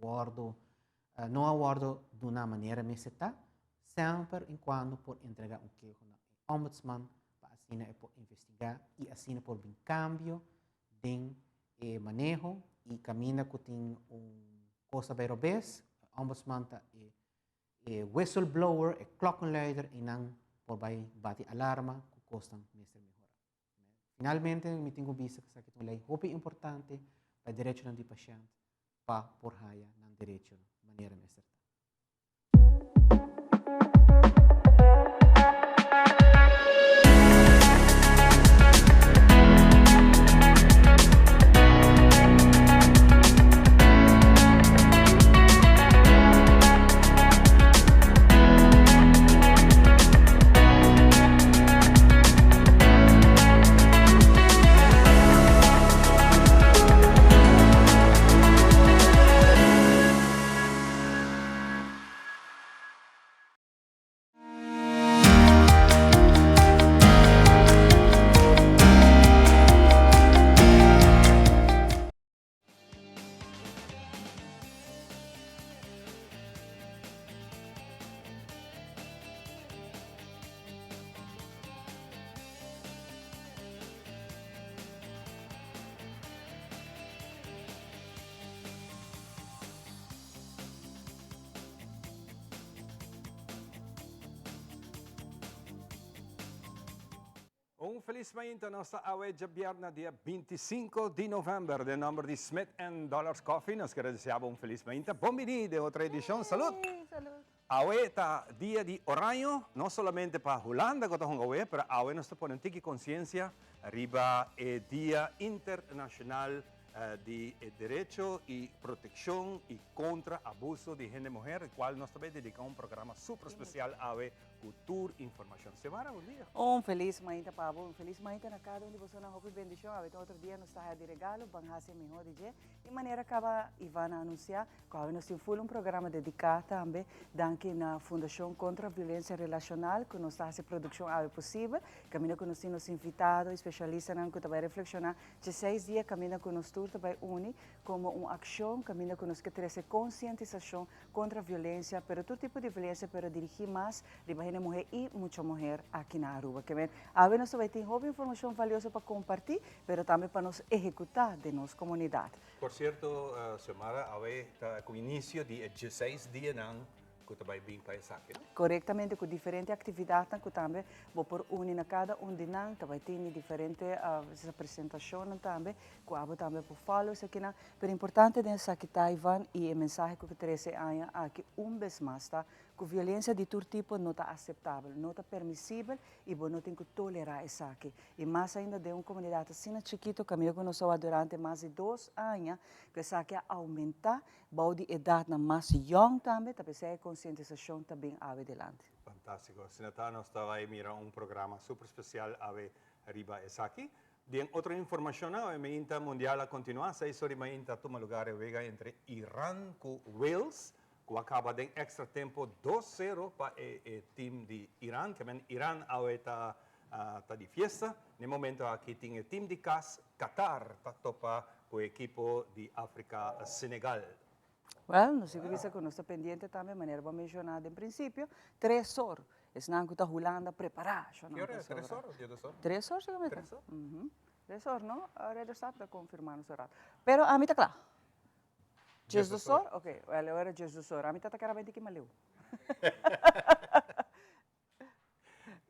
wòrdu no a wòrdu duna manera mester ta, semper en kuando por entregá un keho na e ombudsman pa asina e por investigá i asina por bin kambio den e maneho i kaminda ku tin un kos ta bai robes, e ombudsman ta e e whistleblower, e klokkenluider i nan por bai bati alarma ku kosnan mester mehorá. Finalmente mi tin ku bisa ku esaki ta un lei hopi importante pa e derechonan di pashènt pa por haya nan derecho manera mester ta. Un felis mainta, nos ta awe djabièrnè dia 25 di novèmber. Den nòmber di Smith and Dollars Coffee nos kere desea bo un felis mainta. Bon bini den otro edishon. Salud! Awe ta dia di Oraño, no solamente pa Hulanda ku ta hunga awe, pero awe nos ta pone un tiki konsiensia riba e dia internashonal di e derecho i protekshon i kontra abuso di hende muher, di kual nos ta bai dediká un programa super spesial awe ku tur informashon. Xiomara, bon dia. Un felis mainta pa bo, un felis mainta na kada un di bosonan, hopi bendishon. Awe ta otro dia nos ta haya di regalo, ban hasi e mihó di dje. I manera kaba Ivan a anunsiá ku awe nos tin ful un programa dediká tambe danki na Fundashon Kontra Violensia Relashonal ku nos ta hasi produkshon awe posibel, kaminda ku nos tin nos invitado i spesialistanan ku ta bai reflekshoná dje seis dia kaminda ku nos tur ta bai uni komo un akshon kaminda ku nos ke trese konsientisashon kontra violensia, pero tur tipo di violensia pero dirigí mas riba hende muhé i mucha muher aki na Aruba. Ke men awe nos ta bai tin hopi informashon valioso pa kompartí, pero tambe pa nos ehekutá den nos komunidat. Por sierto, Xiomara, awe ta ku inisio di e dieseis dianan ku ta bai bin pa esaki, no? Korektamente, ku diferente aktividatnan ku tambe bo por uni na kada un di nan. Ta bai tin diferente presentashonnan tambe ku abo tambe por follow esakinan. Pero importante den esaki ta, Ivan, i e mensahe ku trese e aña aki un bes mas ta ku violensia di tur tipo no ta aseptabel, no ta permisibel i bo no tin ku tolerá esaki. I mas ainda den un komunidat asina chikito kaminda ku nos a wak durante mas di dos aña ku esaki a oumentá bou di edatnan mas yòn tambe, ta p'esei e konsientisashon ta bin awe dilanti. Fantástiko. Asina ta, nos ta bai mira un programa super spesial awe riba esaki. Den otro informashonnan, awe mainta Mundial a kontinuá. Seis ora di mainta a tuma lugar e wega entre Iran ku Wales, ku a kaba den èkstra tempu dos sero pa e tim di Iran. Ke men Iran awe ta ta di fiesta. Na e momento aki tin e tim di kas Qatar ta topa ku e ekipo di Afrika Senegal. Well, nos tin ku bisa ku nos ta pendiente tambe, manera bo a menshoná den prinsipio, tres or. Esnan ku ta Hulanda prepará, shon nan ta sobra. Tres or o dies or? Tres or seguramente. Tres or? Tres or, no? Reder Stap ta konfirmá nos un rato. Pero ami ta kla. Dies or? Ok, well, e ora dies or. Ami ta ta kere benti ki maleu.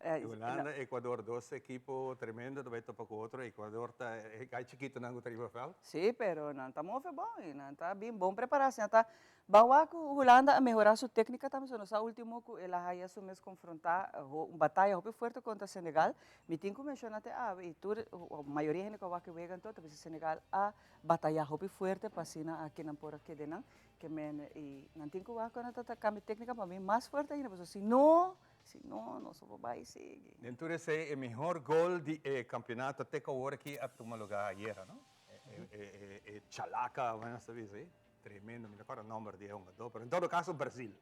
Hulanda, Ecuador, dos ekipo tremendo ta bai topa ku otro. Ecuador ta e gai chikitonan ku ta riba vèlt. Sí, pero nan ta move bon i nan ta bin bon prepará. Si nan ta ban wak ku Hulanda a mehorá su téknika tambe, so nos sa último ku el a haya su mes konfrontá un bataya hopi fuerte kontra Senegal. Mi tin ku menshoná te awe i tur mayoria hende ku a wak e wega anto ta bisa Senegal a batayá hopi fuerte pa asina aki nan por a kede nan. Ke men i nan tin ku wak ku nan ta kambia téknika pa bin mas fuerte ainda pasobra si no, si no, nos no por bai sigui. Den tur esei e mihor gol di e kampeonato te ku awor aki a tuma lugá ayera, no? E chalaka, bueno nos ta bisa ei, tremendo, mi no kòrda nòmber di e hungadó, pero en todo kaso Brasil.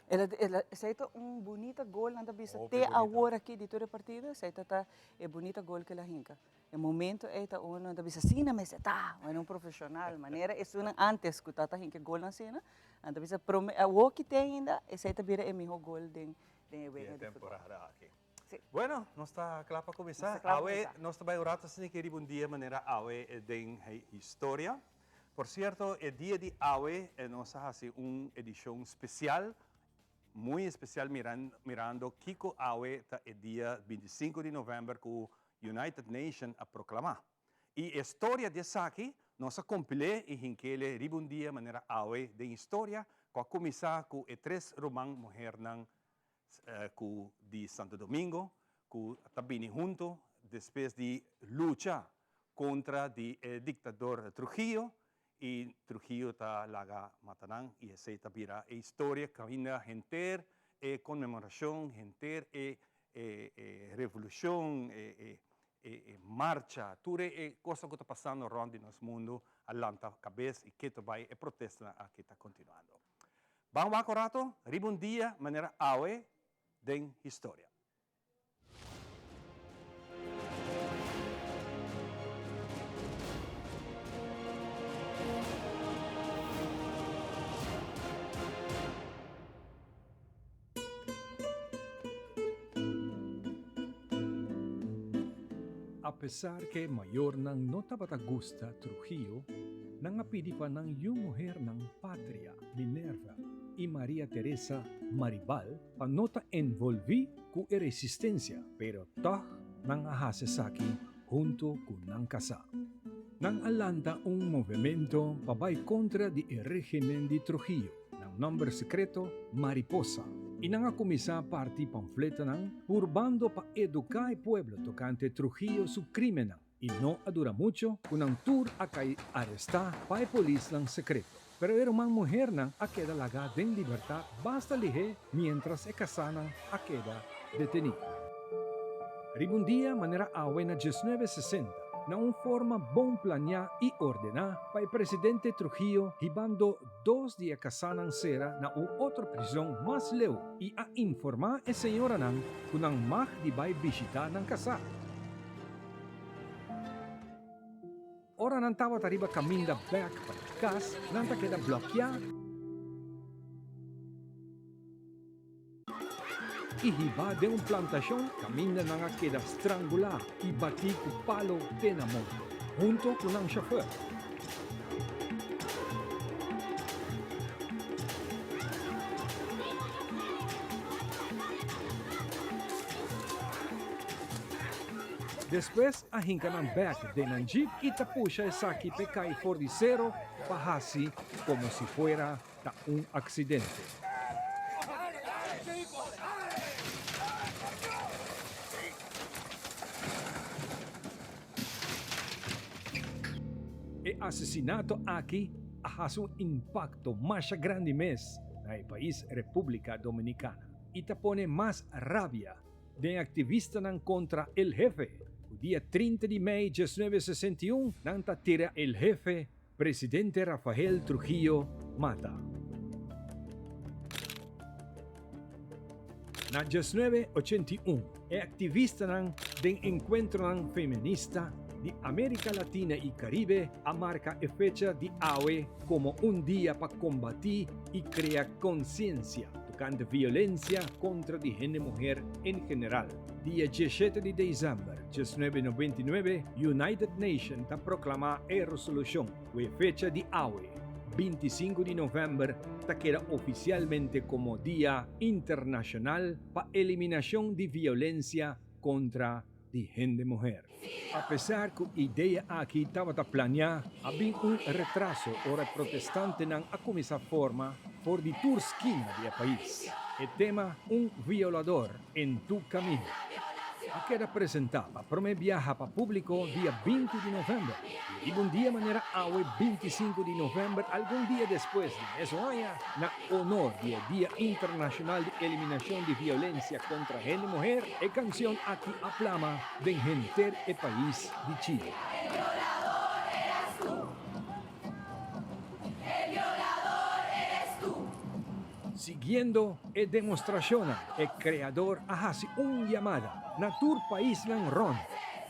El a, el a, esei ta un bunita gol, nan ta bisa te awor aki di tur e partido, esei ta ta e bunita gol ku el a hinka. E momento ei ta uno nan ta bisa asina mester ta, bueno un profesional, manera esunnan antes ku ta ta hinka e golnan asina, nan ta bisa prome, awor ki te ainda esei ta bira e miho gol den den e wega di futbol. Temporada aki. Si. Bueno, nos ta kla pa kuminsá. Nos ta kla pa Awe kuminsá. nos ta bai un rato asina ki riba un dia manera awe den historia. Por cierto, e dia di awe nos a haci un edicion special, muy especial mirando kico awe ta e dia 25 di november cu United Nation a proclama. Y e storia di esaki nos a compil'e y hink'ele riba un dia manera awe den historia cu a cuminsa cu e tres ruman muhernan cu di Santo Domingo cu ta bini hunto despues di lucha contra di e dictador Trujillo y Trujillo ta laga mata nan y esey ta bira e historia caminda henter e conmemoracion, henter e e revolucion, e e marcha, tur e cosnan cu ta pasando rond di nos mundo a lanta cabes y keto bay e protestanan aki ta continuando. Ban wak un rato riba un dia manera awe den historia. Apesar ku e mayornan no tabata gusta Trujillo, nan a pidi pa nan yu muhernan Patria, Minerva i Maria Teresa Maribal pa no ta envolví ku e resistensia, pero tòg nan a hasi esaki huntu ku nan kasá. Nan a lanta un movementu pa bai kontra di e régimen di Trujillo, nan nòmber sekreto Mariposa, i nan a kuminsá parti pamfletanan purbando pa eduká e pueblo tokante Trujillo su krímennan. I no a dura mucho ku nan tur a kai arestá pa e polisnan sekreto. Pero e ruman muhernan a keda lagá den libertat basta lihé miéntras e kasánan a keda detení. Riba un dia manera awe na diesnuebe sesenta, na un forma bon planiá i ordená pa e presidente Trujillo hibando dos di e kasánan sera na un otro prizon mas leu i a informá e señoranan ku nan mag di bai bishitá nan kasá. Ora nan tabata riba kaminda bèk pa nan kas, nan ta keda blòkiá i hibá den un plantashon kaminda nan a keda strangulá i batí ku palo te na morto, hunto ku nan shofèr. Despues a hinka nan bek den nan jeep i ta pusha esaki p'e kai for di sero pa hasi komo si fuera ta un aksidente. E asesinato aki a hasi un impakto masha grandi mes na e pais Repúblika Dominikana i ta pone mas rabia Den aktivistanan kontra El Jefe, ku dia 30 di mei 1961 nan ta tira El Jefe, presidente Rafael Trujillo, mata. Na 1981 e aktivistanan den enkuentronan feminista di Amerika Latina i Karibe a marka e fecha di awe komo un dia pa kombatí i krea konsiensia tokante violensia kontra di hende muher en general. Dia 17 di desèmber 1999 United Nation ta proklamá e resolushon ku e fecha di awe, 25 di novèmber, ta keda ofisialmente komo Dia Internashonal pa Eliminashon di Violensia kontra di hende muher. Apesar ku idea aki tabata planeá, a bin un retraso ora e protestantenan a kuminsá forma for di tur skina di e pais. E tema Un violador en tu camino a keda presentá pa promé biaha pa públiko dia 20 di novèmber i riba un dia manera awe 25 di novèmber algun dia despues di mesun aña na Honor di e Dia Internashonal di Eliminashon di Violensia kontra Hende Muher, e kansion aki a plama den henter e pais di Chile. El violador eres tú. El violador eres tú. Siguiente. Siguiendo e demostrashonnan e kreador a hasi un yamada na tur paisnan rònt,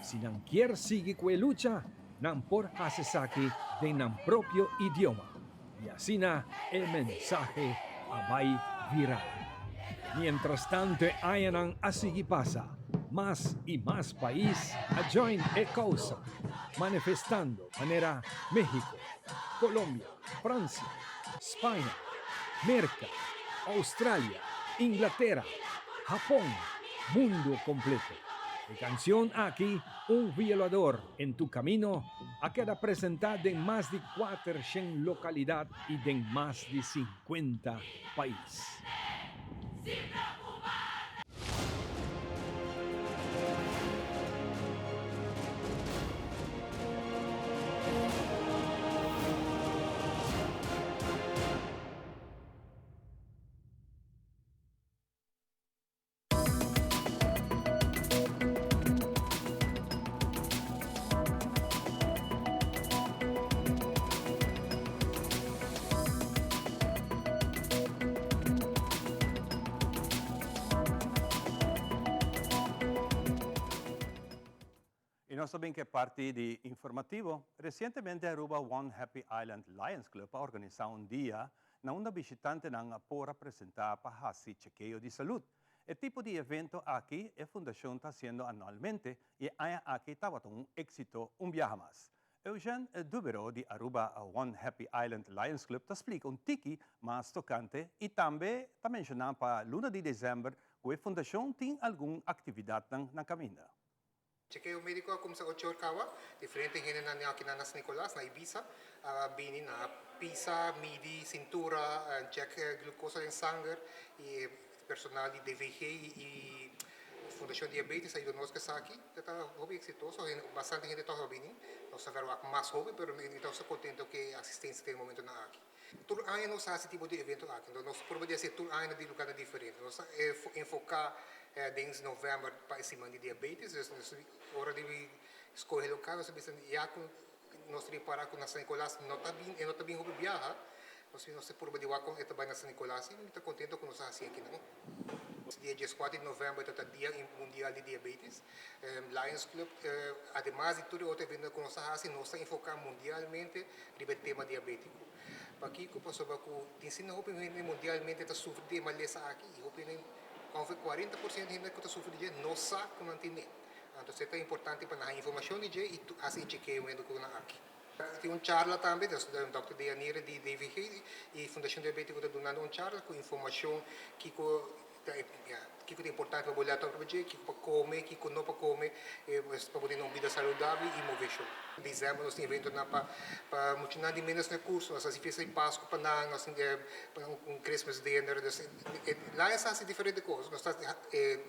si nan kier sigui ku e lucha, nan por hasi esaki den nan propio idioma. I asina e mensahe a bai viral. Mientrastanto e añanan a sigui pasa, mas i mas pais a join e kousa, manifestando manera Mexico, Colombia, Francia, Spaña, Merca, Australia, Inglatera, Hapon, mundo completo. E cancion aki, Un Violador en tu Camino, a keda presenta den mas di 400 localidad y den mas di 50 pais. Y nos ta bin cu e parti di informativo. Recientemente Aruba One Happy Island Lions Club a organisa un dia na unda bishitantenan a por a presenta pa haci chekeo di salud. E tipo di evento aki e fundacion ta haciendo anualmente y e aña aki tabata un exito un biaha mas. Eugène Dubero di Aruba One Happy Island Lions Club ta splika un tiki mas tokante i tambe ta menshoná pa luna di desèmber ku e fundashon tin algun aktividatnan na kaminda. Chekeo médiko a kumsa ocho or kawa. Diferente hendenan den akinan na San Nicolas, na Ibiza, a bini na pisa, midi sintura, chèk glukosa den sanger i e personal di DVG i Fundashon Diabetes a yuda nos ku esaki. Ta ta hopi eksitoso, bastante hende tòg a bini. Nos ta wak mas hopi pero mi ta kontento ku e asistensia den e momentonan aki. Tur aña nos ta hasi tipo di evento aki, enton nos prueba di hasi tur aña na di lugarnan diferente. Nos ta enfoká den novèmber pa e siman di diabetes, dus ora di skohe lokal nos ta bisa ya ku nos ta ripará ku na San Nicolas no ta bin, e no ta bin hopi biaha, nos nos ta purba di wak kon e ta bai na San Nicolas i mi ta kontento ku nos ta hasi akinan. Dia dieskuater di novèmber ta ta dia mundial di diabetes. Lions Club ademas di tur e otro eventonan ku nos ta hasi nos ta enfoká mundialmente riba e tema diabétiko. Pakiko? Pasobra ku tin asina hopi hende mundialmente ta sufri di e malesa aki i hopi hende, ongeveer 40% di hende ku ta sufri di dje no sa ku nan tene. Anto esei ta importante pa nan haña informashon di dje i hasi e chekeo médiko nan aki. Tin un charla tambe, dòkter Deyanira di DVG i Fundashon Diabétiko ta dunando un charla ku informashon kiko ta kiko ta importante pa bo lèt òp riba dje, kiko pa kome, kiko no pa kome, pa bo tene un bida saludabel i moveshon. Desèmber nos tin eventonan pa pa muchanan di ménos rekurso, nos hasi fiesta di Pasku pa nan, nos tin un Christmas dinner, dus Lions ta hasi diferente kos, nos ta hasi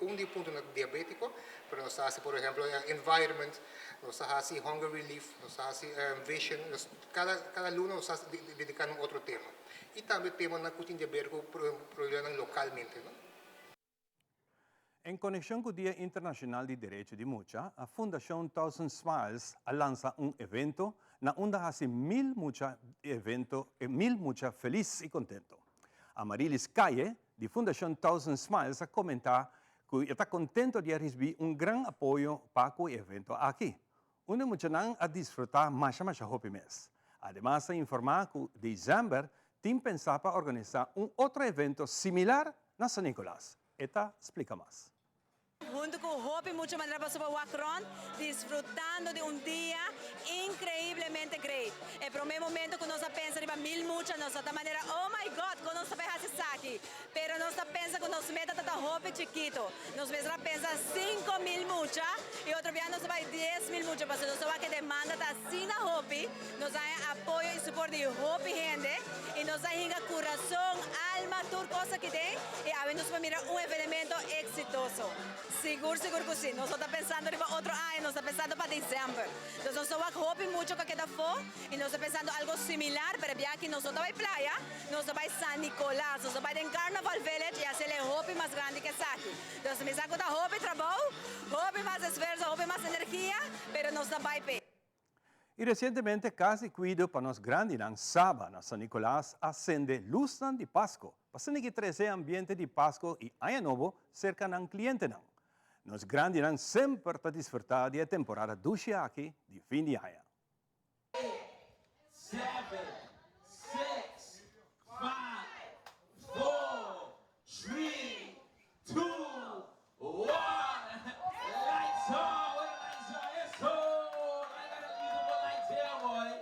un di e puntonan diabétiko, pero nos ta hasi por ehèmpel environment, nos ta hasi hunger relief, nos ta hasi vision, kada kada luna nos ta dediká na un otro tema. I tambe temanan ku tin di aber ku problemanan lokalmente. En konekshon ku Dia Internashonal di Derecho di Mucha, Fundashon Thousand Smiles a lansa un evento na unda hasi mil mucha evento mil mucha felis i kontento. Amarilis Calle di Fundashon Thousand Smiles a komentá ku e ta kontento di a risibí un gran apoyo pa ku e evento aki. Unda muchanan a disfrutá masha masha hopi mes. Ademas ta informá ku desèmber tin pensá pa organisá un otro evento similar na San Nicolas. E ta splika mas. Huntu ku hopi mucha manera pa suba wak rònt, disfrutando di un dia inkreiblemente great. E promé momento ku nos a pensa riba mil mucha nos a ta manera oh my God kon nos ta bai hasi esaki? Pero nos ta pensa ku nos meta ta ta hopi chikito. Nos mester a pensa 5000 mucha i otro bia nos a bai 10,000 mucha pasobra nos a wak e demanda ta asina hopi. Nos a haña apoyo i suport di hopi hende i nos a hinga kurason, alma, tur kos aki den i awe nos por mira un evenemento eksitoso. Sigur sigur ku si. Nos no ta pensando riba otro aña, nos ta pensando pa december. Nos no sa wak hopi mucho ku a keda afó i nos ta pensando algo similar pero e bia aki nos no ta bai playa. Nos ta bai San Nicolas, nos ta bai den Carnaval Village y haciel e hopi mas grandi ke esaki. Nos misa cu ta hopi trabou, hopi mas esfuerzo, hopi mas energia, pero nos ta bai p'e. Y recientemente Cas di Cuido pa nos grandinan Saba na San Nicolas a cende luznan di Pasco pa asina trece ambiente di Pasco y Aña Nobo cerca nan clientenan. Nos grandinan semper ta disfruta di e temporada dushi aki di fin di aña. Seven, six, five, four, three, two, one. Lights on, where the lights on? Yes, so I got a beautiful lights here, boy.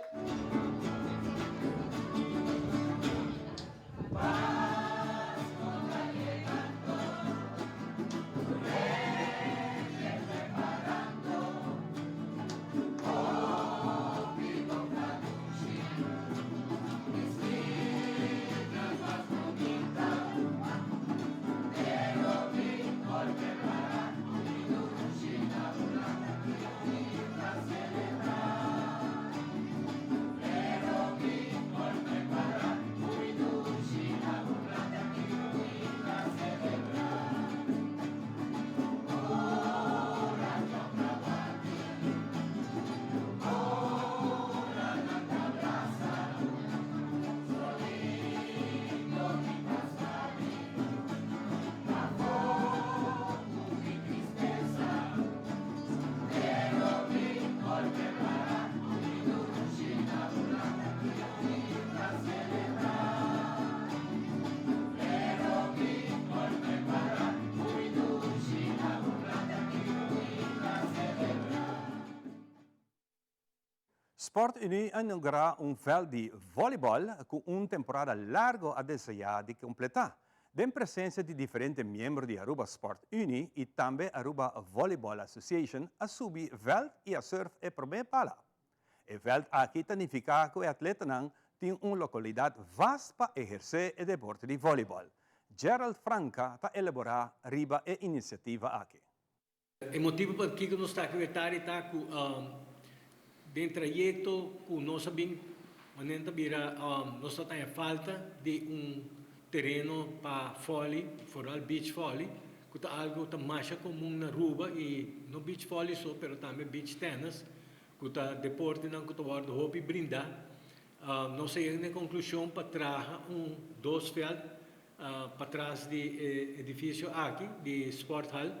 Sport Unie a inaugura un veld di volleyball cu un temporada largo a desea di completa. Den presencia di diferente miembro di Aruba Sport Unie y tambe Aruba Volleyball Association a subi veld y a serve e prome pala. E veld aki ta nifica cu e atletanan tin un localidad vast pa eherce e deporte di volleyball. Gerald Franca ta elabora riba e iniciativa aki. E motibu pakiko nos ta aki wetari ta ku den trayekto ku nos a bin manera ta bira nos ta taña falta di un tereno pa vòli, foral beach vòli, ku ta algu ta masha komun na Aruba i no beach vòli so pero tambe beach tennis ku ta deportenan ku ta wòrdu hopi brindá. Nos a yega na e konklushon pa traha un dos vèlt patras di e edifisio aki di Sporthal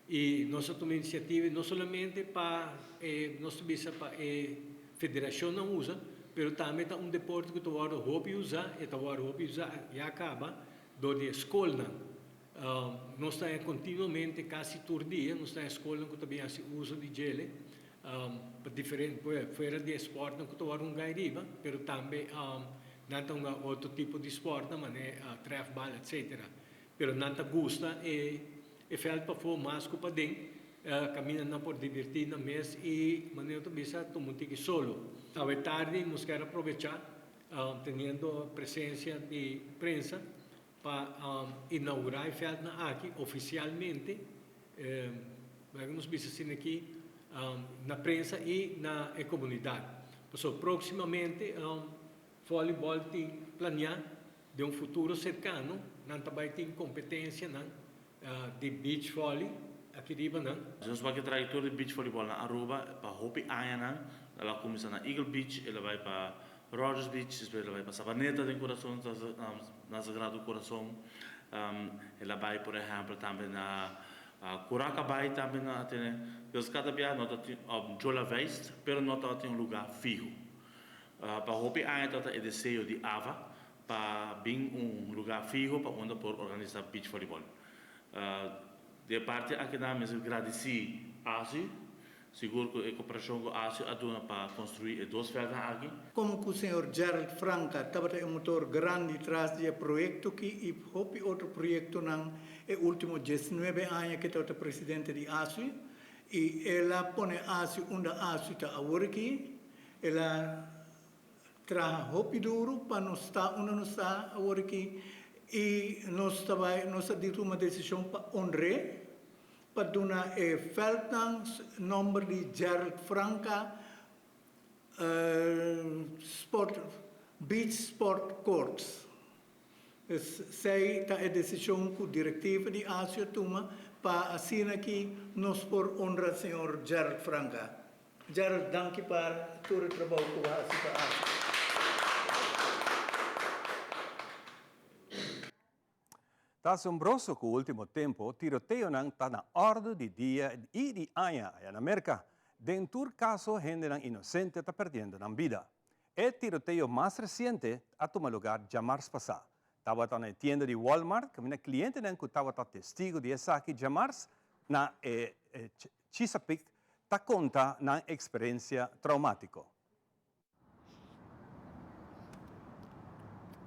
i nos a tuma inisiativa no solamente pa e nos ta bisa pa e federashonnan usa pero tambe ta un deporte ku ta wòrdu hopi usa e ta wòrdu hopi usa ya kaba dor di e skolnan. Nos ta haña kontinuamente kasi tur dia nos ta haña skolnan ku ta bin hasi uso di djele pa diferente fuera di e spòrtnan ku ta wòrdu hunga ariba pero tambe Nan ta hunga otro tipo di sportnan manera trèfbal etcetera. Pero nan ta gusta e e vèlt pafó mas ku paden kaminda nan por dibertí nan mes i manera ta bisa tuma un tiki solo. Awe tardi nos kier a probechá teniendo presensia di prensa pa inaugurá e vèltnan aki ofisialmente, laga nos bisa asina aki, na prensa i na e komunidat. Pasobra próksimamente vòlibòl tin planiá den un futuro serkano nan ta bai tin kompetensianan di beach volley aki riba nan. Nos wak e trayektoria di beach volleyball na Aruba pa hopi añanan. El a kuminsá na Eagle Beach, el a bai pa Rogers Beach, despues el a bai pa Savaneta den Kurason, na Sagrado Kurason. El a bai por ehèmpel tambe na Curaca Bay tambe nan a tene. Pues kada biaha no ta tin Jola Weist, pero no tabatin un lugá fiho. Pa hopi aña tabata e deseo di Ava pa bin un lugá fiho pa unda por organisá beach volleyball. Di e parti akinan mester gradisí ASU, sigur ku e koperashon ku ASU a duna pa konstruí e dos vèldnan aki. Komo ku señor Gerald Franca tabata e motor grandi tras di e proyekto ki i hopi otro proyektonan e ultimo diesnuebe aña ku e tabata presidente di ASU i el a pone ASU unda ASU ta awor aki, el a Traha hopi duru pa nos ta unda nos ta awor aki i nos ta bai nos a di tuma desishon pa honr'é, pa duna e vèltnan nòmber di Gerald Franca Sport Beach Sport Courts. Esei ta e desishon ku direktiva di ASIO a tuma pa asina ki nos por honra señor Gerald Franca. Gerald danki pa tur e trabou ku bo hasi pa ASWI. Ta asombroso ku ultimo tempo tiroteonan ta na òrdu di dia i di aña aya na Merka. Den tur kaso hendenan inosente ta perdiendo nan bida. E tiroteo mas resiente a tuma lugar djamars pasá. Tabata na e tienda di Walmart kaminda klientenan ku tabata testigu di esaki djamars na e Chesapeake ta konta nan eksperensia traumátiko.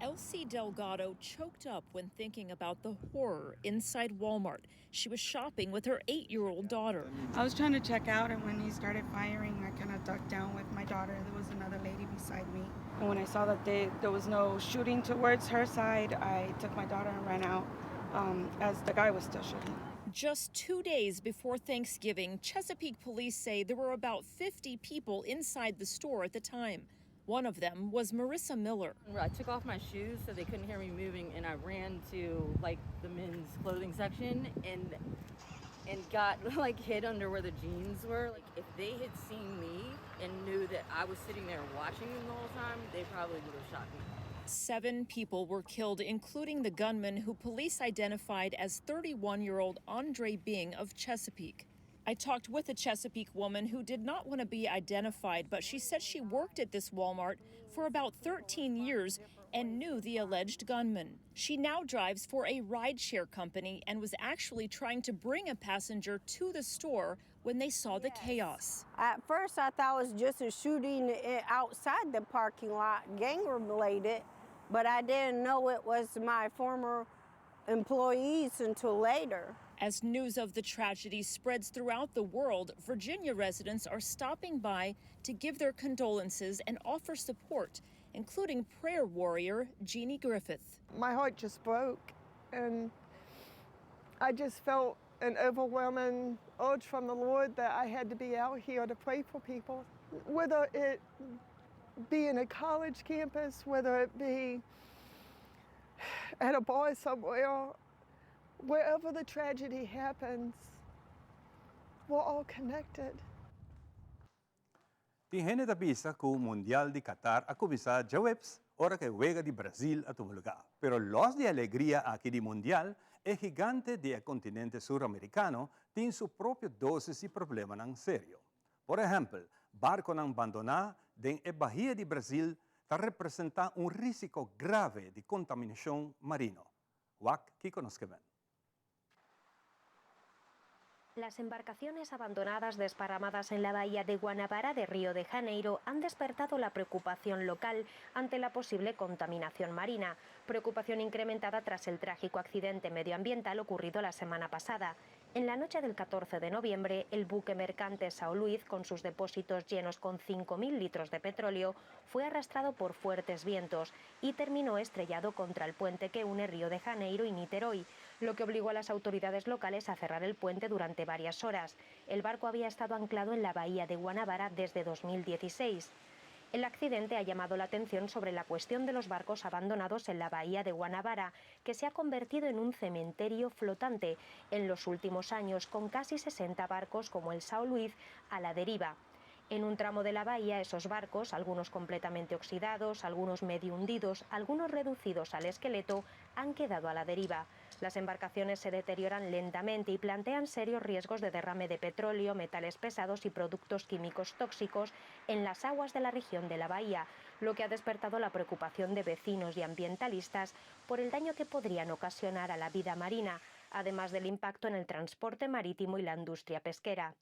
Elsie Delgado choked up when thinking about the horror inside Walmart. She was shopping with her 8-year-old daughter. I was trying to check out, and when he started firing, I kind of ducked down with my daughter. There was another lady beside me. And when I saw that they, there was no shooting towards her side, I took my daughter and ran out um, as the guy was still shooting. Just two days before Thanksgiving, Chesapeake police say there were about 50 people inside the store at the time. One of them was Marissa Miller. I took off my shoes so they couldn't hear me moving and I ran to like the men's clothing section and and got like hid under where the jeans were. Like if they had seen me and knew that I was sitting there watching them the whole time, they probably would have shot me. Seven people were killed, including the gunman who police identified as 31 year old Andre Bing of Chesapeake. I talked with a Chesapeake woman who did not want to be identified, but she said she worked at this Walmart for about 13 years and knew the alleged gunman. She now drives for a rideshare company and was actually trying to bring a passenger to the store when they saw the chaos. At first, I thought it was just a shooting eh, outside the parking lot, gang related, but I didn't know it was my former employees until later. As news of the tragedy spreads throughout the world, Virginia residents are stopping by to give their condolences and offer support, including prayer warrior Jeannie Griffith. My heart just broke, and I just felt an overwhelming urge from the Lord that I had to be out here to pray for people, whether it be in a college campus, whether it be at a bar somewhere, wherever the tragedy happens, we're all connected. Tin hende ta bisa ku Mundial di Qatar a kuminsá djaweps ora ku e wega di Brazil a tuma lugá. Pero lòs di e alegria aki di Mundial, e gigante di e kontinente suramerikano tin su propio dósis di problemanan serio. Por ehèmpel, barkonan bandoná den e bahia di Brazil ta representá un rísiko grave di kontaminashon marino. Wak kiko nos ke men. Las embarcaciones abandonadas desparramadas en la bahía de Guanabara de Río de Janeiro han despertado la preocupación local ante la posible contaminación marina, preocupación incrementada tras el trágico accidente medioambiental ocurrido la semana pasada. En la noche del 14 de noviembre, el buque mercante Sao Luiz, con sus depósitos llenos con 5.000 litros de petróleo, fue arrastrado por fuertes vientos y terminó estrellado contra el puente que une Río de Janeiro y Niterói, lo que obligó a las autoridades locales a cerrar el puente durante varias horas. El barco había estado anclado en la bahía de Guanabara desde 2016. El accidente ha llamado la atención sobre la cuestión de los barcos abandonados en la bahía de Guanabara, que se ha convertido en un cementerio flotante en los últimos años, con casi 60 barcos como el Sao Luiz a la deriva. En un tramo de la bahía, esos barcos, algunos completamente oxidados, algunos medio hundidos, algunos reducidos al esqueleto, han quedado a la deriva. Las embarcaciones se deterioran lentamente y plantean serios riesgos de derrame de petróleo, metales pesados y productos químicos tóxicos en las aguas de la región de la bahía, lo que ha despertado la preocupación de vecinos y ambientalistas por el daño que podrían ocasionar a la vida marina, además del impacto en el transporte marítimo y la industria pesquera.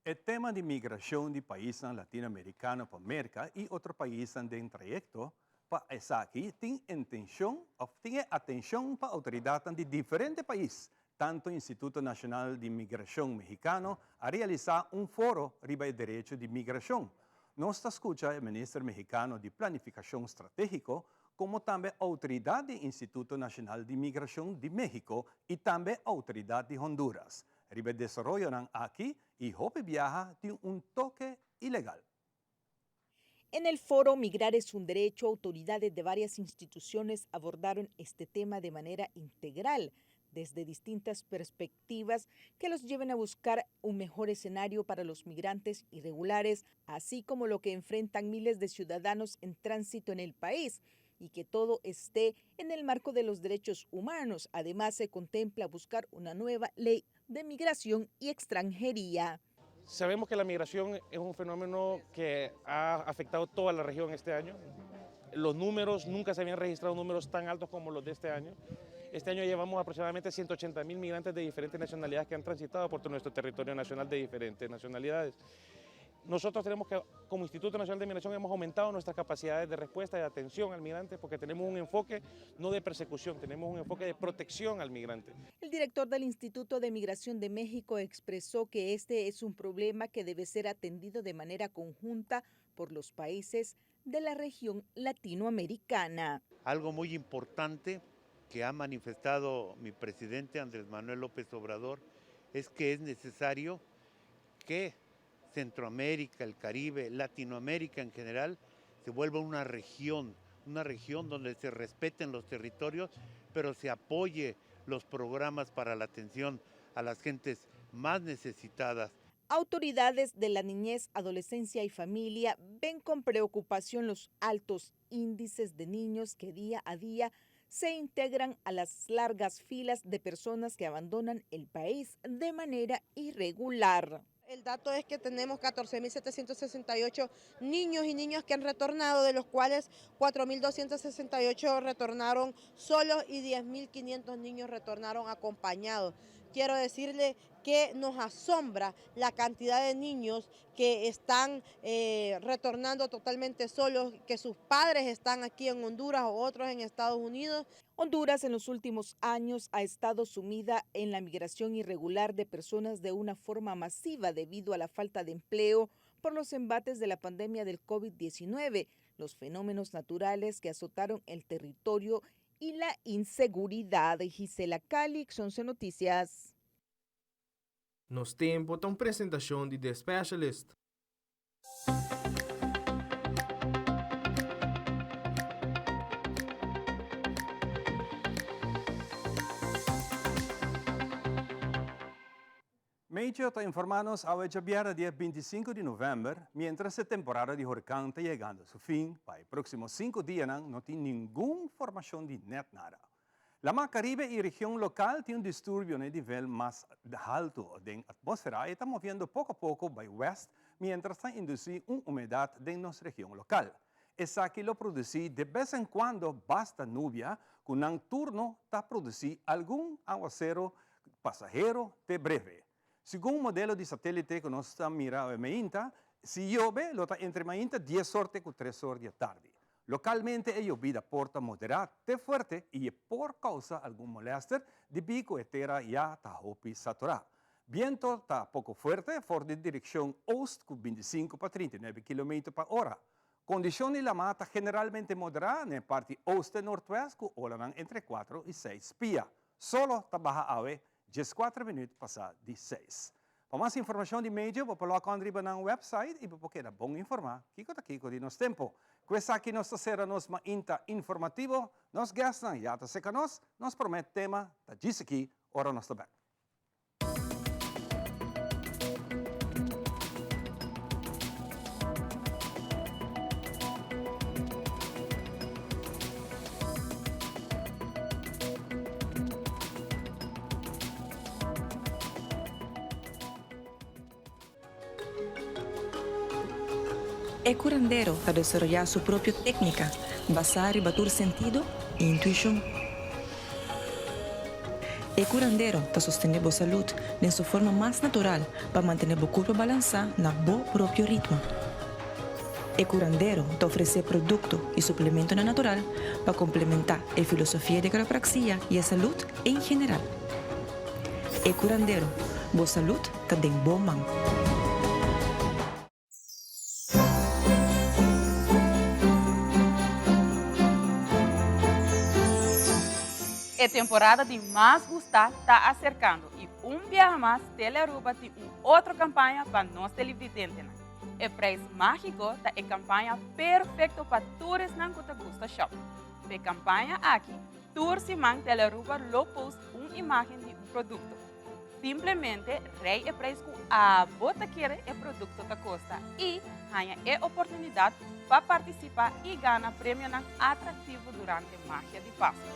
E tema di migrashon di paisnan latinoamerikano pa Merka i otro paisnan den trayekto pa esaki tin intenshon òf tin e atenshon pa outoridatnan di diferente pais. Tantu Instituto Nashonal di Migrashon Mehikano a realisá un foro riba e derecho di migrashon. Nos ta skucha e minister mehikano di Planifikashon Stratégiko komo tambe outoridat di Instituto Nashonal di Migrashon di México i tambe outoridat di Honduras. Riba e desaroyonan aki i hopi biaha tin un toke ilegal. En el foro Migrar es un derecho, autoridades de varias instituciones abordaron este tema de manera integral. desde distintas perspectivas que los lleven a buscar un mejor escenario para los migrantes irregulares, así como lo que enfrentan miles de ciudadanos en tránsito en el país y que todo esté en el marco de los derechos humanos. Además, se contempla buscar una nueva ley de migración y extranjería. Sabemos que la migración es un fenómeno que ha afectado toda la región este año. Los números, nunca se habían registrado números tan altos como los de este año. Este año llevamos aproximadamente 180 mil migrantes de diferentes nacionalidades que han transitado por nuestro territorio nacional de diferentes nacionalidades. Nosotros tenemos que, como Instituto Nacional de Migración, hemos aumentado nuestras capacidades de respuesta y de atención al migrante porque tenemos un enfoque no de persecución, tenemos un enfoque de protección al migrante. El director del Instituto de Migración de México expresó que este es un problema que debe ser atendido de manera conjunta por los países de la región latinoamericana. Algo muy importante que ha manifestado mi presidente Andrés Manuel López Obrador es que es necesario que Centroamérica, el Caribe, Latinoamérica en general, se vuelva una región, una región donde se respeten los territorios, pero se apoye los programas para la atención a las gentes más necesitadas. Autoridades de la niñez, adolescencia y familia ven con preocupación los altos índices de niños que día a día se integran a las largas filas de personas que abandonan el país de manera irregular. El dato es que tenemos 14.768 niños y niñas que han retornado, de los cuales 4.268 retornaron solos y 10.500 niños retornaron acompañados. Quiero decirle que nos asombra la cantidad de niños que están eh, retornando totalmente solos, que sus padres están aquí en Honduras o otros en Estados Unidos. Honduras en los últimos años ha estado sumida en la migración irregular de personas de una forma masiva debido a la falta de empleo por los embates de la pandemia del COVID-19, los fenómenos naturales que azotaron el territorio y la inseguridad. Gisela Calix, 11 Noticias. Nos Tempo ta un presentacion di The Specialist. Meteo ta informa nos awe djabièrnè dia 25 di novèmber, miéntras e temporada di horkan ta yegando su fin, pa e próksimo sinku dianan no tin ningun formashon di nèt nada. Lamá Karibe i region lokal tin un disturbio na e nivel mas haltu den atmósfera i ta moviendo poko a poko bai wèst miéntras ta indusí un humedat den nos region lokal. Esaki lo produsí de bes en kuando basta nubia ku nan turno ta produsí algun awasero pasahero te breve. Segun modelo di satélite ku nos ta mira awe mainta, si yobe lo ta entre mainta dies or te ku tres or di atardi. Lokalmente e yobida por ta moderá te fuerte i e por kousa algun molèster debí ku e tera ya ta hopi saturá. Biento ta poko fuerte for di direkshon oost ku 25 pa 39 kilometer pa ora. Kondishon di lamá ta generalmente moderá na e parti oost te nortwèst ku olanan entre kuatro i seis pia. Solo ta baha awe 14 minuut pasá di seis. Pa mas informashon di medio bo por lòk on riba nan wèpsait i bo por keda bon informá kiko ta kiko di nos tempu. Ku esaki nos ta sera nos mainta informativo. Nos gèstnan ya ta seka nos. Nos promé tema ta djis aki ora nos ta bèk. E curandero ta desaroyá su propio técnica basá riba tur sentido i intuishon. E curandero ta sostené bo salud den su forma mas natural pa mantené bo curpa balansá na bo propio ritmo. E curandero ta ofresé produkto i suplementonan natural pa komplementá e filosofia di quiropraxia i e salud en general. E curandero, bo salud ta den bo man. E temporada di mas gusta ta aserkando i un biaha mas Telearuba tin un otro kampaña pa nos televidentenan. E prijs magico ta e campaña perfecto pa tur esnan cu ta gusta shop. P'e campaña aki, tur siman Telearuba lo post un imagen di un producto. Simplemente rei e prijs cu abo ta kere e producto ta costa y haña e oportunidad pa participa y gana premionan atractivo durante Magia di Pasco.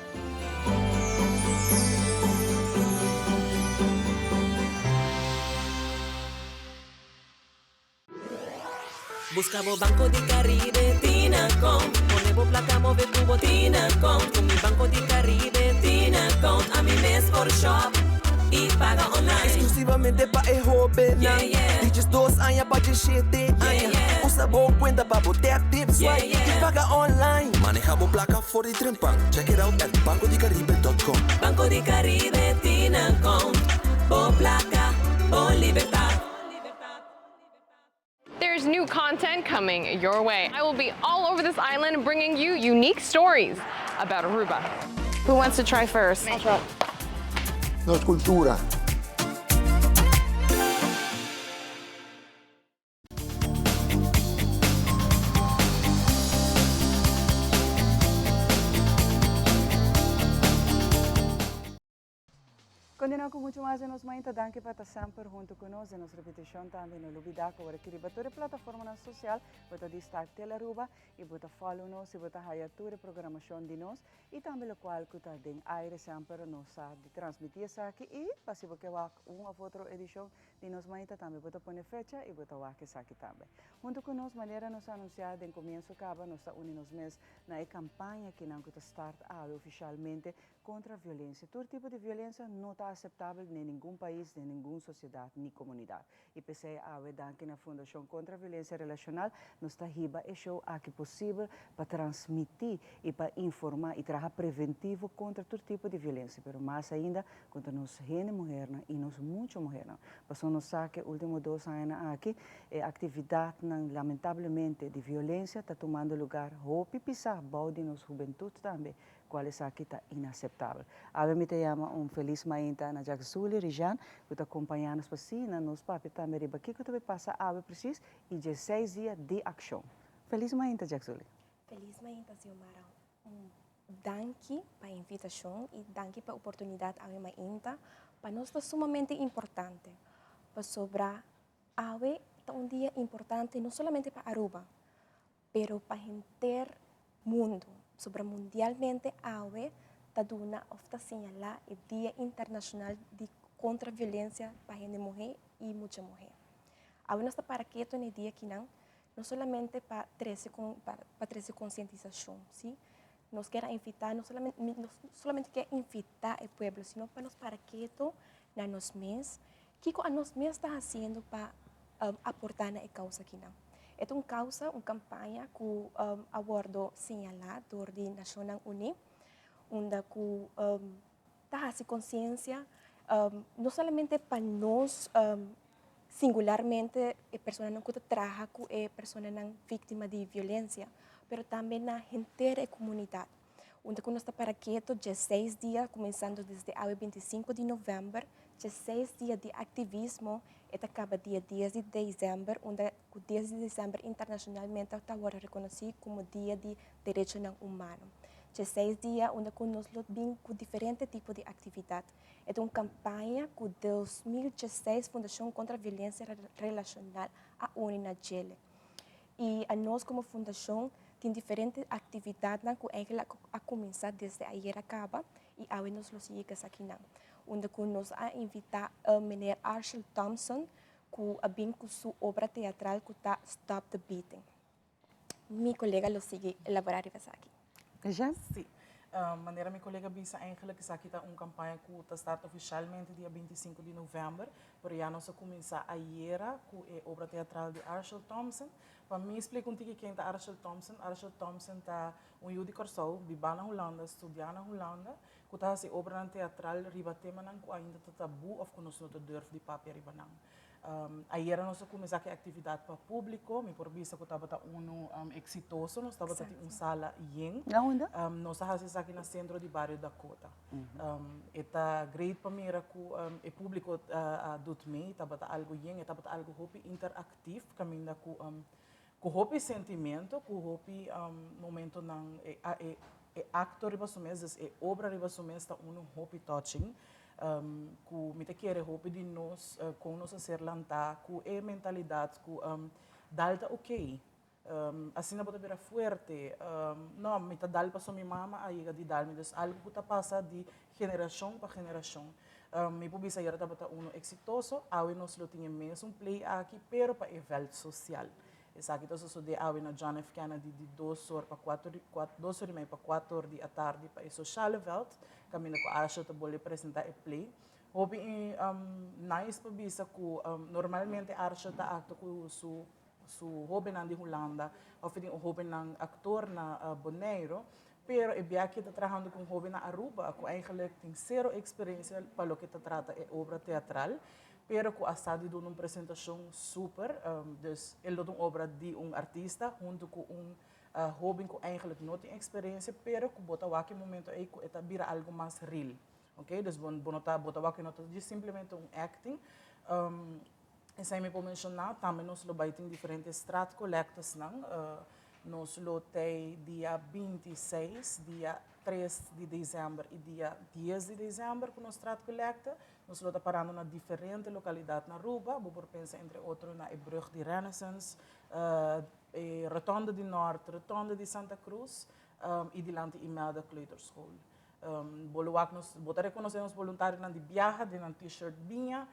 Busca bo Banco di Caribe Tinacom Pone bo placa move cu bo Tinacom Cu mi Banco di Caribe Tinacom Ami mes por shop y paga online. Exclusivamente pa e hobennan Di diesdos aña pa diesshete aña. Usa bo cuenta pa bo tap, tip, swipe y paga online. Maneha bo placa for di trempan. Check it out at bancodicaribe.com. Banco di Caribe Tinacom Bo placa, bo libertad. There's new content coming your way. I will be all over this island bringing you unique stories about Aruba. Who wants to try first? Nos cultura. Continua cu mucho mas di Nos Mainta. Danki pa ta semper hunto cu nos. Den nos repeticion tambe no lubida cu ora cu riba tur e plataformanan social bo ta di start Telearuba y bo ta follow nos y bo ta haya tur e programacion di nos y tambe locual cu ta den aire semper nos sa di transmiti esaki y pa si bo ke wak un of otro edicion di Nos Mainta tambe bo ta pone fecha y bo ta wak esaki tambe. Hunto cu nos manera nos a anuncia den comienso caba nos ta uni nos mes na e campaña kinan cu ta start awe oficialmente Kontra violensia. Tur tipo di violensia no ta aseptabel den ningun pais, den ningun sosiedat ni komunidat. I p'esei awe danki na Fundashon Kontra Violensia Relashonal nos ta hiba e show aki posibel pa transmití i pa informá i traha preventivo kontra tur tipo di violensia, pero mas ainda kontra nos hende muhernan i nos mucha muhernan. Pasobra nos sa ku e último dos añanan aki e aktividatnan lamentablemente di violensia ta tumando lugar hopi pisá bou di nos hubentut tambe. Cual esaki ta inaceptabel. Awe mi ta yama un felis mainta na Jack Zuli Rijan cu ta compaña nos pa asina nos papia tambe riba kico ta bay pasa awe precies y dje seis dia di accion. Felis mainta Jack Zuli. Felis mainta Xiomara. Un danki pa e invitacion y danki pa e oportunidad awe mainta. Pa nos ta sumamente importante pasobra awe ta un dia importante no solamente pa Aruba pero pa henter mundu, pasobra mundialmente awe ta duna òf ta señalá e Dia Internashonal di Kontra Violensia pa Hende Muhé i Mucha Muhé. Awe nos ta para ketu na e dia akinan, no solamente pa trese pa trese konsientisashon, si, nos kier a invitá, no solamente no solamente kier invitá e pueblo, sino pa nos para ketu na nos mes, kiko anos mes ta hasiendo pa aportá na e kousa akinan. E ta un kousa, un kampaña ku a wòrdu señalá dor di Nashonnan Uní, unda ku ta hasi konsiensia no solamente pa nos singularmente e personanan ku ta traha ku e personanan víktima di violensia, pero tambe na henter e komunidat. Unda ku nos ta para keto dieseis dia, kuminsando desde awe bintisinko di novèmber, dieseis dia di aktivismo, e ta kaba dia dies di desèmber, unda ku dies di desèmber internashonalmente ta wòrdu rekonosí komo Dia di Derechonan Humano. Dieseis dia unda ku nos lo bin ku diferente tipo di aktividat. E ta un kampaña ku 2016 Fundashon Kontra Violensia Relashonal a uni na djele. I anos komo fundashon tin diferente aktividatnan ku eigenlijk a kuminsá desde ayera kaba i awe nos lo sigui ku esakinan. Unda ku nos a invitá meneer Arshel Thompson ku a bin ku su obra teatral ku ta Stop the Beating. Mi kolega lo sigui elaborá riba esaki. Jean? Sí. Manera mi kolega bisa eigenlijk esaki ta un kampaña ku ta start ofishalmente dia 25 di novèmber, pero ya nos a kuminsá ayera ku e obra teatral di Arshel Thompson. Pa mi splika un tiki ken ta Arshel Thompson, Arshel Thompson ta un yu di Kòrsou, bibá na Hulanda, studiá na Hulanda, ku ta hasi obranan teatral riba temanan ku ainda ta tabú òf ku nos no ta durf di papia riba nan. Ayera nos a kuminsá ku e aktividat pa públiko, mi por bisa ku tabata unu eksitoso, nos tabata tin un sala yen. Na unda? Nos a hasi esaki na sentro di bario Dakota. E ta great pa mira ku e públiko a dut mee, tabata algu yen, e tabata algu hopi interaktief kaminda ku ku hopi sentimento, ku hopi momentonan e e akto riba su mes, dus e obra riba su mes ta unu hopi touching. Ku mi ta kere hopi di nos kon nos a ser lantá ku e mentalidat ku dal ta oké, asina bo ta bira fuerte, no mi ta dal pasobra mi mama a yega di dal mi, dus algu ku ta pasa di generashon pa generashon. Mi por bisa ayera tabata unu eksitoso, awe nos lo tin e mesun play aki pero pa e vèlt sosial. Esaki ta sosodé awe na John F. Kennedy di dos or pa kuater di dos or i mei pa kuater or di atardi pa e sociale veld, kaminda ku Arshel ta bolbe presentá e play. Hopi nice pa bisa ku normalmente Arshel ta aktua ku su su hóbennan di Hulanda òf e tin un hóbennan aktor na Boneiru, pero e biaha aki e ta trahando ku un hóben na Aruba ku eigenlijk tin sero eksperensia pa loke ta trata e obra teatral. Pero cu a sa di duna un presentacion super, dus e lo ta un obra di un artista hunto cu un hoben cu eigenlijk no tin experiencia, pero cu bo ta wak e momento ey cu e ta bira algo mas real, ok, dus bo no ta, bo ta wak e no ta djis simplemente un acting. Esey mi por menciona, tambe nos lo bay tin diferente straatcollectesnan, nos lo tey dia 26, dia 3 di december y dia 10 di december cu nos straatcollecte. Nos lo ta parando na diferente localidad na Aruba, bo por pensa entre otro na e brug di Renaissance, e rotonde di Noord, rotonde di Santa Cruz y dilanti Imelda Kleuterschool. Bo lo wak nos, bo ta reconoce nos boluntarionan di biaha den nan t-shirt biña.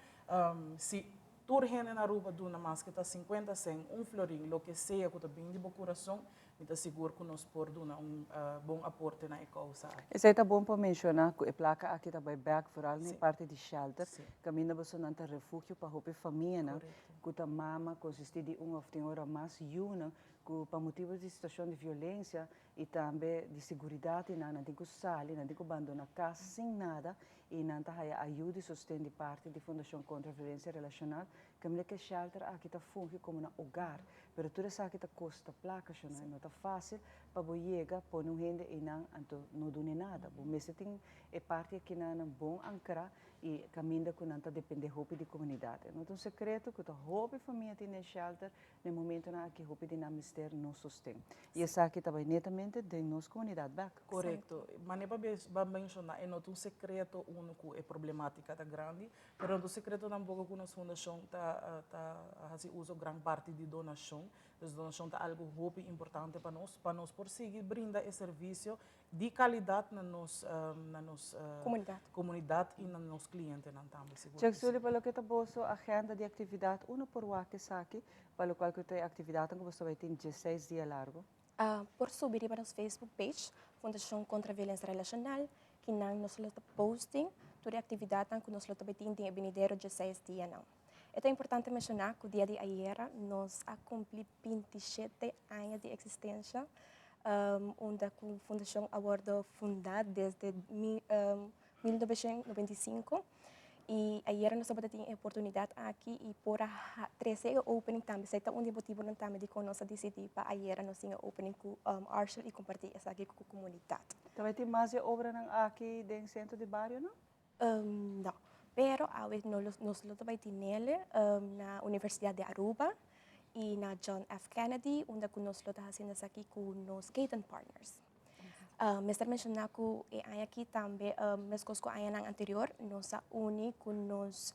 Si tur hende na Aruba duna maske ta 50 cent, un florin, loke sea cu ta bin di bo curason, Mi ta sigur ku nos por duna un bon aporte na e kousa aki. Esei ta bon pa menshoná ku e plaka aki ta bai bèk vooral na e parti di shelter, kaminda bosonan ta refugio pa hopi famianan ku ta mama konsistí di un òf tin ora mas yunan ku pa motibu di situashon di violensia i tambe di seguridat i nan nan tin ku sali, nan tin ku bandoná kas sin nada i nan ta haya ayuda i sosten di parti di Fundashon Kontra Violensia Relashonal. Kaminda ku e shelter aki ta fungi komo nan ogar. Pero tur esaki ta kosta plaka, shona, i no ta fásil pa bo yega pone un hende einan anto no dun'e nada. Bo mester tin e parti akinanan bon ankrá i kaminda ku nan ta dependé hopi di komunidat. E no ta un sekreto ku ta hopi famia tin den shelter na e momentonan aki hopi di nan mester nos sosten. I esaki ta bai netamente den nos komunidat bèk. Korekto. Manera pa bo menshoná e no ta un sekreto unu ku e problematika ta grandi, Pero no ta un secreto tampoco cu nos fundacion ta ta haci uso gran parti di donacion. Dus donacion ta algo hopi importante pa nos, pa nos por sigui brinda e servicio di calidad na nos na nos Comunidad. comunidad y na nos clientenan tambe sigur Chuck cu si. Sully, pa loke ta boso agenda di actividad, uno por wak esaki, pa locual cu ta e actividadnan cu boso ta bay tin dieseis dia largo? Por subi riba nos Facebook page, Fundacion Contra Violencia Relacional, kinan nos lo ta posting tur e actividadnan cu nos lo ta bay tin den e benidero dieseis dianan. E ta importante menciona cu dia di ayera nos a cumpli 27 aña di existencia, unda cu Fundacion a wordo funda desde 1995 y ayera nos tabata tin e oportunidad aki y por a trece e opening tambe. Esey ta un di e motibonan tambe dicon nos a dicidi pa ayera nos tin e opening cu Arshel y comparti esaki cu comunidad. Tabata tin mas di e obranan aki den centro di bario no? No, pero awe nos lo ta bay tinele na Universidad di Aruba y na John F. Kennedy unda cu nos lo ta haciendo esaki cu nos Gaten Partners. Mester menshoná ku e aña aki tambe, meskos ku añanan anterior, nos a uni ku nos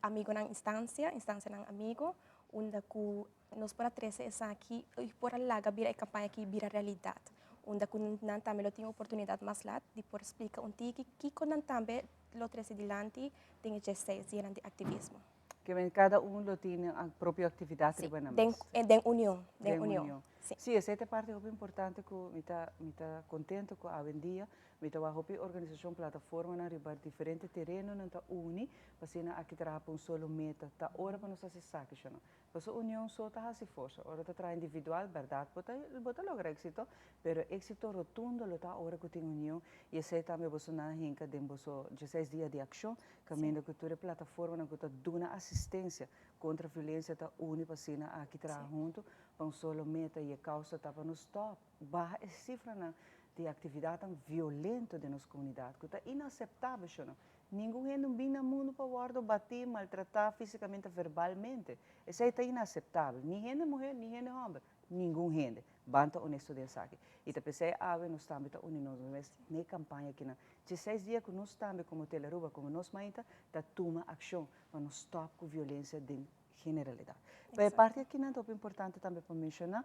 amigonan instansia, instansianan amigo, unda ku nos por a trese esaki i por a laga bira e kampaña aki bira realidat, unda ku nan tambe lo tin oportunidat mas lat di por splika un tiki kiko nan tambe lo trese dilanti den e dieseis dianan di aktivismo. Ke men kada un lo tin nan propio aktividat riba nan mes. Den union, den union. Sí, esei ta e parti hopi importante ku mi ta mi ta kontento ku awendia mi ta wak hopi organisashon, plataformanan riba diferente terenonan ta uni pa asina aki traha pa un solo meta. Ta ora pa nos hasi esaki, shonnan. Pasobra union so ta hasi forsa. Ora ta traha individual, bèrdat bo ta bo ta logra éksito, pero éksito rotundo lo ta ora ku tin union i esei tambe boso nan a hinka den boso dieseis dia di akshon, kaminda ku tur e plataformanan ku ta duna asistensia kontra violensia ta uni pa asina aki traha huntu pa un solo meta i e kousa ta pa nos stòp baha e sifranan di aktividatnan violento den nos komunidat ku ta inaseptabel, shonnan. Ningun hende un bin na mundu pa wòrdu batí, maltratá físikamente, verbalmente. Esei ta inaseptabel. Ni hende muhé, ni hende hòmber. Ningun hende. Ban ta onesto den esaki. I ta p'esei awe nos tambe ta uni nos mes n'e kampaña akinan. Dieseis dia ku nos tambe komo Telearuba, komo nos mainta, ta tuma akshon pa nos stòp ku violensia den generalidad. Pa e parti akinan ta hopi importante tambe pa menciona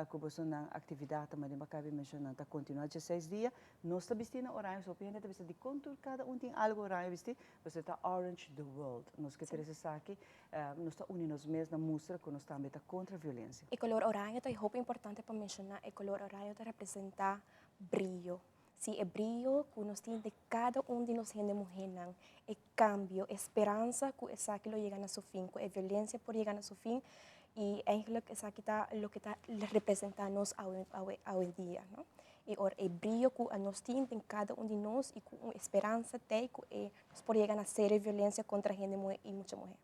cu boso nan actividad ta manera bo a menciona ta continua dieseis dia. Nos ta bisti na oranje, so hopi hende ta bisa dicon tur cada un tin algo oranje bisti, pasobra ta Orange the World. Nos ke trece esaki, nos ta uni nos mes na mustra cu nos tambe ta contra violencia. E color oranje ta hopi importante pa menciona, e color oranje ta representa briyo. Si e briyo cu nos tin den cada un di nos hende muhernan, e cambio, e speransa cu esaki lo yega na su fin, cu e violencia por yega na su fin y eigenlijk esaki ta loke ta representa nos awe awe awendia, no? Y ora e briyo cu nos tin den cada un di nos y cu un speransa t'ey cu e nos por yega na cero e violencia contra hende muher y mucha muher.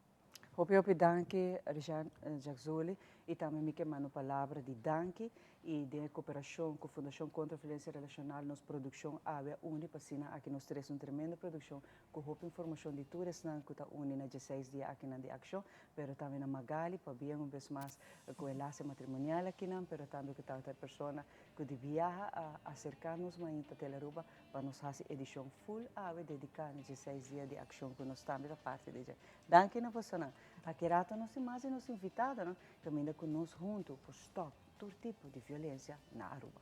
Hopi hopi danki Rijan Jaxuli y tambe mi ke manda un palabra di danki y den e cooperacion cu Fundacion Contra Violencia Relacional nos produccion awe a uni pa asina aki nos trece un tremendo produccion cu hopi informacion di tur esnan cu ta uni na dieseis dia akinan di accion pero tambe na Magali pabia un bes mas cu enlace matrimonial akinan pero tambe cu tabata e persona cu di biaha a acerca nos mainta Telearuba pa nos haci edicion full awe dedica na dieseis dia di accion cu nos tambe ta parti di dje. Danki na bosonan. Aki rato nos tin mas di nos invitadonan kaminda ku nos huntu por stòp tur tipo di violensia na Aruba.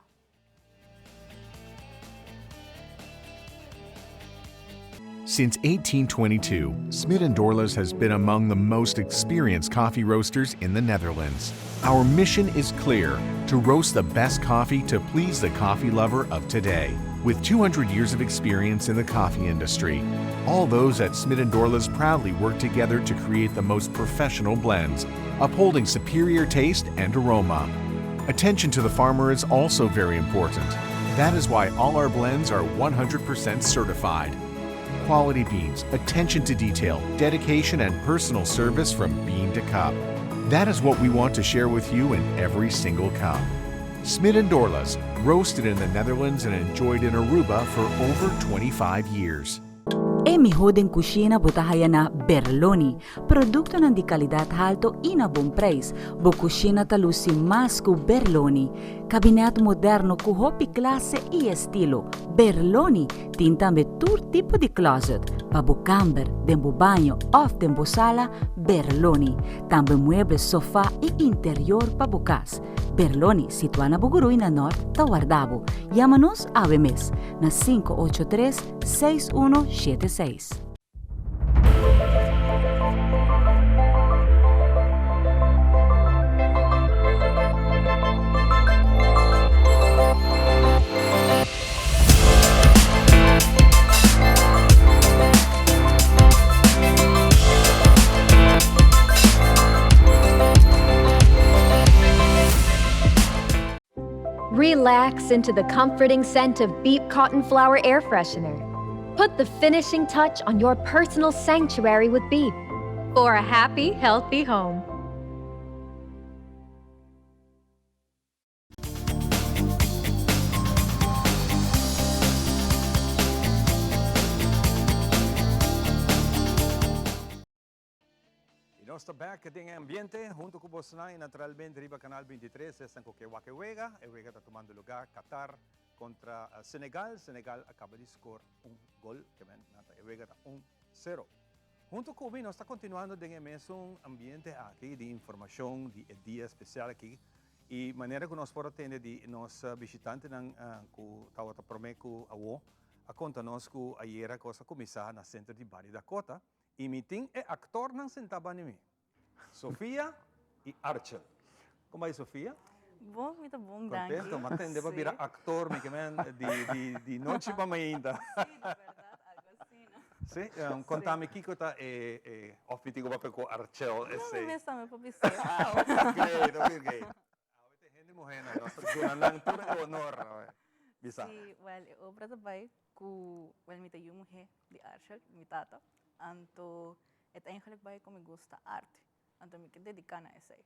Since 1822, Smit and Dorlas has been among the most experienced coffee roasters in the Netherlands. Our mission is clear to roast the best coffee to please the coffee lover of today. With 200 years of experience in the coffee industry, all those at Smit and Dorlas proudly work together to create the most professional blends, upholding superior taste and aroma. Attention to the farmer is also very important. That is why all our blends are 100% certified. Quality beans, attention to detail, dedication, and personal service from bean to cup. That is what we want to share with you in every single cup. Smit and Dorlas, roasted in the Netherlands and enjoyed in Aruba for over 25 years. E mihó den kushina bo ta haya na Berloni. Produktonan di kalidat halto i na bon preis. Bo kushina ta lusi mas ku Berloni. Kabinèt moderno ku hopi klase i estilo. Berloni tin tambe tur tipo di closet pa bo kamber, den bo baño òf den bo sala, Berloni. Tambe mueble, sofá i interior pa bo kas. Berloni, situá na Bugurui na Nort, ta warda bo. Yama nos awe mes na 583 6176. Relax into the comforting scent of Beep Cotton Flower Air Freshener. Put the finishing touch on your personal sanctuary with Beep for a happy, healthy home. Y nos ta bek den e ambiente hunto cu bosnan y naturalmente riba Canal 23 esnan cu ke wak e wega. E wega ta tumando lugar Qatar contra Senegal. Senegal a caba di score un gol, ke men nan ta e wega ta un sero. Hunto cu mi nos ta continuando den e mesun ambiente aki di informacion di e dia special aki y manera cu nos por a tende di nos bishitantenan cu tawata prome cu awo a conta nos cu ayera cos a cuminsa na Centro di Bario Dakota y mi tin e actornan senta banda mi, Sofia y Archel. Con bay Sofia? Bon, mi ta bon, danki. Contento, m'a tende bo bira actor, mi ke men di di di nochi pa mainta. Si, di berdad, algo asina. Si, conta mi kico ta e e of mi tin cu papia cu Archel esey? No, mi mes tambe por bis'é. Great, hopi great. Awe ta e hende muhernan, nos ta duna nan tur e honor awe. Bisa. Si, wel e obra ta bay cu, wel mi ta yu muher di Archel, mi tata, anto e ta eigenlijk bay cu mi gusta arte. Anto mi ke dediká na esei.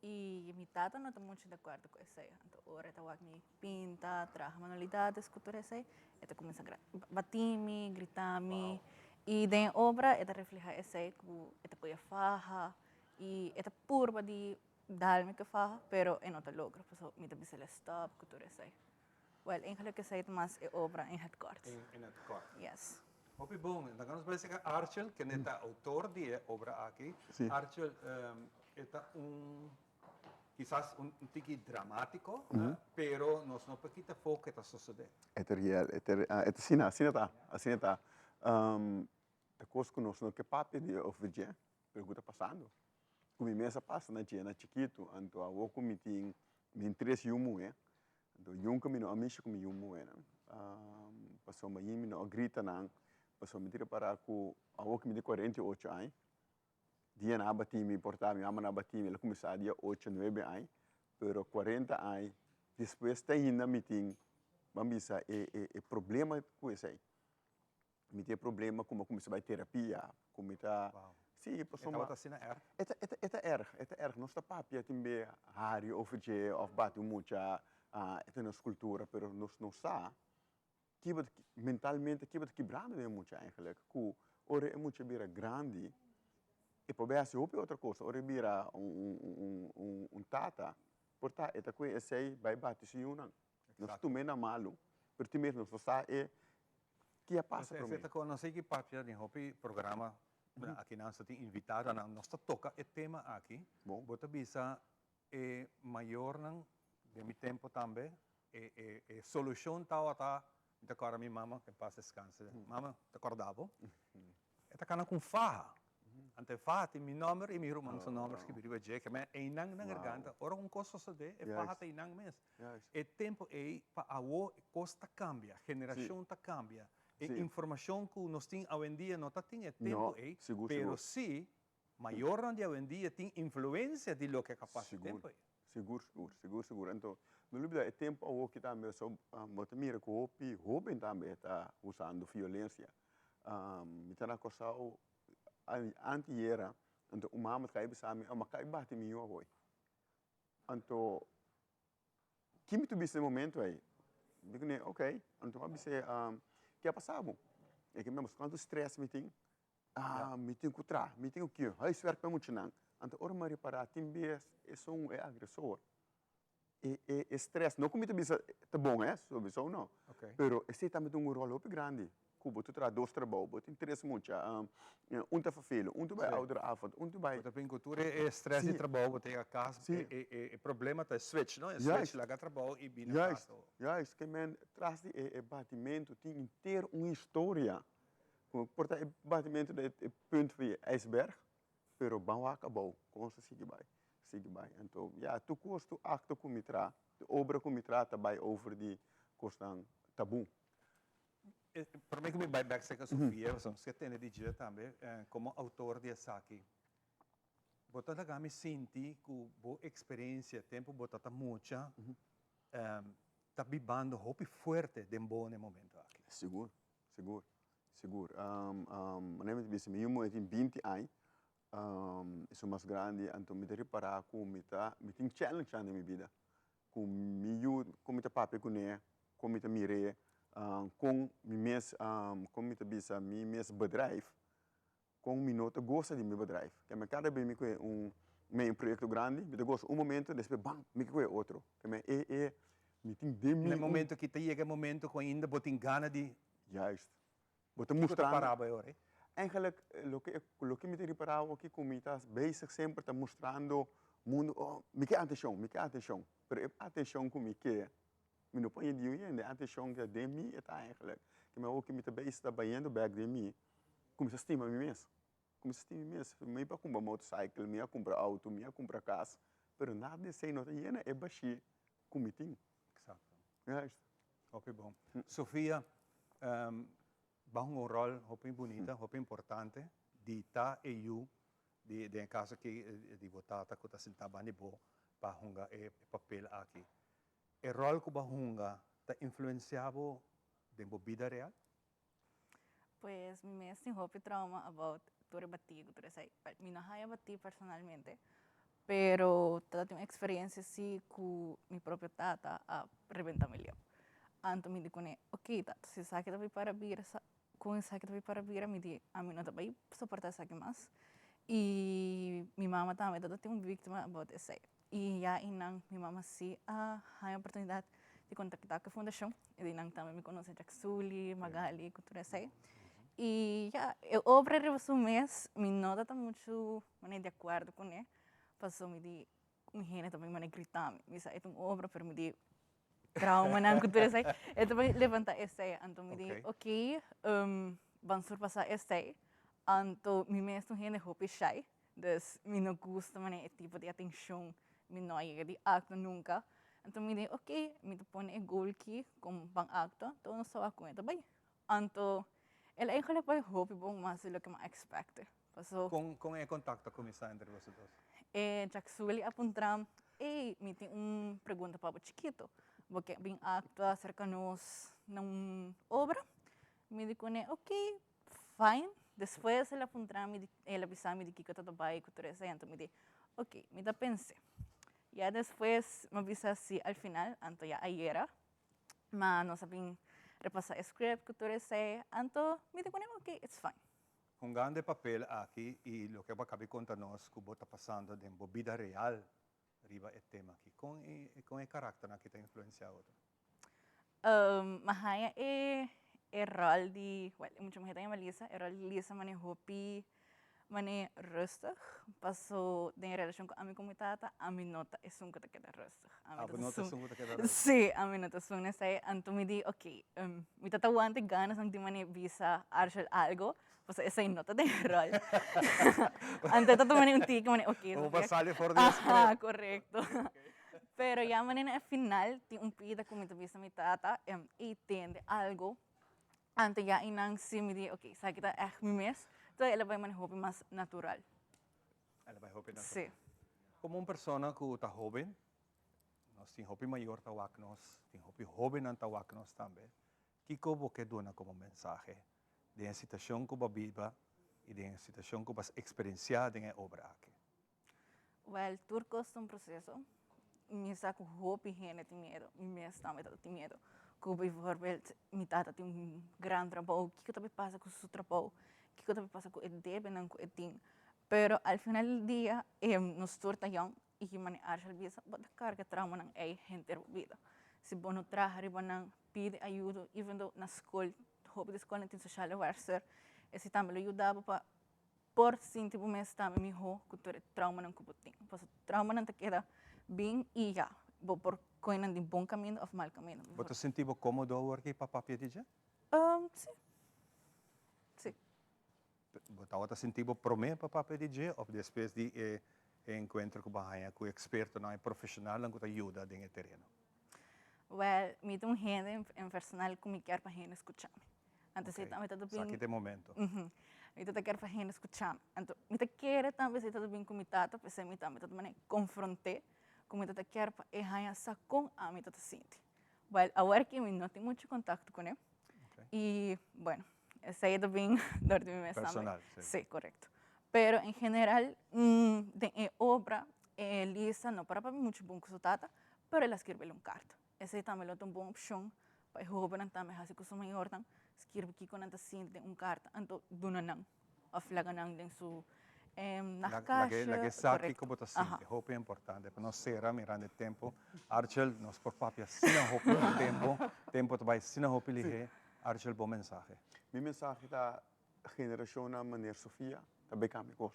I mi tata no ta muchu di akuerdo ku esei. Anto ora e ta wak mi pinta, traha manualidades ku tur esei, e ta kuminsá bati mi, grita mi. I den e obra e ta reflehá esei ku e ta poi e faha i e ta purba di dal mi ku e faha, pero e no ta logra pasobra mi ta bis'el e stòp ku tur esei. Wèl, eigenlik esei ta mas e obra in het kort. In het kort. Yes. Hopi bon. Dan nos bai seka Archel, kende ta outor di e obra aki. Archel, e ta un, kisas un tiki dramátiko, pero nos no por kita afó ke ta sosodé. E ta real, e ta, e ta asina, asina ta, asina ta. Ta kos ku nos no ke papia di over dje, pero ku ta pasando. Ku mi mes a pasa na dje na chikitu, anto awor ku mi tin, mi tin tres yu muhé, Anto yunka mi no a mishi ku mi yu muhénan, pasobra mi no a grita nan, pasobra mi tin repará ku awor ku mi tin 48 aña, dia nan a batí mi por ta mi mama nan a batí mi, el a kuminsá dia ocho, nuebe aña, pero 40 aña despues te ainda mi tin, ban bisa, e e e problema ku esei. Mi tin e problema ku mi a kuminsá bai terapia, ku mi ta, sí, pasobra. E tabata asina erg? E ta, e ta erg, e ta erg. Nos ta papia tin be hari over dje òf bati un mucha, e ta nos kultura, pero nos no sa kiba ta, mentalmente kiba ta kibrando den e mucha eigenlijk, ku ora e mucha bira grandi, e por bai hasi hopi otro kos, ora e bira un, un, un, un tata, por ta e ta kohe esei bai bati su yunan. Nos tum'é na malu, pero tin mes nos no sa e ki a pasa promé. Esei ta kon nos sigui papia den hopi programa aki nan sa tin invitadonan, nos ta toka e tema aki. Bo ta bisa e mayornan den mi tempo tambe e e e solushon tabata, mi ta kòrda mi mama, ke pas deskanse, mama ta kòrda bo? E ta kana ku un faha. Anto e faha tin mi nòmber i mi ruman su nòmber skibí riba dje. Ke men einan na garganta, ora un kos sosodé, e faha ta einan mes. E tempu ei pa awo e kos ta kambia, generashon ta kambia. E informashon ku nos tin awendia no ta tin e tempu ei, pero sí mayornan di awendia tin influensia di loke a pasa e tempu ei. Sigur, sigur, sigur, sigur. Anto, no lubida e tempu awo ki tambe so bo ta mira ku hopi hoben tambe ta usando violensia. Mi ta na Kòrsou antiera, anto un mama ta kai bisa mi, mi a kai bati mi yu awor. Anto, ki mi ta bisa na e momento ei? Mi di kuné, ok. Anto mi a bis'é, ke a pasa bo? E ke mi a bisa, kuantu strès mi tin? Mi tin ku traha, mi tin ku kio, huiswerk pa e muchanan. Anto ora mi a ripará tin bes esun e agresor e e e stress, no ku mi ta bisa ta bon eh, sowieso no, pero esei tambe ta un ròl hopi grandi ku bo ta traha dos trabou, bo tin tres mucha, un ta vervelen, un ta bai ouderavond, un ta bai. Bo ta bin ku tur e stress di trabou, bo ta yega kas, e e e problema ta e switch no, e switch laga trabou i bini kas. Juist, juist, ke men tras di e e batimentu tin henter un historia, ku por ta e batimentu ta e punt di e ijsberg, Pero ban wak abou, kon sa sigui bai, sigui bai. Anto, ya, tur kos, tur akto ku mi traha, tur obra ku mi traha ta bai over di kosnan tabú. Promé ku mi bai bèk serka Sofia, pasobra nos ke tende di dje tambe, komo outor di esaki, bo ta laga mi sinti ku bo eksperensia tempu bo ta ta mucha ta bibando hopi fuerte den bo na e momento aki. Sigur. Sigur, sigur. Manera mi ta bisa, mi yu muhé tin binti aña, esun mas grandi, anto mi ta ripará ku mi ta, mi tin challengenan den mi bida, ku mi yu, kon mi ta papia kuné, kon mi ta mir'é, kon mi mes, kon mi ta bisa, mi mes bedrijf, Kon mi no ta gosa di mi bedrijf. Ke men kada bes mi kohe un mei un proyekto grandi, mi ta gosa un momento, despues bam, mi ke kohe otro. Ke men e e mi tin den mi Na e un. momento ki ta yega e momento ku ainda bo tin gana di. Juist. Bo ta Kiko ta mustrando. para bo e ora ei? Eigenlijk loke loke mi ta ripará awoki ku mi ta bezig semper ta mustrando mundu, oh, mi ke atenshon, mi ke atenshon. Pero e atenshon ku mi ke, mi no por haña di un hende. E atenshon ku ta den mi e ta eigenlijk. Ke men awoki mi ta bezig ta bayendo bèk den mi. Kuminsá stima mi mes, kuminsá stima mi mes. Mi a kumpra motorcycle, mi a kumpra auto, mi a kumpra kas. Pero nada di esei no ta yena e bashí ku mi tin. Exacto. Juist. Hopi bon. Sofia, Ba hunga un rol hopi bunita, hopi importante di ta e yu di den e caso aki di bo tata cu ta sinta banda di bo pa hunga e papel aki. E rol cu bo a hunga ta influencia bo den bo bida real? Pues mi mes tin hopi trauma about tur e bati cu tur esai. Mi no haya bati personalmente, Pero ta tin un experiencia si cu mi propio tata a rebenta mi lep. Anto mi di cune, ok tata, si esaki ta bay para bira, con esaki ta bay para bira, mi di ami no ta bay soporta esaki mas. Y mi mama tambe tabata tin un victima about esey. Y ya eynan mi mama si a haña oportunidad di contacta cu e fundacion. Y di nan tambe mi conoce Jack Sully, Magali cu tur esey. Y ya, e obra riba su mes mi no ta ta mucho Manera di akuerdo kuné, pasobra mi di un hende ta bin manera grita mi, mi sa e ta un obra pero mi di traumanan ku tur esei, e ta bin levanta esei, anto mi di ok ban surpasá esei, anto mi mes ta un hende hopi shai, dus mi no gusta manera e tipo di atenshon, mi no a yega di aktua nunka, anto mi di ok mi ta pone e goal aki kon ban aktua, anto nos ta wak kon e ta bai, anto el a eigenlijk bai hopi bon mas di loke mi a expect. Paso. Kon kon e kontakto a kuminsá entre boso dos? E Jack Sully a puntra, Ey, mi tin un pregunta pa bo chikito. Bo ke bin aktua serka nos na un obra? Mi di kuné, Ok, fine. Despues el a puntra mi, el a bisa mi di kiko ta ta bai ku tur esei, anto mi di, Ok, mi ta pens'é. Ya despues mi a bisa si al final, anto ya ayera, ma nos a bin repasá e script ku tur esei, anto mi di kuné, Ok, it's fine. Hungando e papel aki y loke bo a cabi conta nos cu bo ta pasando den bo bida real riba e tema aki, con e con e caracternan aki ta influencia otro? Mi a haña e e rol di, well e mucha muher ta yama Lisa, e rol di Lisa mane hopi mane rustig, paso den e relacion cu ami cu mi tata, ami no ta esun cu ta keda rustig. Ah, bo no ta esun cu ta keda rustig? Sí, ami no ta esun esei, anto mi di ok, Mi ta ta wanta e ganasnan di manera bisa Arshel algo, pasobra esei no ta den e rol. Anto e ta tuma un tiki manera ok. Como pa sali for di e script. Aha, korekto. Pero ya manera na e final tin un pida ku mi ta bisa mi tata, ey tende algo, anto ya einan si mi di ok, esaki ta ègt mi mes, entonces el a bai manera hopi mas natural. El a bai hopi natural. Si. Como un persona ku ta hoben, Nos tin hopi mayor ta wak nos, tin hopi hobennan ta wak nos tambe. Kiko bo ke duna komo mensahe den e situashon ku bo a biba i den e situashon ku bo a eksperensiá den e obra aki? Wèl, tur kos ta un proseso. Mi sa ku hopi hende tin miedu, mi mes tambe tabata tin miedu. Ku bivoorbeeld mi tata tin un gran trabou, kiko ta bai pasa ku su trabou? Kiko ta bai pasa ku e debenan ku e tin? Pero al final del dia nos tur ta yòn I ki manera Arshel bisa, bo ta karga traumanan ei henter bo bida. Si bo no traha riba nan, pidi ayudo, even though na skol, hopi di skolnan tin sociale werkster, esei tambe lo yuda bo pa por sinti bo mes tambe mihó ku tur e traumanan ku bo tin. Pasobra traumanan ta keda bin i ya, bo por kohe nan di bon kaminda òf mal kaminda. Bo ta sinti bo kómodo awor ki pa papia di dje? Si. Si. Bo tabata sinti bo promé pa papia di dje òf despues di e enkuentro ku bo a haña ku ekspertonan i profeshonalnan ku ta yuda den e tereno? Wèl, mi ta un hende en personal ku mi kier pa hende skucha mi. Anto si mi ta bin. Esaki ta e momento. Mi ta kier pa hende skucha mi. Anto mi ta kere tambe si ta bin ku mi tata, p'esei mi tambe ta manera konfront'é ku mi ta kier pa e haña sa kon ami ta ta sinti. Wèl, awor aki mi no tin muchu kontakto kuné. I, bueno, esei ta bin dor di mi mes tambe. Personal, si. Si, korekto. Pero en general, den e obra, e Lisa no para papia muchu bon ku su tata, pero el a skirbi un karta. Esei tambe lo ta un bon opshon pa e hóbennan tambe hasi ku su mayornan, skirbi kiko nan ta sinti den un karta, anto duna nan òf laga nan den su nachtkastje. Laga e sa kiko bo ta sinti, hopi importante. Pa nos sera mirando e tempu. Archel, nos por papia asina hopi ku tempu, tempu ta bai asina hopi lihé. Archel, bo mensahe. Mi mensahe ta generashonnan maner Sofia ta bai kambia kos,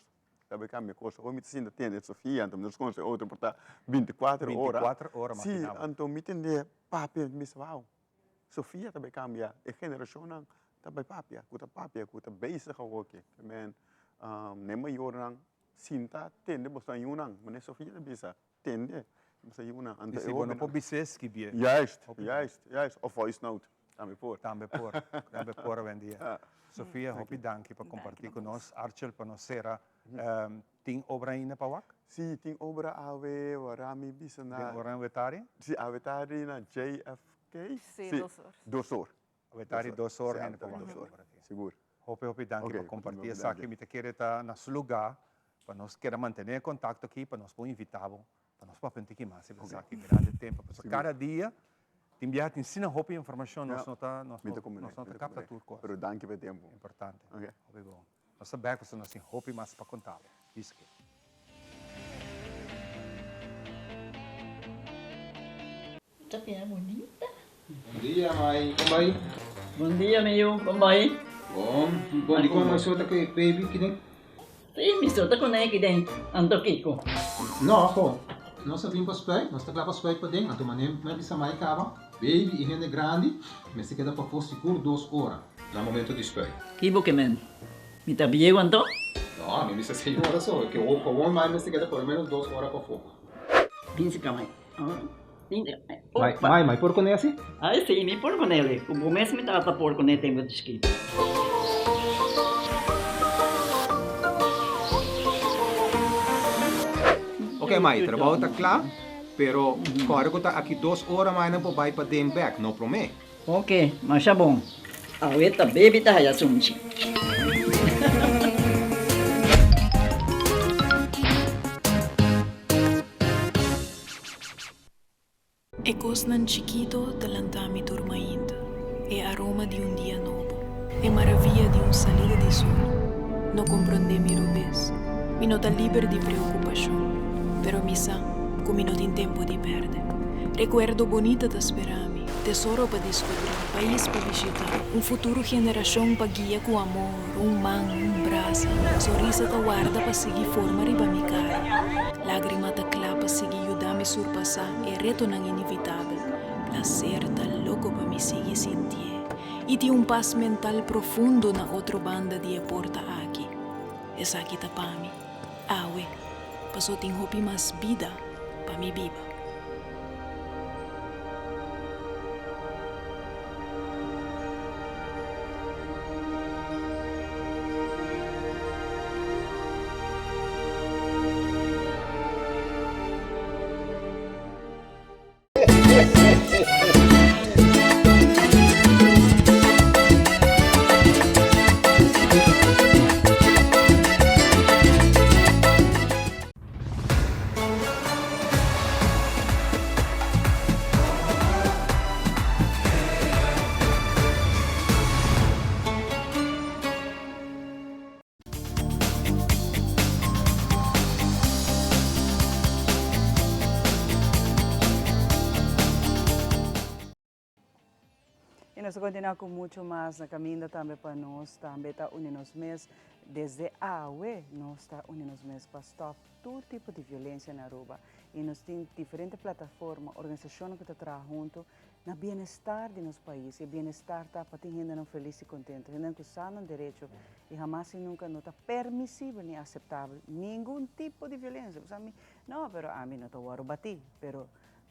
ta bai kambia kos. Ora mi ta sinta tende Sofia, anto mi ta konose otro por ta bintikuater ora. Bintikuater ora, Si, makinabo. anto mi tende papia, mi bisa wou, Sofia ta bai kambia, e generashonnan ta bai papia, ku ta papia, ku ta bezig awoki. Men, ne mayornan sinta tende boso ayunan, manera Sofia ta bisa. tende, mi sa yunan. I si bo no por bis'é, skibié. Juist, juist, juist. Of voice note, tambe por. Tambe por, tambe por awendia. Sofia, hopi danki pa kompartí ku nos. Archel, pa nos sera, tin obra ainda pa wak? Sí, tin obra awe, wara mi bisa na. Den ora awetari? Sí, awetari na JFK. Sí, dos or. Dos or. Awetari dos or hende por wak e obra aki. Sigur. Hopi hopi danki pa kompartí esaki. Mi ta kere ta na su lugá pa nos keda mantené e kontakto aki pa nos por invitá bo pa nos papia un tiki mas riba esaki mirando e tempo. Pasobra kada dia tin biaha tin asina hopi informashon nos no ta nos no ta kapta tur kos. Pero danki pa e tempo. Importante. Hopi bon. Nos ta bek pasobra nos tin hopi mas pa konta bo. Biske. Ta bira bunita. Bon dia mai, kon bai? Bon dia mi yu, kon bai? Bon, bon dikon mai so ta ku e baby kiden? Si, mi so ta ku ne kiden, anto kiko? No, ho, nos a bin pa spuit, nos ta kla pa spuit paden, anto manera mi a bisa mai kaba, baby i hende grandi mester keda pafó sigur dos ora na momento di spuit. Ki bo ke men? Mi ta bieu anto? No, mi bisa señora so, ke gewoon mai mester keda por lo menos dos ora pafó. Bin si ka mai. Mai, mai, mai por kuné asi? Ai si, mi por kuné li. Ku bo mes mi tata por kuné tempu di chikito. Ok mai, trabou ta kla, pero kòrda ku ta aki dos ora mai nan por bai paden bèk, no promé. Ok, masha bon. Awe ta baby ta haya sunchi. E kosnan chikito ta lanta mi tur mainta, e aroma di un dia nobo, e maravia di un salida di sol. No komprondé mi robes, mi no ta liber di preokupashon, pero mi sa ku mi no tin tempu di pèrdè. Rekuerdo bonita ta spera mi, tesoro pa diskubrí, pais pa bishitá, un futuro generashon pa guia ku amor, un man, un brasa, sonrisa ta warda pa sigui forma riba mi kara. Lágrima ta kla pa sigui yuda mi surpasá e retonan inevitabel. Plaser ta loko pa mi sigui sintié i tin un pas mental profundo na otro banda di e porta aki. Esaki ta pa mi, awe, paso tin hopi mas bida pa mi biba. Y nos ta continua cu mucho mas na caminda tambe pa nos tambe ta uni nos mes. Desde awe nos ta uni nos mes pa stop tur tipo di violencia na Aruba. Y nos tin diferente plataforma, organisacionnan cu ta traha hunto na bienestar di nos pais. Y e bienestar ta pa tin hendenan feliz y contento, hendenan cu sa nan derecho y hamas y nunca no ta permisibel ni aceptabel ningun tipo di violencia. Bo sa mi, no, pero ami no ta wòrdu batí, pero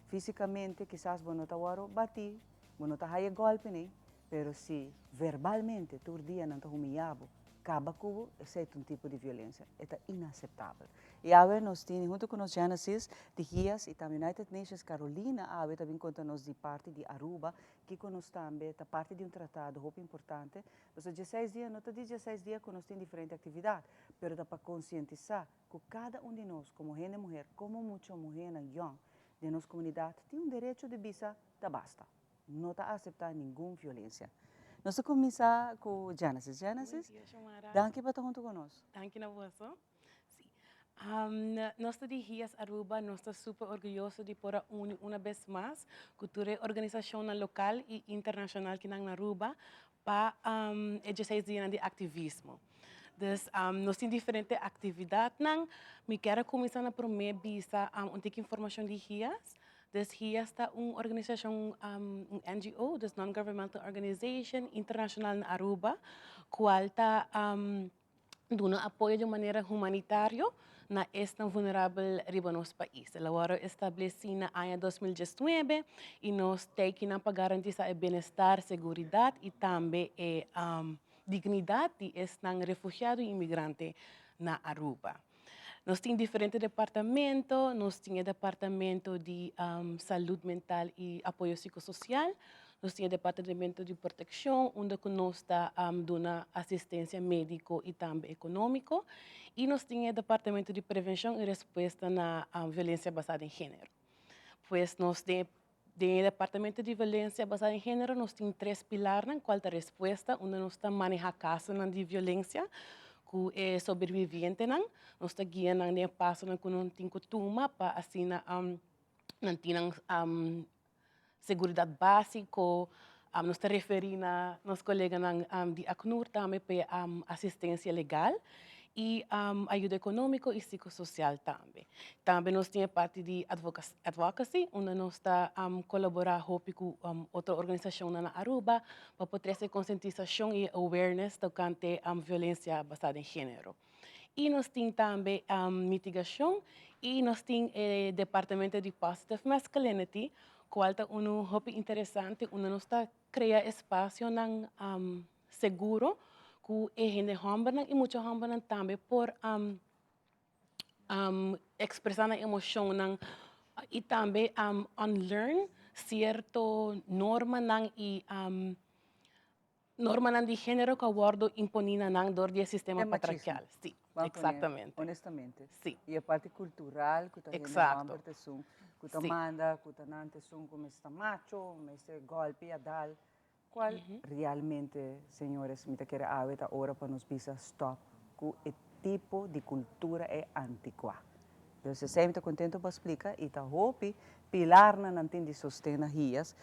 fisicamente kisas bo no ta wòrdu batí, bo no ta haya golpe ni, pero si verbalmente tur dia nan ta humiyá bo, kaba ku bo, esei ta un tipo di violencia, e ta inaceptabel. Y awe nos tini hunto cu nos Genesis di Gias y tambe United Nations Carolina awe ta bin conta nos di parti di Aruba kico nos tambe ta parti di un tratado hopi importante. Pasobra dieseis dia no ta di dieseis dia cu nos tin diferente actividad, pero ta pa concientisa cu cada un di nos como hende muher, como mucho muhernan yong den nos comunidad tin un derecho di bisa ta basta. No ta acepta ningun violencia. Nos ta cuminsa cu Genesis. Genesis, danki pa ta hunto cu nos. Danki na boso. Sí. Nos ta di Gias Aruba, nos ta super orguyoso di por a uni una bes mas cu tur e organisacionnan local y internacional ki nan na Aruba pa e dieseis dianan di activismo. Dus nos tin diferente actividadnan. Mi kier a cuminsa na prome bisa un tiki informacion di Gias. Dus Gias ta un organisacion, un NGO, dus Non-Governmental Organization, internacional na Aruba, cual ta duna apoyo di un manera humanitario. na esnan vulnerabel riba nos pais. El a wòrdu establesí na aña 2019 i nos ta eikinan pa garantisá e bienestar, seguridat i tambe e dignidat di esnan refugiado i imigrante na Aruba. Nos tin diferente departamento, nos tin e departamento di salud mental i apoyo psicosocial, nos tin e departamento di proteccion unda cu nos ta duna asistencia medico i tambe economico i nos tin e departamento di prevencion i respuesta na violencia basa den genero. Pues nos den den e departamento di violencia basa den genero nos tin tres pilarnan cual ta respuesta unda nos ta maneha casonan di violencia cu e sobrevivientenan, nos ta guia nan den e pasonan cu nan tin cu tuma pa asina nan tin nan seguridad basico, nos ta referi na nos coleganan di ACNUR tambe pa e asistencia legal y ayuda economico y psicosocial tambe. Tambe nos tin e parti di advocacy unda nos ta colabora hopi cu otro organisacionnan na Aruba pa por trece concientisacion y awareness tocante violencia basa den genero. Y nos tin tambe mitigacion y nos tin e departamento di positive masculinity cual ta uno hopi interesante unda nos ta crea espacionan seguro cu e hende hombernan y mucha hombernan tambe por expresa nan emocionnan y tambe unlearn cierto normanan y normanan di genero cu a wordo imponi na nan door di e sistema patriarcal. Si, exactamente. Honestamente. Si. Y e parti cultural cu ta hende homber ta esun cu ta manda, cu ta nan ta esun cu mester ta macho, mester golpea, dal. Cual realmente, señores, mi ta kere awe ta ora pa nos bisa stop cu e tipo di cultura e anticua. Dus esey mi ta contento pa splica y ta hopi pilarnan nan tin di sosten na hias,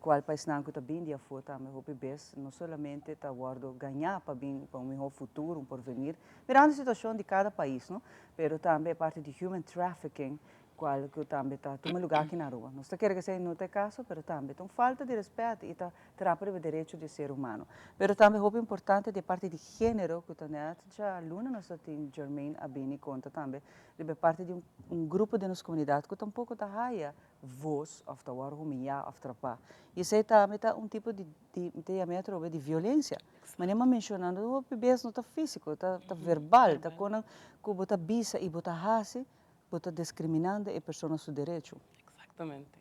cual pa esnan cu ta bin di afo tambe hopi bes no solamente ta wordo gaña pa bin pa un miho futuro, un porvenir, mirando e situacion di cada pais, no, pero tambe e parti di human trafficking cual cu tambe ta tuma lugar aki na Aruba. Nos ta kere cu esey no ta e caso, pero tambe ta un falta di respet y ta trapa riba derecho di ser humano. Pero tambe hopi importante di e parti di genero cu ta net djaluna nos ta tin Jermaine a bini conta tambe riba e parti di un grupo den nos comunidad cu tampoco ta haya voz of ta worde humiya of trapa. Y esey tambe ta un tipo di, di, mi ta yama e atrobe, di violencia. Manera mi a menciona, hopi bes no ta fisico, ta verbal, ta con nan cu bo ta bisa y bo ta haci. Bo ta discriminando e persona su derecho. Exactamente.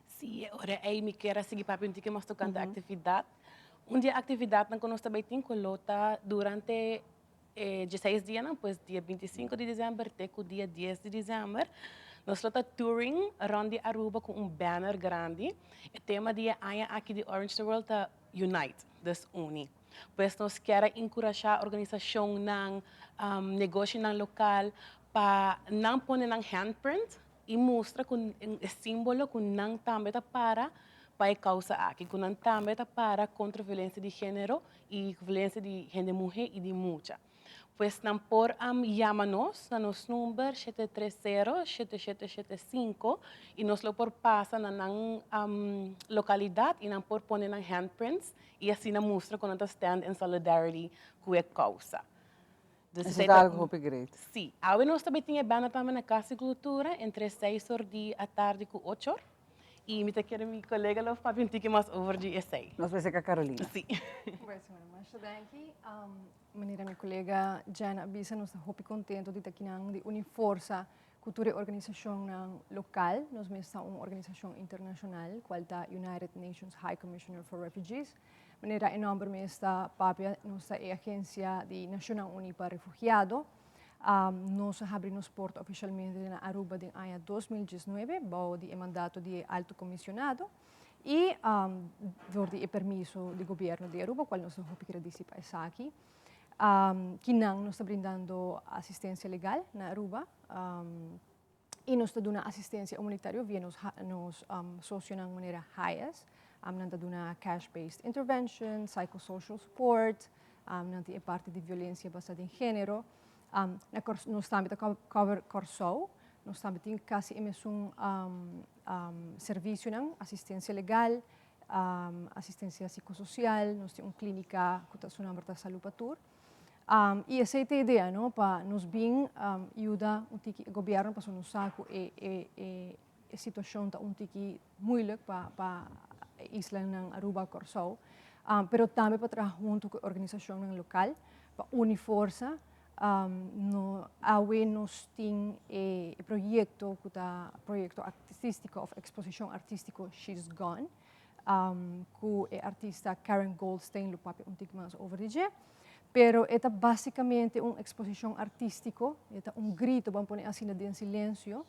Sí, e ora ei mi kier a sigui papia un tiki mas tocante actividad. Un di e actividadnan cu nos ta bay tin cu lo ta durante e dieseis dianan, pues dia bintisinco di december te cu dia dies di december, nos lo ta touring rond di Aruba cu un banner grandi. E tema di e aña aki di Orange the World ta Unite, dus uni. Pues nos kier a encurasha organisacionnan, negoshinan local pa nan pone nan handprint y mustra cu e simbolo cu nan tambe ta para pa e causa aki, cu nan tambe ta para contra violencia di genero y violencia di hende muhe y di mucha. Pues nan por yama nos na nos number 730 7775 y nos lo por pasa na nan localidad y nan por pone nan handprints y asina mustra cu nan ta stand in solidarity cu e causa. Esei ta algo hopi great. Sí. Awe nos ta bay tin e banda tambe na Cas di Cultura entre seis or di atardi cu ocho or. Y mi ta kere mi colega lo papia un tiki mas over di esey. Nos bay seca Carolina. Sí. Bueno, masha danki. Manera mi colega Jen a bisa, nos ta hopi contento di ta kinan di uni forsa cu tur e organisacionnan local. Nos mes ta un organisacion internacional, cual ta United Nations High Commissioner for Refugees. Manera e nomber mes ta papia, nos ta e agencia di Nacionnan Uni pa Refugiado. Nos a habri nos porta oficialmente na Aruba den aña 2019, bou di e mandato di e Alto Comisionado y door di e permiso di gobierno di Aruba, cual nos ta hopi gradici pa esaki. Kinan nos ta brindando asistencia legal na Aruba. Y nos ta duna asistencia humanitario via nos, nos socionan manera HIAS. Nan ta duna cash-based intervention, psychosocial support, nan tin e parti di violencia basa den genero. Na nos tambe ta cover Kòrsou. Nos tambe tin casi e mesun servicionan, asistencia legal, asistencia psicosocial, nos tin un clinica cu ta su nomber ta Salud pa Tur. Y esey ta e idea, no, pa nos bin yuda un tiki e gobierno pasobra nos sa cu e e e e situacion ta un tiki moeilijk pa pa e islanan Aruba, Corsou, pero tambe pa traha hunto cu e organisacionnan local pa uni forsa. No awe nos tin e proyecto cu ta proyecto artistico of exposicion artistico She's Gone cu e artista Karen Goldstein lo papia un tiki mas over di dje. Pero e ta basicamente un exposicion artistico, e ta un grito, ban pone asina, den silencio,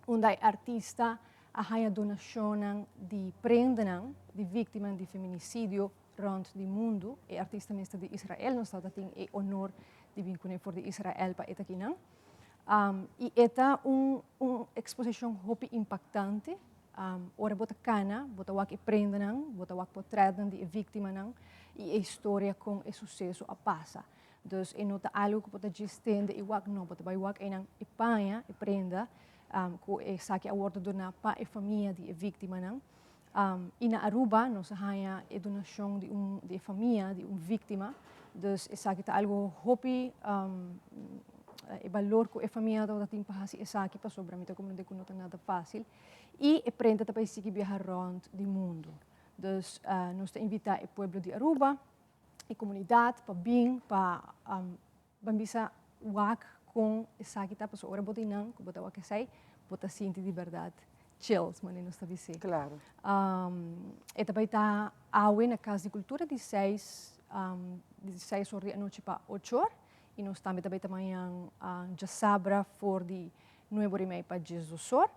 unda e artista a haya donacionnan di prendanan di victimanan di feminicidio rond di mundu. E artista mes ta di Israel, nos tabata tin e honor di bin kuné for di Israel pa e ta kinan. I e ta un un eksposishon hopi impaktante. Ora bo ta kana, bo ta wak e prendanan, bo ta wak potrètnan di e víktimanan i e historia kon e suseso a pasa. Dus e no ta algu ku bo ta djis tende i wak, no, bo ta bai wak einan e paña, e prenda ku esaki a wòrdu doná pa e famia di e víktimanan. I na Aruba nos a haña e donashon di un di e famia di un víktima, dus esaki ta algu hopi e balor ku e famia tabata tin pa hasi esaki pasobra mi ta komprende ku no ta nada fásil i e prenta ta bai sigui biaha rònt di mundu. Dus nos ta invitá e pueblo di Aruba, e komunidat pa bin pa Ban bisa wak kon esaki ta pasobra ora bo ta einan ku bo ta wak esei bo ta sinti di bèrdat chills manera nos ta bis'é. Claro. E ta bai ta awe na Kas di Kultura di seis di seis or di anochi pa ocho or i nos tambe ta bai ta mañan djasabra for di nuebe or i mei pa diesdos or.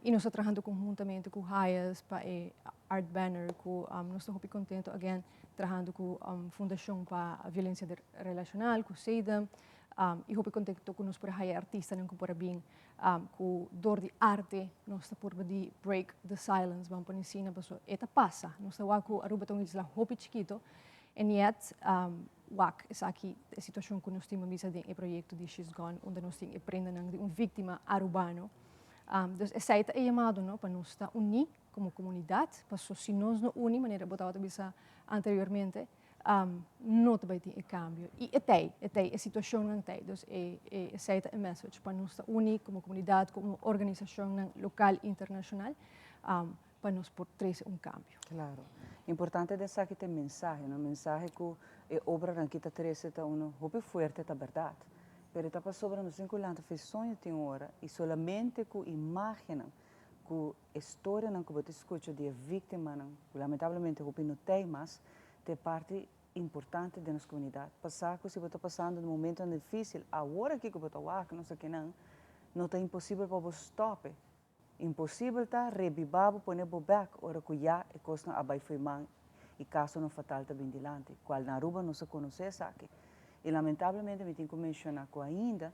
I nos ta trahando konhuntamente ku HIAS pa e art banner ku nos ta hopi kontento again trahando ku Fundashon pa Violensia Relashonal, ku CEDEM i hopi kontento ku nos por a haya artistanan ku por a bin ku dor di arte nos ta purba di break the silence ban pone asina pasobra e ta pasa. Nos ta wak ku Aruba ta un isla hopi chikito en yet wak esaki ta e situashon ku nos tin pa bisa den e proyekto di She's Gone unda nos tin e prendanan di un víktima arubano. Dus esei ta e yamado no pa nos ta uní komo komunidat paso si nos no uni manera bo tabata bisa anteriormente no ta bai tin e kambio i e tei e tei e situashonnan tei dus e esei ta e message pa nos ta uni komo komunidat komo organisashonnan lokal internashonal pa nos por trese un kambio. Claro. Importante den esaki ta e mensahe, no? Mensahe ku e obranan ki ta trese ta uno hopi fuerte, ta bèrdat. Pero e ta pasobra nos tin ku lanta fe soño tin ora i solamente ku imágennan, ku e storianan ku bo ta skucha di e víktimanan, ku lamentablemente hopi no t'ei mas, ta e parti importante den nos komunidat. Pa sa ku si bo ta pasando den momentonan difísil, awor aki ku bo ta wak nos akinan, no ta imposibel pa bo stòp e. Imposibel ta rebiba bo pone bo bek ora ku ya e kosnan a bai fo'i man i kasonan fatal ta bin dilanti, kual na Aruba nos a konosé esaki. I lamentablemente mi tin ku menshoná ku ainda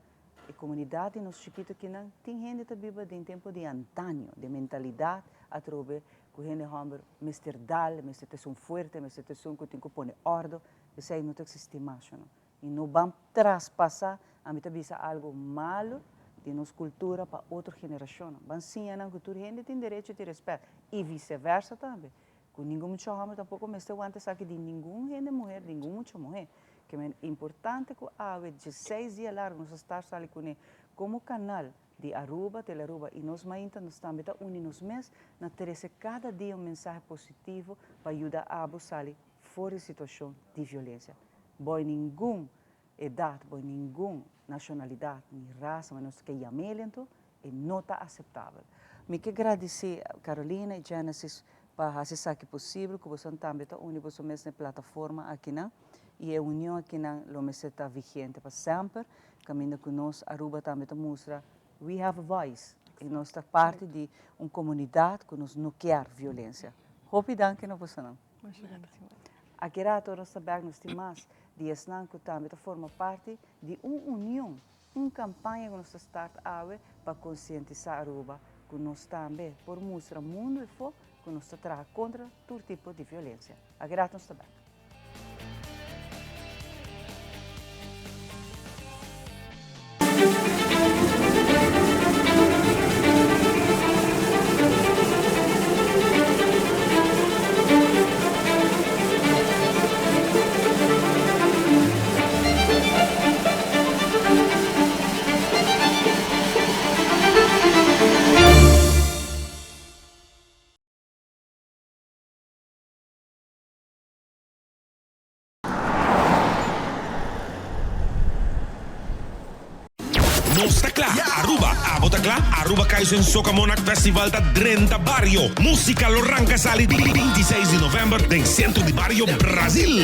e komunidat di nos chikito kinan tin hende ta biba den tempu di antaño, den mentalidat atrobe ku hende hòmber mester dal, mester ta esun fuerte, mester ta esun ku tin ku pone òrdu, esei no ta eksistí mas, no. I no ban traspasá, ami ta bisa algu malu di nos kultura pa otro generashonnan. Ban siña nan ku tur hende tin derecho di rèspèt i visevèrsa tambe. Ku ningun mucha hòmber tampoko mester wanta esaki di ningun hende muher, ningun mucha muhé. Ke men importante ku awe dieseis dia largu nos a star sali kuné komo kanal di Aruba, Telearuba i nos mainta nos tambe ta uni nos mes na trese kada dia un mensahe positivo pa yuda abo sali for di situashon di violensia. Bo ningun edat, bo ningun nashonalidat ni rasa, ma nos ke yam'el anto, e no ta aseptabel. Mi ke gradisí Carolina i Genesis pa hasi esaki posibel, ku boso tambe ta uni boso mes na e plataforma akinan i e union akinan lo mester ta vigente pa semper, kaminda ku nos Aruba tambe ta mustra we have a voice i nos ta parti di un komunidat ku nos no kier violensia. Hopi danki na bosonan. Aki rato nos ta bek nos tin mas di esnan ku tambe ta forma parti di un union, un kampaña ku nos ta start awe pa konsientisá Aruba ku nos tambe por mustra mundu efo ku nos ta traha kontra tur tipo di violensia. Aki rato nos ta bek. Nos ta kla! Aruba, abo ta kla? Aruba Kaiso en Soca Monarch Festival ta drenta bario! Musica lo ranca sali 26 di november den Centro di Bario Brazil!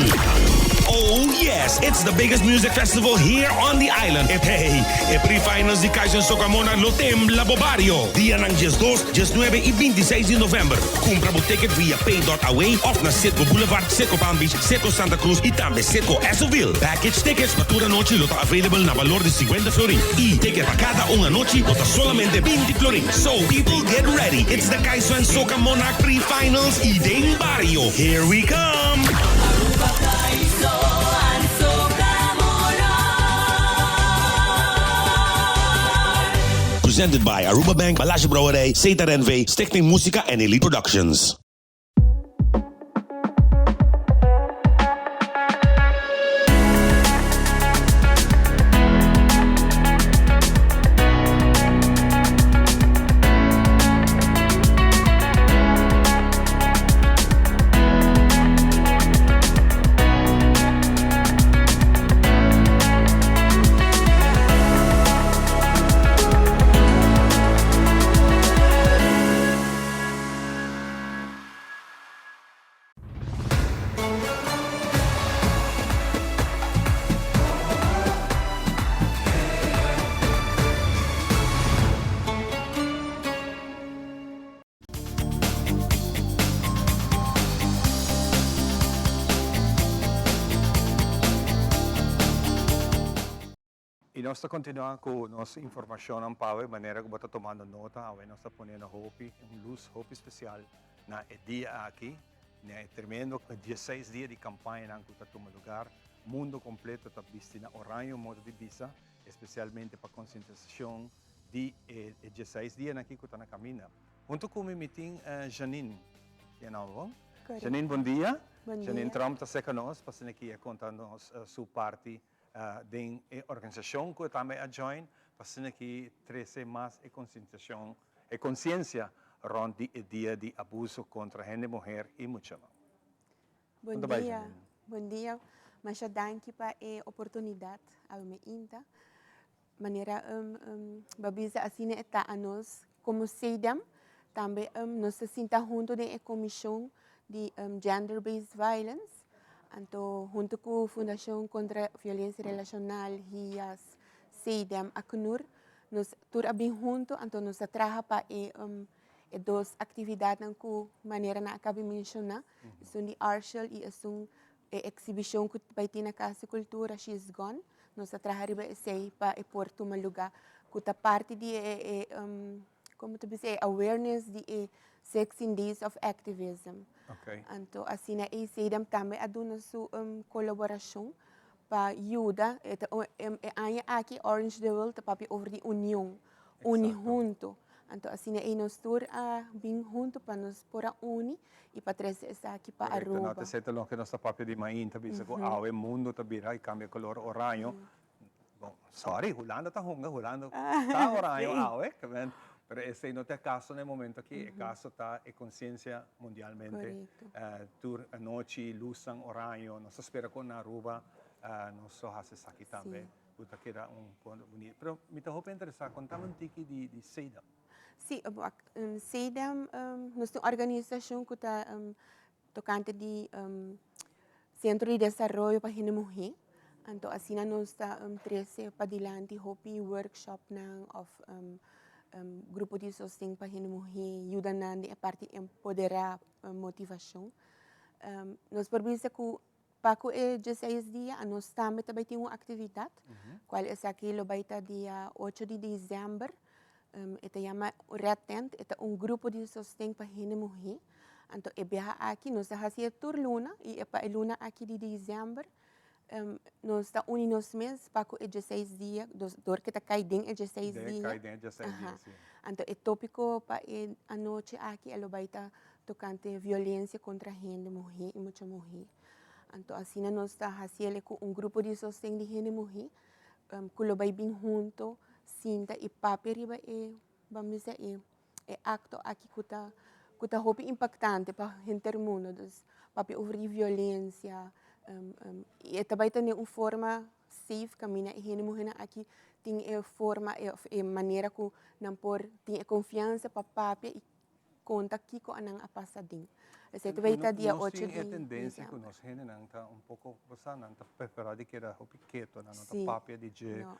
Oh yes, it's the biggest music festival here on the island. E hey, e pre-finals di Kaiso en Soca Monarch lo tembla bo bario! Dianan 12, 19 y 26 di november. Cumpra bo ticket via pay dot away of na Citgo Boulevard, Citgo Palm Beach, Citgo Santa Cruz y tambe Citgo Essoville. Package tickets pa tur anochi lo ta available na balor di 50 florin y ticket pa cada un anochi lo ta solamente 20 florin. So people get ready, it's the Kaiso and Soca Monarch Pre-Finals y den Bario, here we come! Aruba Kaiso and Soca Monarch. Presented by Aruba Bank, Balashi Brouwerij, Setar NV, Stichting Musica en Elite Productions. Y nos ta continua cu nos informacionnan pa awe, manera cu bo ta tomando nota, awe nos ta poniendo hopi, un luz hopi special na e dia aki, na e tremendo dieseis dia di campañanan cu ta tuma lugar. Mundo completo ta bisti na oraño modo di bisa, especialmente pa concientisacion di e dieseis dianan aki cu ta na caminda. Hunto cu mi mi tin Janine, e nomber bon? Janine, bon dia. Bon dia. Janine Tromp ta seca nos pa asina ki e conta nos su parti den e organisashon ku e tambe a join pa asina ki trese mas e konsientishon, e konsiensia rònt di e dia di abuso kontra hende muher i muchanan. Bon dia, bon dia. Masha danki pa e oportunidat awe me inta. Manera bo a bisa asina e ta anos komo CEDEM tambe nos ta sinta hunto den e komishon di Gender Based Violence anto hunto ku Fundashon Kontra Violensia Relashonal, HIAS, CEDEM, ACNUR nos tur a bin hunto anto nos a traha pa e e dos aktividatnan ku manera nan a kaba di menshoná, esun di Arshel i esun E exhibicion cu bay tin na Cas di Cultura, She is Gone, nos ta traha riba esey pa e por tuma luga cu ta parti di e, como ta bisa, e awareness di e 16 Days of Activism. Anto asina e CEDAM tambe a duna su colaboracion pa yuda, e aña aki Orange the World ta papia over di union, uni hunto. Anto asina ei nos tur a bin hunto pa nos por a uni i pa trese esaki pa Correcto, Aruba. no ta esei ta loke nos ta papia di mainta bisa ku awe mundo ta bira i kambia kolor oraño. Bon, sorry, Hulanda ta hunga, Hulanda ta oraño awe, pero esei no ta e kaso na e momento aki, e kaso ta e konsiensia mundialmente. Tur anochi lusnan oraño, nos ta spera ku na Aruba nos lo hasi esaki tambe. Ku ta keda un punto bunito. Pero mi ta hopi interesá, kontami un tiki di di CEDAM. Sí, CEDAM nos tin un organisashon ku ta tokante di Sentro di Desaroyo pa Hende Muhé. Anto asina nos ta trese padilanti hopi workshopnan òf grupo di sosten pa hende muhé, yuda nan den e parti empoderá, motivashon. Nos por bisa ku Pa ku e dieseis dia anos tambe ta bai tin un aktividat, kual esaki lo bai ta dia ocho di desèmber. E ta yama Red Tent, e ta un grupo di sosten pa hende muhé. Anto e biaha aki nos ta hasi e tur luna i e pa e luna aki di desèmber nos ta uni nos mes pa ku e dieseis dia, dor ke ta kai den e dieseis dia. Kai den e dieseis dia, si. Anto e tópiko pa e anochi aki e lo bai ta tokante violensia kontra hende muhé i mucha muhé. Anto asina nos ta hasi el ku un grupo di sosten di hende muhé ku lo bai bin hunto sinta i papia riba e ban bisa e e akto aki ku ta ku ta hopi impaktante pa henter mundo. Dus papia over di violensia i e ta bai tene un forma safe kaminda e hende muhénan aki. tin e forma e of e manera ku nan por tin e konfiansa pa papia i konta kiko a nan a pasa den. Esei ta bay ta dia Nos ocho tin e di tendensia ku diciember. nos hendenan ta un poko, bo sa, nan ta preferá di keda hopi keto, nan no ta Sí, papia di dje, no.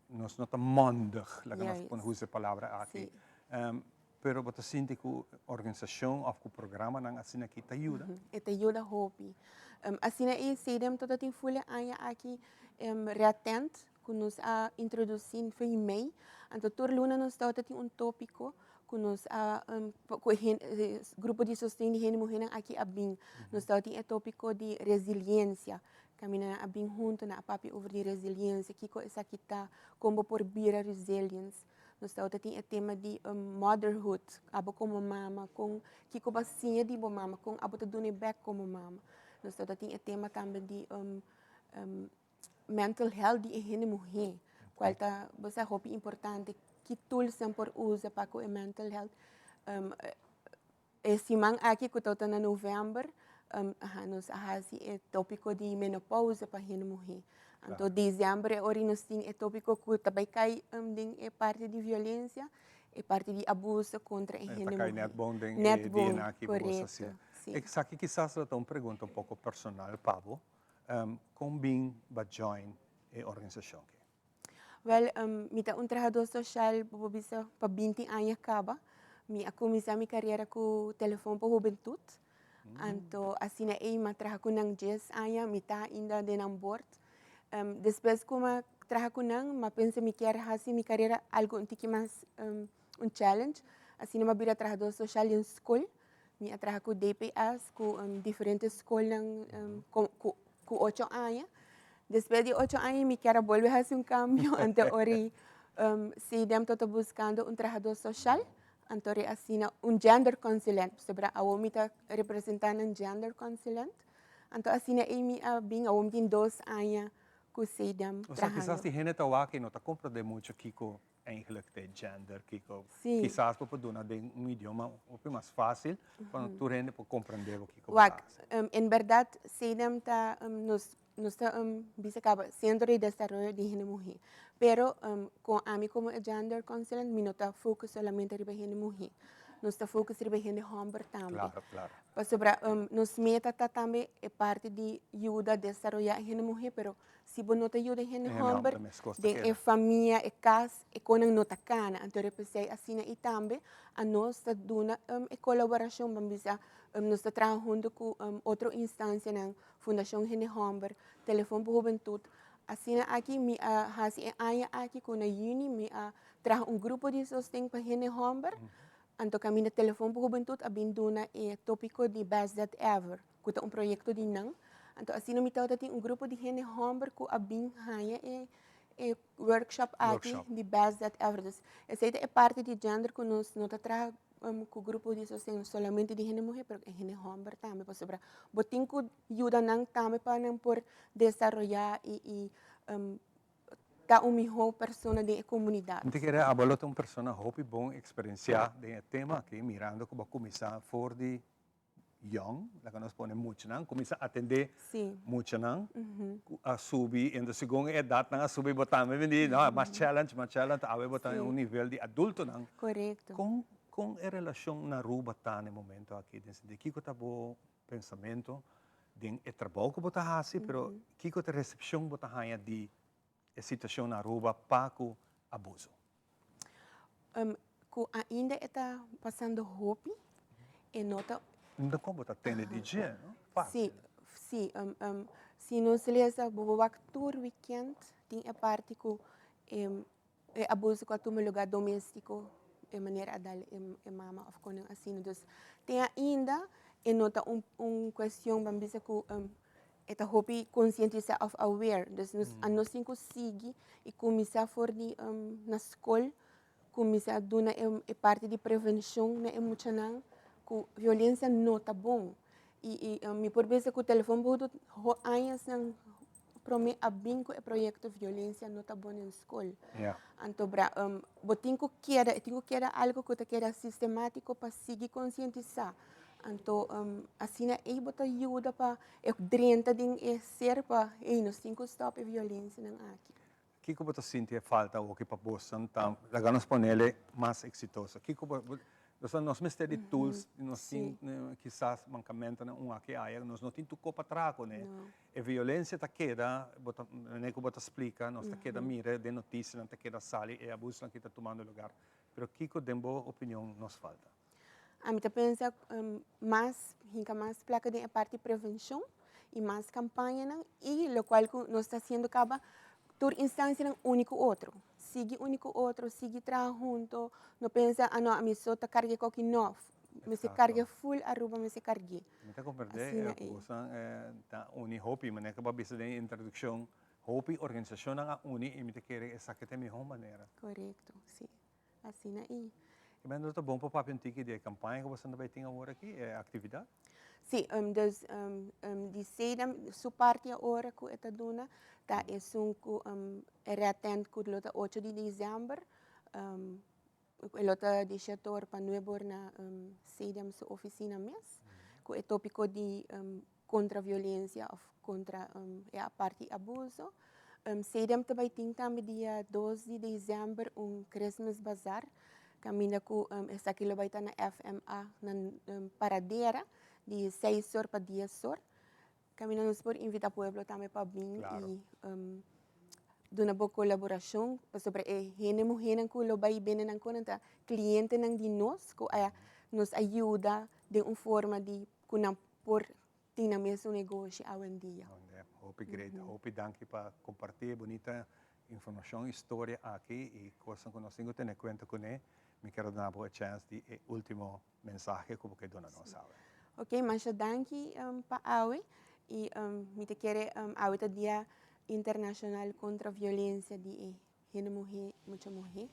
nos no ta mondig, laga nos Juist. pone usa e palabra aki. Sí. Pero bo ta sinti ku organisashon òf ku programanan asina aki ta yuda? E ta yuda hopi. Asina e CDM ta tin full e aña aki reatent ku nos a introdusí fin mei. Anto tur luna nos tabata tin un tópiko ku nos a ku e grupo di sosten di hende muhénan aki a bin. Nos tabatin e tópiko di resiliensia. Kaminda nan a bin huntu nan a papia over di resiliensia, kiko esaki ta, kon bo por bira resilience. Nos tabata tin e tema di motherhood, abo komo mama, kon kiko bo a siña di bo mama, kon abo ta duna e bek komo mama. Nos tabata tin e tema tambe di mental health di e hende muhé, kual ta bo sa hopi importante, ki tools nan por usa pa ku e mental health. E siman aki ku tabata na novèmber, nos a hasi e tópiko di menopousa pa hende muhé. Anto desèmber e ora nos tin e tópiko ku ta bai kai den e parti di violensia, e parti di abuso kontra e hende muhé. E ta kai nèt bon den e dianan aki ku bo sa hasi. Esaki kisas lo ta un pregunta un poko personal pa bo. Kon bin bo a join e organisashon aki? Wel, mi ta un trahadó sosial, bo por bisa, pa binti aña kaba. Mi a kuminsá mi karera ku Telefon pa Hubentut. Anto asina ei mi a traha ku nan dies aña, mi ta ainda den nan bord. Despues ku mi a traha ku nan, mi a pensa mi kier hasi mi karera algu un tiki mas un challenge. Asina mi a bira trahadó sosial den skol. Mi a traha ku DPS, ku diferente skolnan ku ocho aña. Despues di ocho aña mi kier a bolbe hasi un kambio, anto ora CDM tabata buskando un trahadó soshal, anto ora asina un gender consulent, pasobra awor mi ta representá nan gender consulent. Anto asina ei mi a bin, awor mi tin dos aña ku CDM Osea, trahando. kisas di hende ta wak i no ta komprondé mucho kiko Eigenlijk ta e gender kiko. Sí. Kisas bo por duna den un idioma hopi mas fácil pa tur hende por comprende bo kiko bo ta Wak, hasi. en berdad CDM ta nos nos ta bisa caba Centro de Desaroyo di Hende Muhé. Pero con ami como e gender consultant mi no ta focus solamente riba hende muhé. Nos ta focus riba hende homber tambe. Claro, claro. Pasobra nos meta ta tambe e parti di yuda desaroya e hende muhé pero Si bo no ta yuda e hende hòmber den e famia, e kas, e konan no ta kana. Anto repesei asina i tambe anos ta duna e kolaborashon, ban bisa nos ta traha huntu ku otro instansianan, Fundashon Hende Hòmber, Telefon pa Hubentut. Asina aki mi a hasi e aña aki ku na yüni mi a traha un grupo di sosten pa hende hòmber. Anto kaminda Telefon pa Hubentut a bin duna e topiko di Best Dad Ever. ku ta un proyekto di nan. Anto asina mi tabata tin un grupo di hende hòmber ku a bin haña e e workshop aki di Best Dad Ever. Dus esei ta e parti di gender ku nos no ta traha ku grupo di sosten solamente di hende muhé pero e hende hòmber tambe pasobra bo tin ku yuda nan tambe pa nan por desaroyá i i ta un mihó persona den e komunidat. Mi ta kere abo lo ta un persona hopi bon eksperensiá den e tema aki mirando ku bo a kuminsá for di yong, laga nos pone muchanan, kuminsá atendé muchanan ku a subi, enton segun e edatnan a subi bo tambe bini, no, mas challenge, mas challenge, awe bo ta den un nivel di adultonan. Korekto. Kon kon e relashon na Aruba ta na e momento aki den sentido, kiko ta bo pensamentu den e trabou ku bo ta hasi, pero kiko ta e resepshon bo ta haña di e situashon na Aruba pa ku abuso? Ku ainda e ta pasando hopi, e no ta. No kon bo ta tende di dje, no? Fásil. Si, si. Si nos lesa bo por wak tur wikènt tin e parti ku e abuso ku a tuma lugá doméstiko, e manera a dal e mama òf konan asina. Dus te ainda e no ta un kuestion ban bisa ku E ta hopi konsientisá òf aware. Dus nos a nos tin ku sigui i kuminsá for di na skol, kuminsá duna e parti di prevenshon na e muchanan ku violensia no ta bon. I i mi por bisa ku Telefon Budu ho añasnan promé a bin ku e proyekto violensia no ta bon den skol. Anto bra bo tin ku keda, e tin ku keda algu ku ta keda sistemátiko pa sigui konsientisá. Anto asina ei bo ta yuda pa e drenta den e ser pa ei nos tin ku stòp e violensianan aki. Kiko bo ta sinti e falta awoki pa bosnan ta, laga nos ponele, mas eksitoso? Kiko bo, bo, nos mester di tools, nos tin kisas mankamentonan un aki aya, nos no tin tur ko pa traha kuné. E violencia ta keda, bo ta, manera ku bo ta splika, nos ta keda mira den notisianan ta keda sali e abusonan ki ta tumando lugar. Pero kiko den bo opinion nos falta? Ami ta pensa mas, hinka mas plaka den e parti prevenshon i mas kampañanan i lokual ku nos ta hasiendo kaba tur instancianan uni ku otro. Sigui uni ku otro, sigui traha hunto, no pensa, ah no, ami so ta karga e koki, no. Mester karga full Aruba mester karg'é. Mi ta komprendé ku boso ta uni hopi, manera ku bo a bisa den e introdukshon, hopi organisashonnan a uni i mi ta kere esaki ta e mihó manera. Korekto, si. Asina i. I men lo ta bon pa papia un tiki di e kampaña ku boso ta bai tin awor aki, e aktividat? Si, dus di Sedam su parti awor ku e ta duna ta esun ku e red tent ku lo ta ocho di desèmber. E lo ta di shetor pa nuebe or na Sedam su ofisina mes ku e topiko di kontra violensia òf kontra e parti abuso. Sedam ta bai tin tambe dia dos di desèmber un Christmas Bazaar kaminda ku esaki lo bai ta na FMA na Paradera di seis or pa dies or. Kaminda nos por invita pueblo tambe pa bin i duna bo kolaborashon pasobra e hende muhénan ku lo bai bende nan konan ta klientenan di nos ku a nos a yuda den un forma di ku nan por tin nan mesun negoshi awendia. Hopi great, hopi danki pa kompartí e bunita informashon i storia aki i kosnan ku nos tin ku tene kuenta kuné. Mi ker a duna bo e chèns di e último mensahe ku bo ke duna nos awe. Ok, masha danki pa awe i mi ta kere awe ta dia internashonal kontra violensia di e Hende muhé, mucha muhé.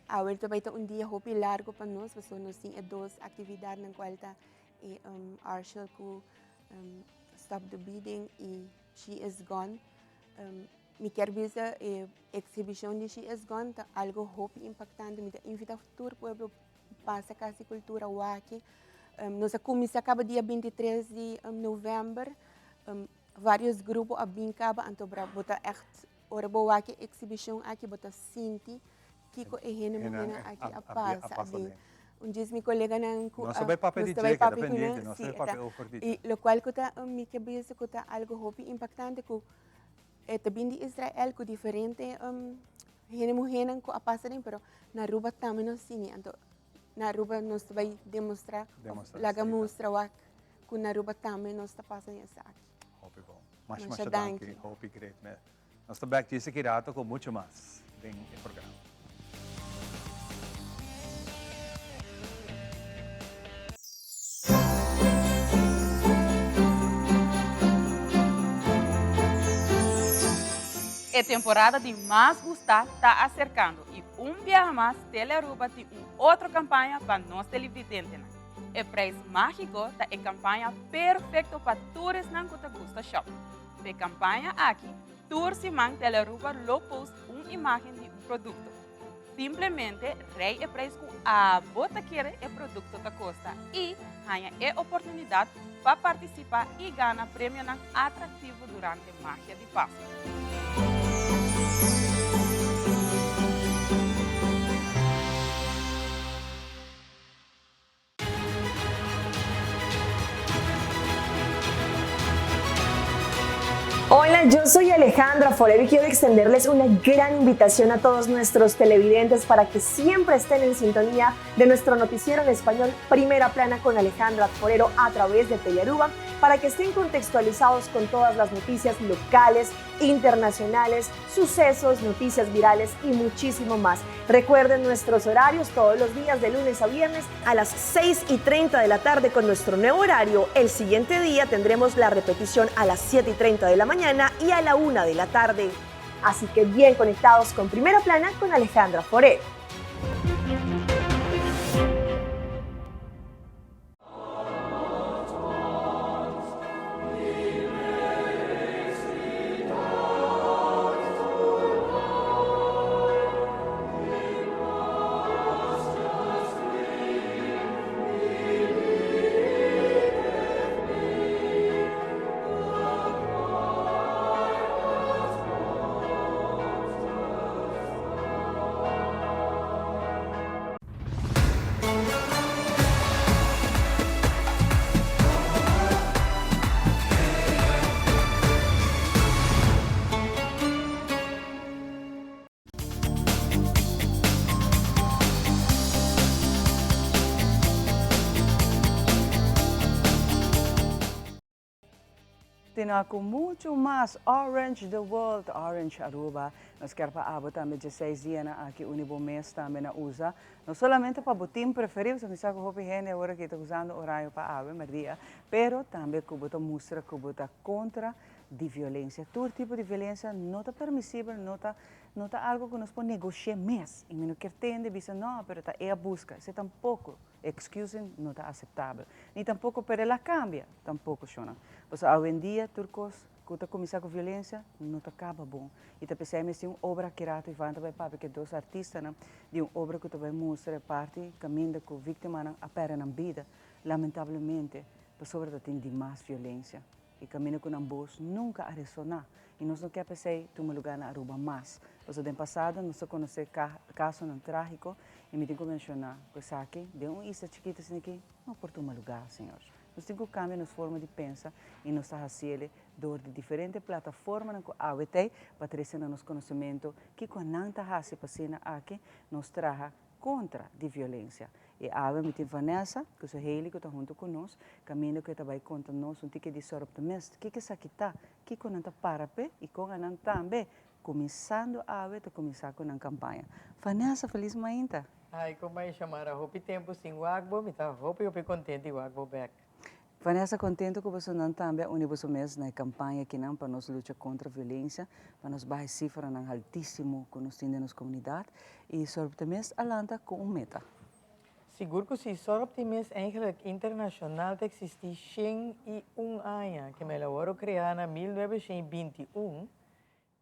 Awe ta bai ta un dia hopi largo pa nos, pasobra nos tin e dos aktividatnan kual ta e Arshel ku Stop the Beating i She is Gone. Mi kier bisa e ekshibishon di She is Gone ta algo hopi impaktante. Mi ta invita tur pueblo pasa Kas di Kultura wak. Nos a kuminsá kaba dia 23 di novèmber. Vários grupo a bin kaba, anto bo ta ègt Ora bo wak e exhibicion aki bo ta sinti kiko e hende muhernan aki a pasa aden. Un djis mi coleganan cu Nos ta bay papia di dje, keda pendiente, nos ta bay papia over di dje. Y locual cu ta mi ke bisa cu ta algo hopi impactante cu e ta bin di Israel cu diferente hende muhernan cu a pasa aden pero na Aruba tambe nos tini anto na Aruba nos ta bay demostra of laga mustra wak cu na Aruba tambe nos ta pasa esaki. Hopi bon. Masha masha danki. Hopi great mes. Nos ta back djis aki rato cu mucho mas den e programa. E temporada di mas gusta ta acercando y un biaha mas Telearuba tin un otro campaña pa nos televidentenan. E Prijs Magico ta e campaña perfecto pa tur esnan cu ta gusta shop. P'e campaña aki, tur siman Telearuba lo post un imagen di un producto. Simplemente rei e prijs cu abo ta kere e producto ta costa y haña e oportunidad pa participa y gana premionan atractivo durante Magia di Pascu. Hola, yo soy Alejandra Forero y quiero extenderles una gran invitación a todos nuestros televidentes para que siempre estén en sintonía de nuestro noticiero en español Primera Plana con Alejandra Forero a través de Telearuba para que estén contextualizados con todas las noticias locales, internacionales, sucesos, noticias virales y muchísimo más. Recuerden nuestros horarios todos los días de lunes a viernes a las 6 y 30 de la tarde con nuestro nuevo horario. El siguiente día tendremos la repetición a las 7 y 30 de la mañana y a la 1 de la tarde. Así que bien conectados con Primera Plana con Alejandra Forero. continua cu mucho mas Orange the World, Orange Aruba. Nos kier pa abo tambe dieseis dianan aki uni bo mes tambe na usa. No solamente pa bo team preferi, pasobra mi sa cu hopi hende awor aki ta usando oraño pa awe merdia, pero tambe cu bo ta mustra cu bo ta contra di violencia. Tur tipo di violencia no ta permisibel, no ta no ta algo cu nos por negocia mes. Y mi no kier tende bisa no, pero ta e a busca. Esey tampoco, excusing no ta aceptabel. Ni tampoco pero el a cambia, tampoco shona. Pasobra awendia tur cos cu ta cuminsa cu violencia no ta caba bon. Y ta pesey mes tin un obra aki rato Ivan ta bay papia cu e dos artistanan di un obra cu ta bay mustra e parti caminda cu victimanan a perde nan bida lamentablemente pasobra ta tin dimas violencia. E caminda cu nan bos nunca a resona y nos no kier p'esey tuma lugar na Aruba mas. Pasobra den pasado nos a conoce casonan tragico y mi tin cu menciona cu esaki den un isla chikito asina aki no por tuma lugar, señor. Nos tin cu cambia nos forma di pensa y nos ta haciele door di diferente plataformanan cu awe t'ey pa trece na nos conocemento kico nan ta haci pa asina aki nos traha kontra di violensia. E awe mi tin Vanessa ku su Hailey ku ta huntu ku nos, kaminda ku e ta bai konta nos un tiki di Soroptimist. Kiko esaki ta? Kiko nan ta para p'e i kon anan tambe kuminsando awe ta kuminsá ku nan kampaña. Vanessa, felis mainta! Ai, kon bai Shamara, hopi tempu sin wak bo, mi ta hopi hopi kontent di wak bo bek. Vanessa, contento cu bosonan tambe a uni boso mes na e campaña akinan pa nos lucha contra violencia, pa nos baha e cifranan altisimo cu nos tin den nos comunidad y Soroptimist a lanta cu un meta. Sigur cu si, Soroptimist eigenlijk internacional ta existi 101 aña, ke mel a worde crea na 1921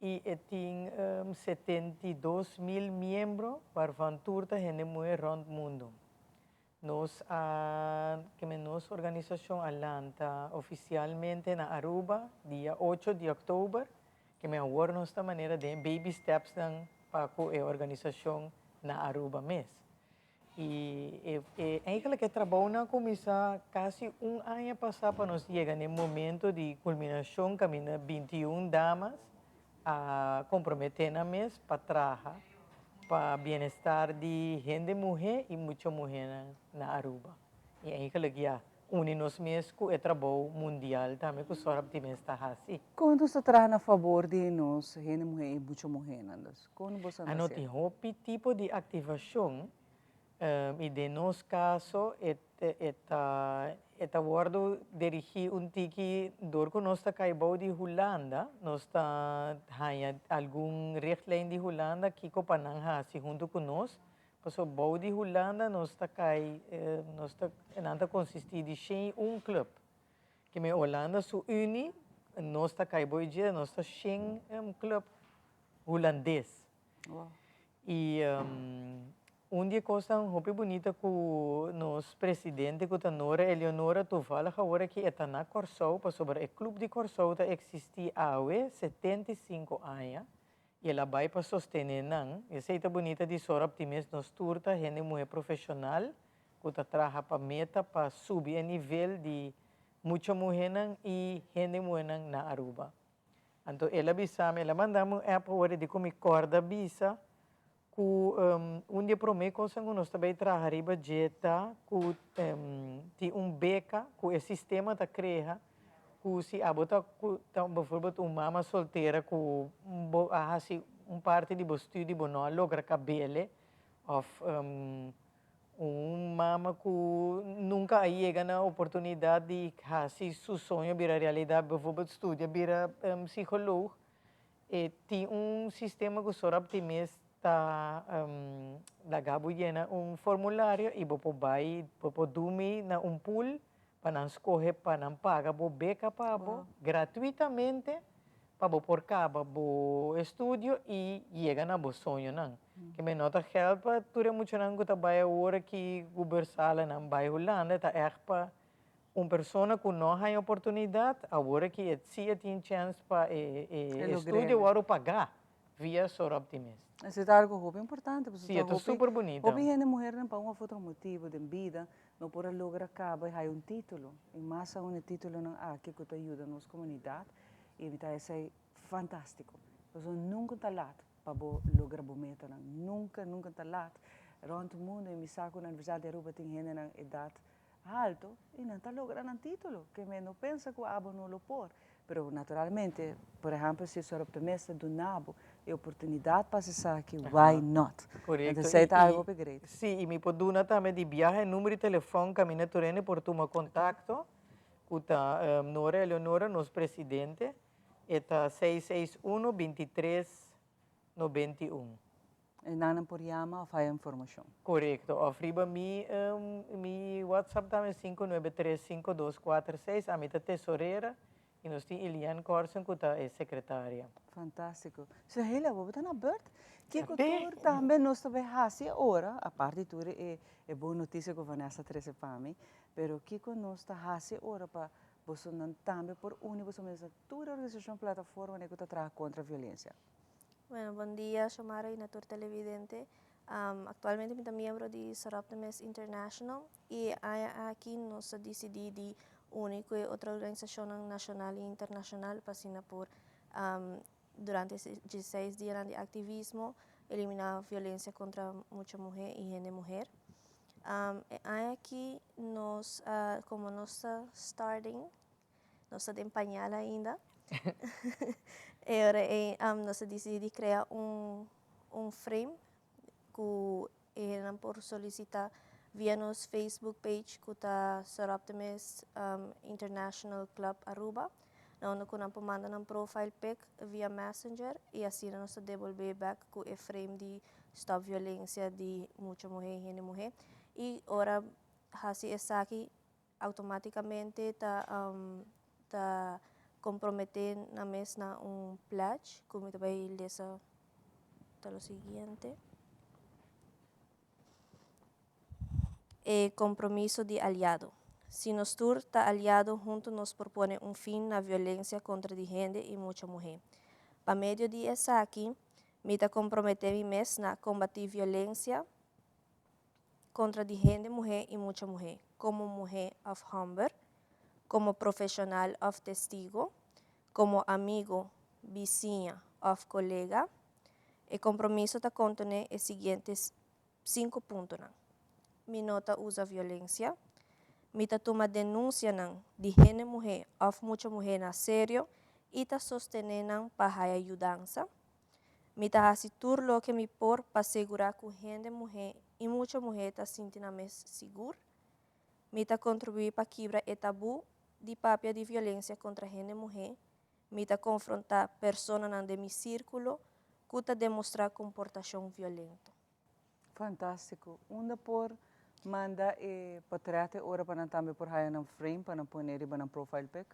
y e tin 72 mil miembro waarvan tur ta hende muhe rond mundo. Nos a, ke men nos organisashon a lanta ofisialmente na Aruba dia 8 di òktober, ke men awor nos ta manera den baby steps nan pa ku e organisashon na Aruba mes. I e, e eigenlijk e trabounan a kuminsá kasi un aña pasá pa nos yega na e momento di kulminashon kaminda 21 damas a komprometé nan mes pa traha pa bienestar di hende muhé i mucha muhénan na Aruba. I eigenlijk ya, uni nos mes ku e trabou mundial tambe ku Soroptimist ta hasi. Kon nos ta traha na fabor di nos hende muhé i mucha muhénan dus? Kon boso a Ano hasi? Tin hopi tipo di aktivashon i den nos kaso e ta wòrdu dirigí un tiki dor ku nos ta kai bou di Hulanda, nos ta haña algun richtlijn di Hulanda kiko pa nan hasi huntu ku nos. Pasobra bou di Hulanda nos ta kai, nos ta, nan ta konsistí di 101 klup. Ke men Hulanda su uni, nos ta kai bou dje, nos ta 100 klup hulandes. I un di e kosnan hopi bunita ku nos presidente ku ta Nora Eleonora toevallig awor aki e ta na Kòrsou pasobra e klup di Kòrsou ta eksistí awe 75 aña i el a bai pa sostené nan. Esei ta bunita di Soroptimist, nos tur ta hende muhé profeshonal ku ta traha pa meta pa subi e nivel di mucha muhénan i hende muhénan na Aruba. Anto el a bisa mi, el a manda mi un app awor di ku mi kòrda bisa ku un di e promé kosnan ku nos ta bai traha riba dje ta ku tin un beka ku e sistema ta krea ku si abo ta ku ta bijvoorbeeld un mama soltera ku bo a hasi un parti di bo studi bo no a logra kabele òf un mama ku nunka a yega na oportunidat di hasi su soño bira realidat, bijvoorbeeld studia bira psicoloog, e tin un sistema ku Soroptimist ta laga bo yena un formulario i bo por bai, bo por dumi na un pool pa nan skohe pa nan paga bo beka pa bo gratuitamente pa bo por kaba bo estudio i yega na bo soñonan. Ke men no ta geld pa tur e muchanan ku ta bai awor aki ku bursalanan bai Hulanda, ta ègt pa un persona ku no haña oportunidat, awor aki e si e tin chèns pa e estudio wòrdu pagá via Soroptimist. Esei ta algu hopi importante pasobra Si, e ta super bunita. Hopi hende muhernan pa un òf otro motibu den bida no por a logra kaba i haya un título i mas aun e títulonan aki ku ta yuda nos komunidat i mi ta esei fantástiko pasobra nunka ta lat pa bo logra bo metanan. Nunka, nunka ta lat. Rònt mundu i mi sa ku na Universidat di Aruba tin hendenan edat halto i nan ta logra nan título. Ke men no pensa ku abo no lo por. Pero naturalmente, por ehempel si Soroptimist ta duna bo e oportunidad pa haci esaki, why not? Correcto. Entonces esey ta algo hopi great. Sí, y mi por duna tambe di biaha e numero di telefon caminda tur hende por tuma contacto cu ta Nora Eleonora, nos presidente, e ta seis seis uno bintitres 91. E nannan por yama of haya informacion. Corecto. Of riba mi mi WhatsApp tambe 5935246. Ami ta tesorera y nos tin Eliane Corsen cu ta e secretaria. Fantastico. Suheila, bo ta na beurt. Kico tur tambe nos ta bay haci ora, apart di tur e e bon noticia cu Vanessa a trece pa mi, pero kico nos ta haci ora pa bosonan tambe por uni boso mes na tur e organisacion plataforma cu ta traha contra violencia? Bueno, bon dia Xiomara y na tur televidente. Actualmente mi ta miembro di Soroptimist International y e aña aki nos a dicidi di uni cu e otro organisacionnan nacional y internacional pa asina por durante e dieseis dianan di activismo elimina violencia contra mucha muher y hende muher. E aña aki nos a, como nos ta starting, Nos ta den pañal ainda. E ora ei nos a disidí di krea un un frame ku e hendenan por solisitá via nos Facebook page ku ta Soroptimist International Club Aruba, na unda ku nan por manda nan profile pic via Messenger i asina nos ta debolbé bèk ku e frame di Stòp Violensia di Mucha Muhé i Hende Muhé. I ora hasi esaki automáticamente ta ta compromete nan mes na un pledge cu mi ta bay lesa ta lo siguiente. E compromiso di aliado. Si nos tur ta aliado hunto nos por pone un fin na violencia contra di hende y mucha muhe. Pa medio di esaki mi ta compromete mi mes na combati violencia kontra di hende muhé i mucha muhé, komo muhé òf hòmber, komo profeshonal òf testigo, komo amigu, bisiña òf kolega. E kompromiso ta kontené e siguiente sinku puntonan, Mi no ta usa violensia. Mi ta tuma denunsianan di hende muhé òf mucha muhé na serio i ta sostené nan pa haya yudansa. Mi ta hasi tur loke mi por pa segurá ku hende muhé i mucha muhé ta sinti nan mes sigur. Mi ta kontribuí pa kibra e tabú di papia di violensia kontra hende muhé. Mi ta konfrontá personanan den mi sírkulo ku ta demostrá komportashon violento. Fantástiko. Unda por manda e potrèt e ora pa nan tambe por haya nan frame pa nan pone riba nan profile pic?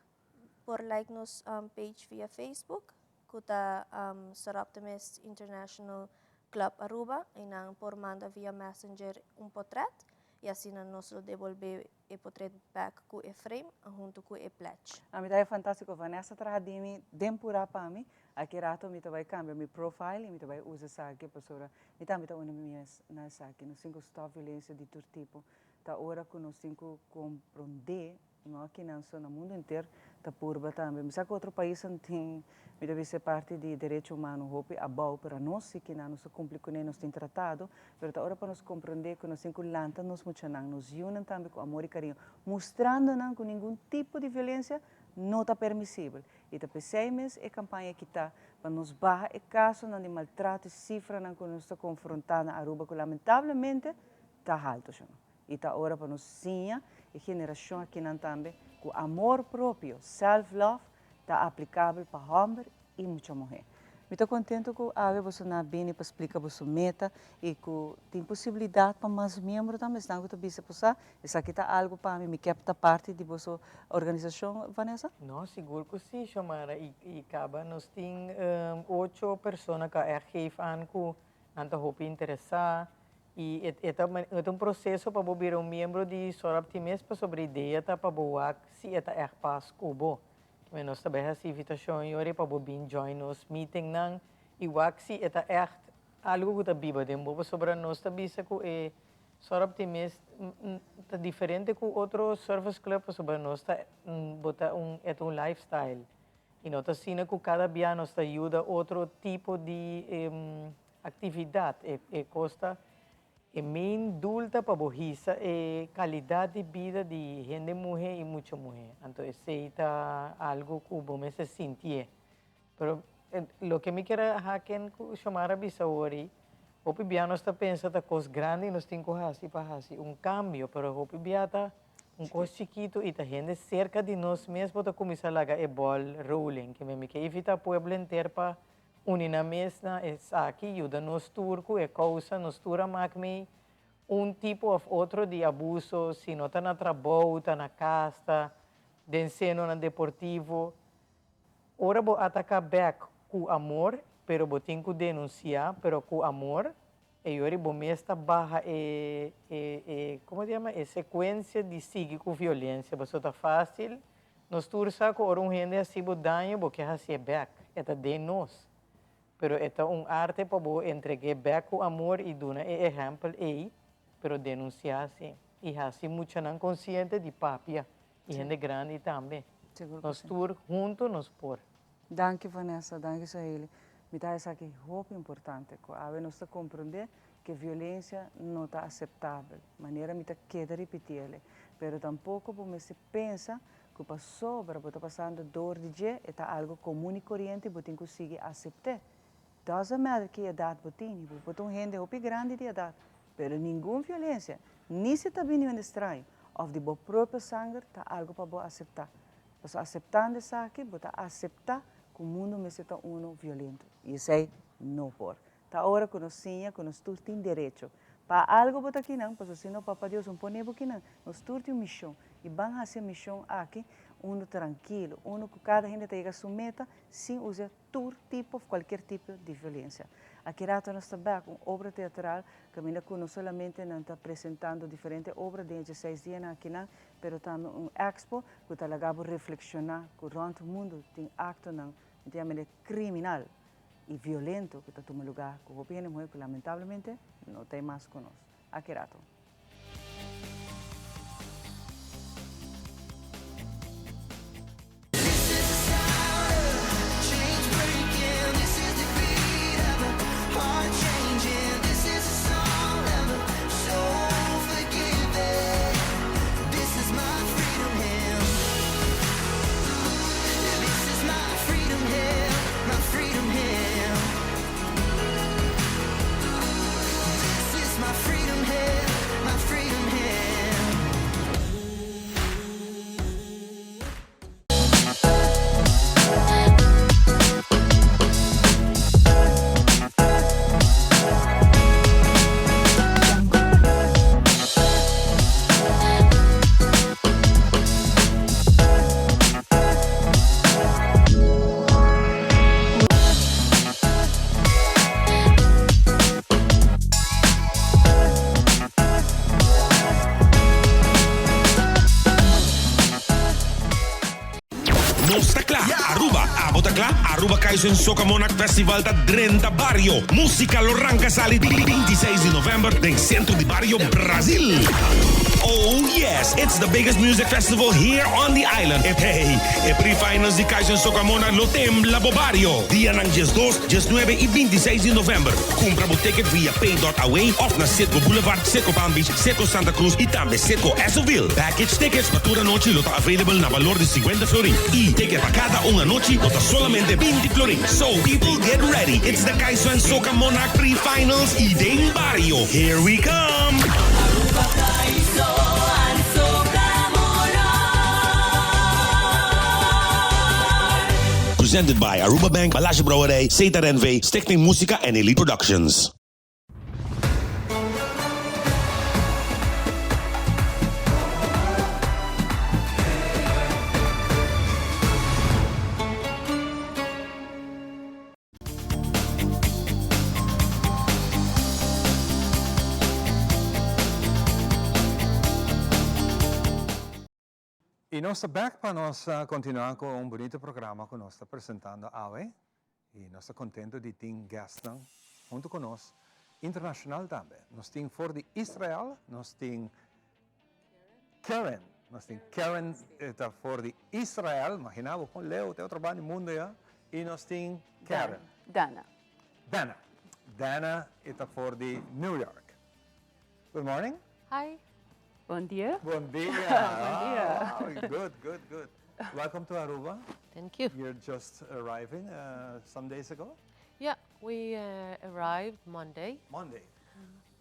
Por like nos page via Facebook cu ta Soroptimist International Club Aruba y nan por manda via Messenger un potret y asina nos lo debolbe e potret back cu e frame hunto cu e pledge. Ami ta haya fantastico Vanessa traha di mi den pura pa mi aki rato mi ta bay cambia mi profile y mi ta bay usa esaki pasobra mi tambe ta uni mi mes na esaki nos tin cu stop violencia di tur tipo ta ora cu nos tin cu compronde No aki nan so, na mundo henter ta purba tambe. Mi sa ku otro paisnan tin, mi ta bisa e parti di derecho humano hopi abou, pero anos si kinan nos ta kumpli kuné, nos tin tratado, pero ta ora pa nos komprondé ku nos tin ku lanta nos muchanan, nos yunan tambe ku amor i kariño, mustrando nan ku ningun tipo di violensia no ta permisibel. I ta p'esei mes e kampaña aki ta, pa nos baha e kasonan di maltrato i sifranan ku nos ta konfrontá na Aruba ku lamentablemente ta halto. I ta ora pa nos siña e generashon akinan tambe ku amor propio, self love, ta aplikabel pa hòmber i mucha muhé. Mi ta kontentu ku awe boso na bini pa splika boso meta i ku tin posibilidat pa mas miembro tambe, esnan ku ta bisa por sa, esaki ta algu pa mi, mi ke ta parti di boso organisashon, Vanessa? No, sigur ku si, Xiomara, i kaba nos tin ocho persona ku a ègt geef aan ku nan ta hopi interesá. I e ta e ta un proseso pa bo bira un miembro di Soroptimist pasobra idea ta pa bo wak si e ta ègt pas ku bo. Kimen nos ta bai hasi invitashon yori pa bo bin join nos meetingnan i wak si e ta ègt algu ku ta biba den bo pasobra nos ta bisa ku e Soroptimist ta diferente ku otro service club pasobra nos ta bo ta un e ta un lifestyle i no ta asina ku kada bia nos ta yuda otro tipo di Actividad, e e cos ta E main doel ta pa bo hisa e calidad di bida di hende muhe y mucha muhe. Anto esey ta algo cu bo mester sintié. Pero loke mi kier a haken cu Xiomara a bisa awor, hopi bia nos ta pensa ta cos grandi nos tin cu haci pa haci un cambio, pero hopi bia ta un cos chikito y ta hende cerca di nos mes bo ta cuminsa laga e ball rolling. Ke mi ke evita pueblo henter pa Uni nan mes na esaki yuda nos tur ku e kousa, nos tur a mak mei un tipo of otro di abuso, si no ta na trabou, ta na kas, ta den senonan deportivo. Ora bo ataka bek ku amor, pero bo tin ku denunsia, pero ku amor, e yori bo mes ta baha e e e komo ta yama e sekuensia di sigui ku violensia, pasobra ta fasil Nos tur sa ku ora un hende hasi bo daño bo ke hasié bèk, e ta den nos. Pero e ta un arte pa bo entreg'é bèk ku amor i duna e ehèmpel ei, pero denunsiá si i hasi muchanan konsiente di papia i hende grandi tambe. Nos tur huntu nos por. Danki Vanessa, danki Sahely. Mi ta esaki hopi importante ku awe nos ta komprondé ku violensia no ta aseptabel, manera mi ta keda ripití el'e, pero tampoko bo mester Pensa ku pasobra bo ta pasando dor di dje e ta algu komun i koriente i bo tin ku sigui asept'é. Doesn't matter ki edat bo tin, bo por ta un hende hopi grandi di edat, pero ningun violensia, ni si ta bini un hende straño òf di bo propio sanger ta algu pa bo aseptá. Pasobra aseptando esaki bo ta aseptá ku mundu mester ta unu violento i esei no por. Ta ora ku nos siña ku nos tur tin derecho pa algu bo ta kinan, pasobra si no Papa Dios un pone bo kinan. Nos tur tin un mishon i ban hasi e mishon aki unu trankilo, unu ku kada hende ta yega su meta sin usa tur tipo of kualkier tipo di violensia. Aki rato nos ta bek un obra teatral kaminda ku no solamente nan ta presentando diferente obra den e dieseis dianan akinan, pero tambe un expo ku ta laga bo reflekshoná ku rònt mundu tin aktonan, mi ta yama kriminal. y violento cu ta tuma lugar cu hopi hende muher cu lamentablemente no ta e mas cu nos. Aki rato. Nos ta kla! Aruba, abo ta kla? Aruba Kaizen Soca Monarch Festival ta drenta bario! Musica lo ranca sali 26 di november den Centro di Bario Brazil! Oh yes, it's the biggest music festival here on the island. E hey, e pre-finals di Kaizen Soca Monarch lo tembla bo bario! Dianan 12, 19 y 26 di november. Cumpra bo ticket via pay dot away of na Citgo Boulevard, Citgo Palm Beach, Citgo Santa Cruz y tambe Citgo Essoville. Package tickets pa tur anochi lo ta available na balor di 50 florin y ticket pa cada un anochi lo ta solamente 20 florin. So people get ready, it's the Kaiso and Soca Monarch Pre-Finals y den Bario, here we come! Aruba Kaiso and Soca Monarch. Presented by Aruba Bank, Balashi Brouwerij, Setar NV, Stichting Musica en Elite Productions. Y nos ta bek pa nos continua cu un bunito programa cu nos ta presentando awe y nos ta contento di tin guestnan hunto cu nos internacional tambe. Nos tin for di Israel, nos tin Karen, nos tin Karen ta for di Israel, imagina bo con leu te otro banda di mundo ya, y nos tin Karen. Dana. Dana. Dana e ta for di New York. Good morning. Hi. Bon dia. Bon dia. Bon dia. Oh, good, good, good. Welcome to Aruba. Thank you. You're just arriving some days ago? Yeah, we arrived Monday. Monday.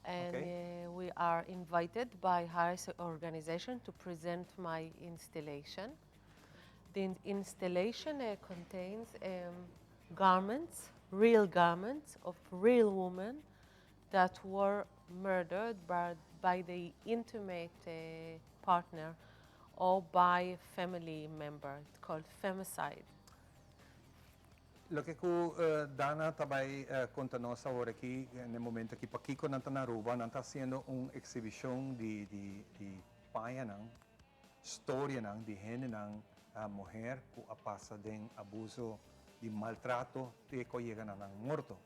And we are invited by Harris organization to present my installation. The installation contains garments, real garments of real women that were murdered by the intimate partner or by a family member. It's called femicide. Loke ku Dana tambe a konta nos awor aki, na e momento aki, pakiko nan ta na Aruba, nan ta hasiendo un ekshibishon di pañanan, storianan, di hendenan, muhé ku a pasa den abuso di maltrato te ku yega na nan morto.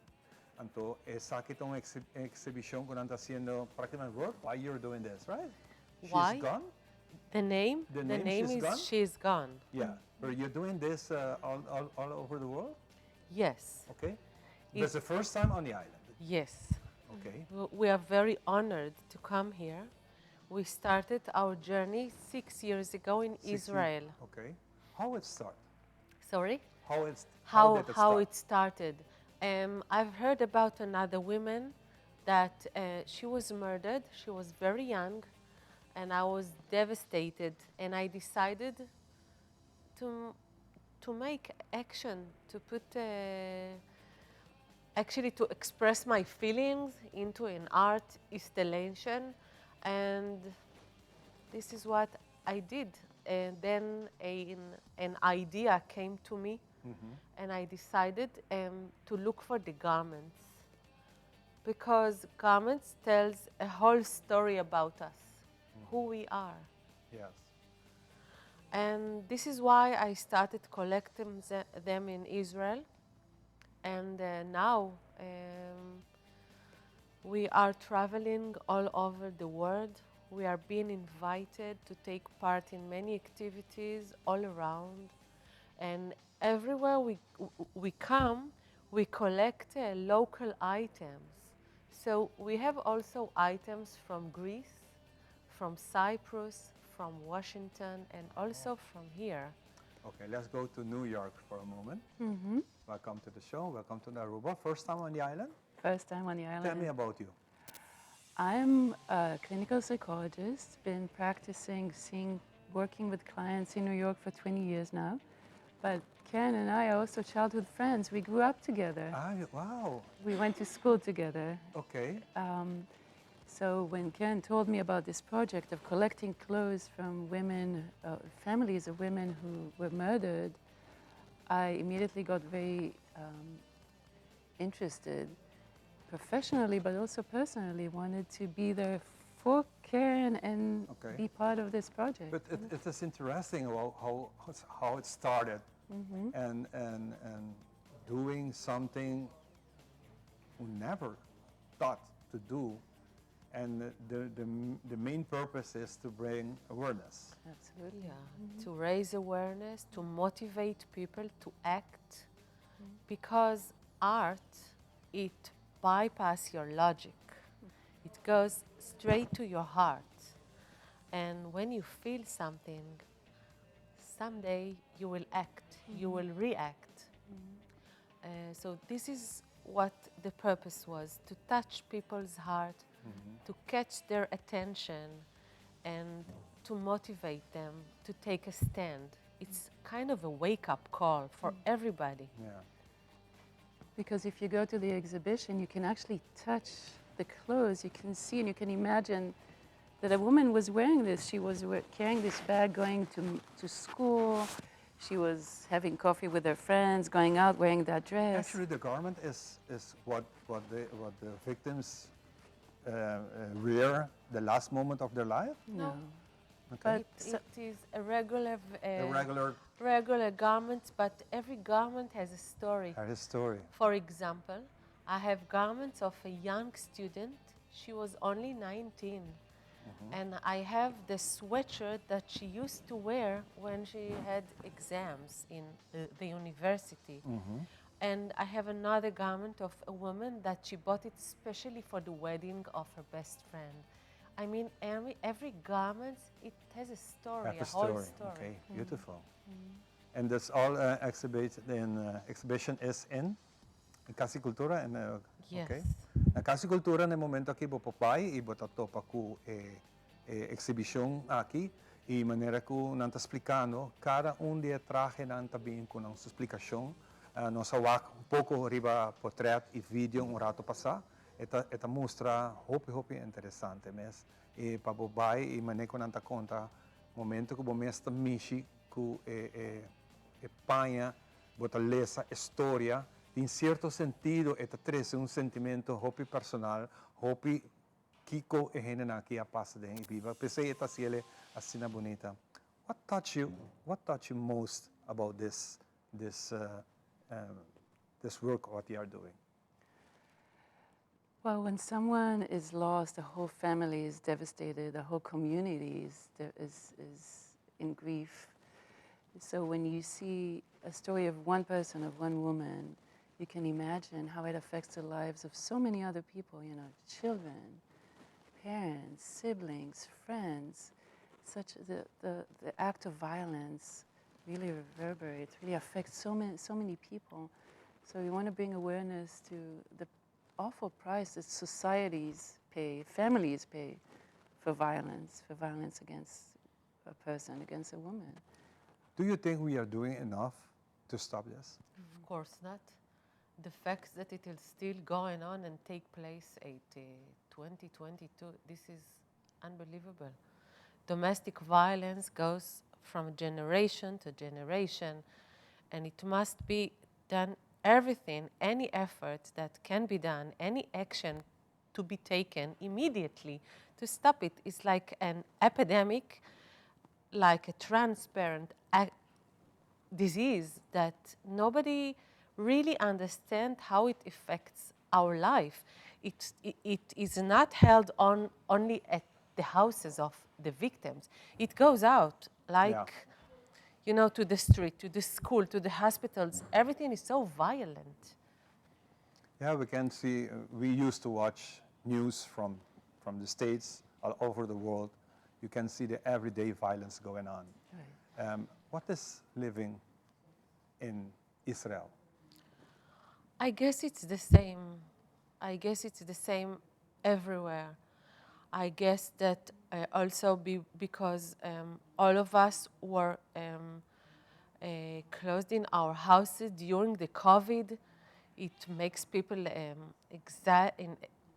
Anto, esaki ta un ekshibishon ku nan ta hasiendo práktikamente world. Why you're doing this, right? She's Why? Gone? The name? The name, Name She's is Gone? She's Gone. Yeah. But you're doing this all over the world? Yes. Okay. That's the first time on the island? Yes. Okay. We are very honored to come here. We started our journey 6 years ago in 6 years. Israel. Okay. How it start? Sorry? How How, did it how start? It started. I've heard about another woman that she was murdered. She was very young, and I was devastated. And I decided to make action, to put, actually to express my feelings into an art installation. And this is what I did. And then an idea came to me, and I decided to look for the garments because garments tells a whole story about us, who we are. And this is why I started collecting them in Israel. And now we are traveling all over the world. We are being invited to take part in many activities all around. And everywhere we come, we collect local items. So we have also items from Greece, from Cyprus, from Washington, and also from here. Okay, let's go to New York for a moment. Welcome to the show. Welcome to Aruba. First time on the island? First time on the island. Tell me about you. I'm a clinical psychologist, been practicing, seeing, working with clients in New York for 20 years now. But Ken and I are also childhood friends. We grew up together. Ah, wow. We went to school together. So when Ken told me about this project of collecting clothes from women, families of women who were murdered, I immediately got very interested professionally, but also personally, wanted to be there for Karen and be part of this project. But it is interesting how it started and doing something we never thought to do. And the main purpose is to bring awareness. Absolutely. Yeah, to raise awareness, to motivate people to act, because art, it bypass your logic. It goes straight to your heart. And when you feel something, someday you will act, you will react. So this is what the purpose was, to touch people's heart, to catch their attention, and to motivate them to take a stand. It's kind of a wake-up call for everybody. Because if you go to the exhibition, you can actually touch the clothes. You can see and you can imagine that a woman was wearing this. She was carrying this bag going to school. She was having coffee with her friends, going out wearing that dress. Actually, the garment is what the victims wear the last moment of their life? No. Okay. But It is a regular, A regular regular garment, but every garment has a story. Has a story. For example, I have garments of a young student. She was only 19. And I have the sweatshirt that she used to wear when she had exams in the university. And I have another garment of a woman that she bought it specially for the wedding of her best friend. I mean, every, every garment, it has a story, Have a, whole story. Okay, beautiful. And that's all exhibited in exhibition is in Cas di Cultura and okay. Yes. Na Cas di Cultura na e momento aki bo por bay y bo ta topa cu e e exhibicion aki y manera cu nan ta splicando cada un di e trahenan ta bin cu nan su splicacion. Nos a wak un poco riba portret y video un rato pasa. E ta e ta mustra hopi hopi interesante mes y pa bo bay y manera cu nan ta conta momento cu bo mes ta mishi cu e e e paña bo ta lesa e storia tin cierto sentido e ta trece un sentimento hopi personal hopi kico e hendenan aki a pasa den y biba p'esey e ta haciele asina bunita. What touch you what touch you most about this this this work what you are doing? Well, when someone is lost, the whole family is devastated, the whole community is, is, is in grief. So when you see a story of one person, of one woman, you can imagine how it affects the lives of so many other people, you know, children, parents, siblings, friends. Such the, the, the act of violence really reverberates, really affects so many, so many people. So we want to bring awareness to the awful price that societies pay, families pay for violence, for violence against a person, against a woman. Do you think we are doing enough to stop this? Of course not. The fact that it is still going on and take place at 2022, this is unbelievable. Domestic violence goes from generation to generation, and it must be done everything, any effort that can be done, any action to be taken immediately to stop it. It's like an epidemic, like a transparent disease that nobody really understands how it affects our life. It, it is not held on only at the houses of the victims. It goes out like, to the street, to the school, to the hospitals. Everything is so violent. Yeah, we can see, we used to watch news from the States, all over the world. You can see the everyday violence going on. What is living in Israel? I guess it's the same. I guess it's the same everywhere. I guess that also because all of us were closed in our houses during the COVID, it makes people in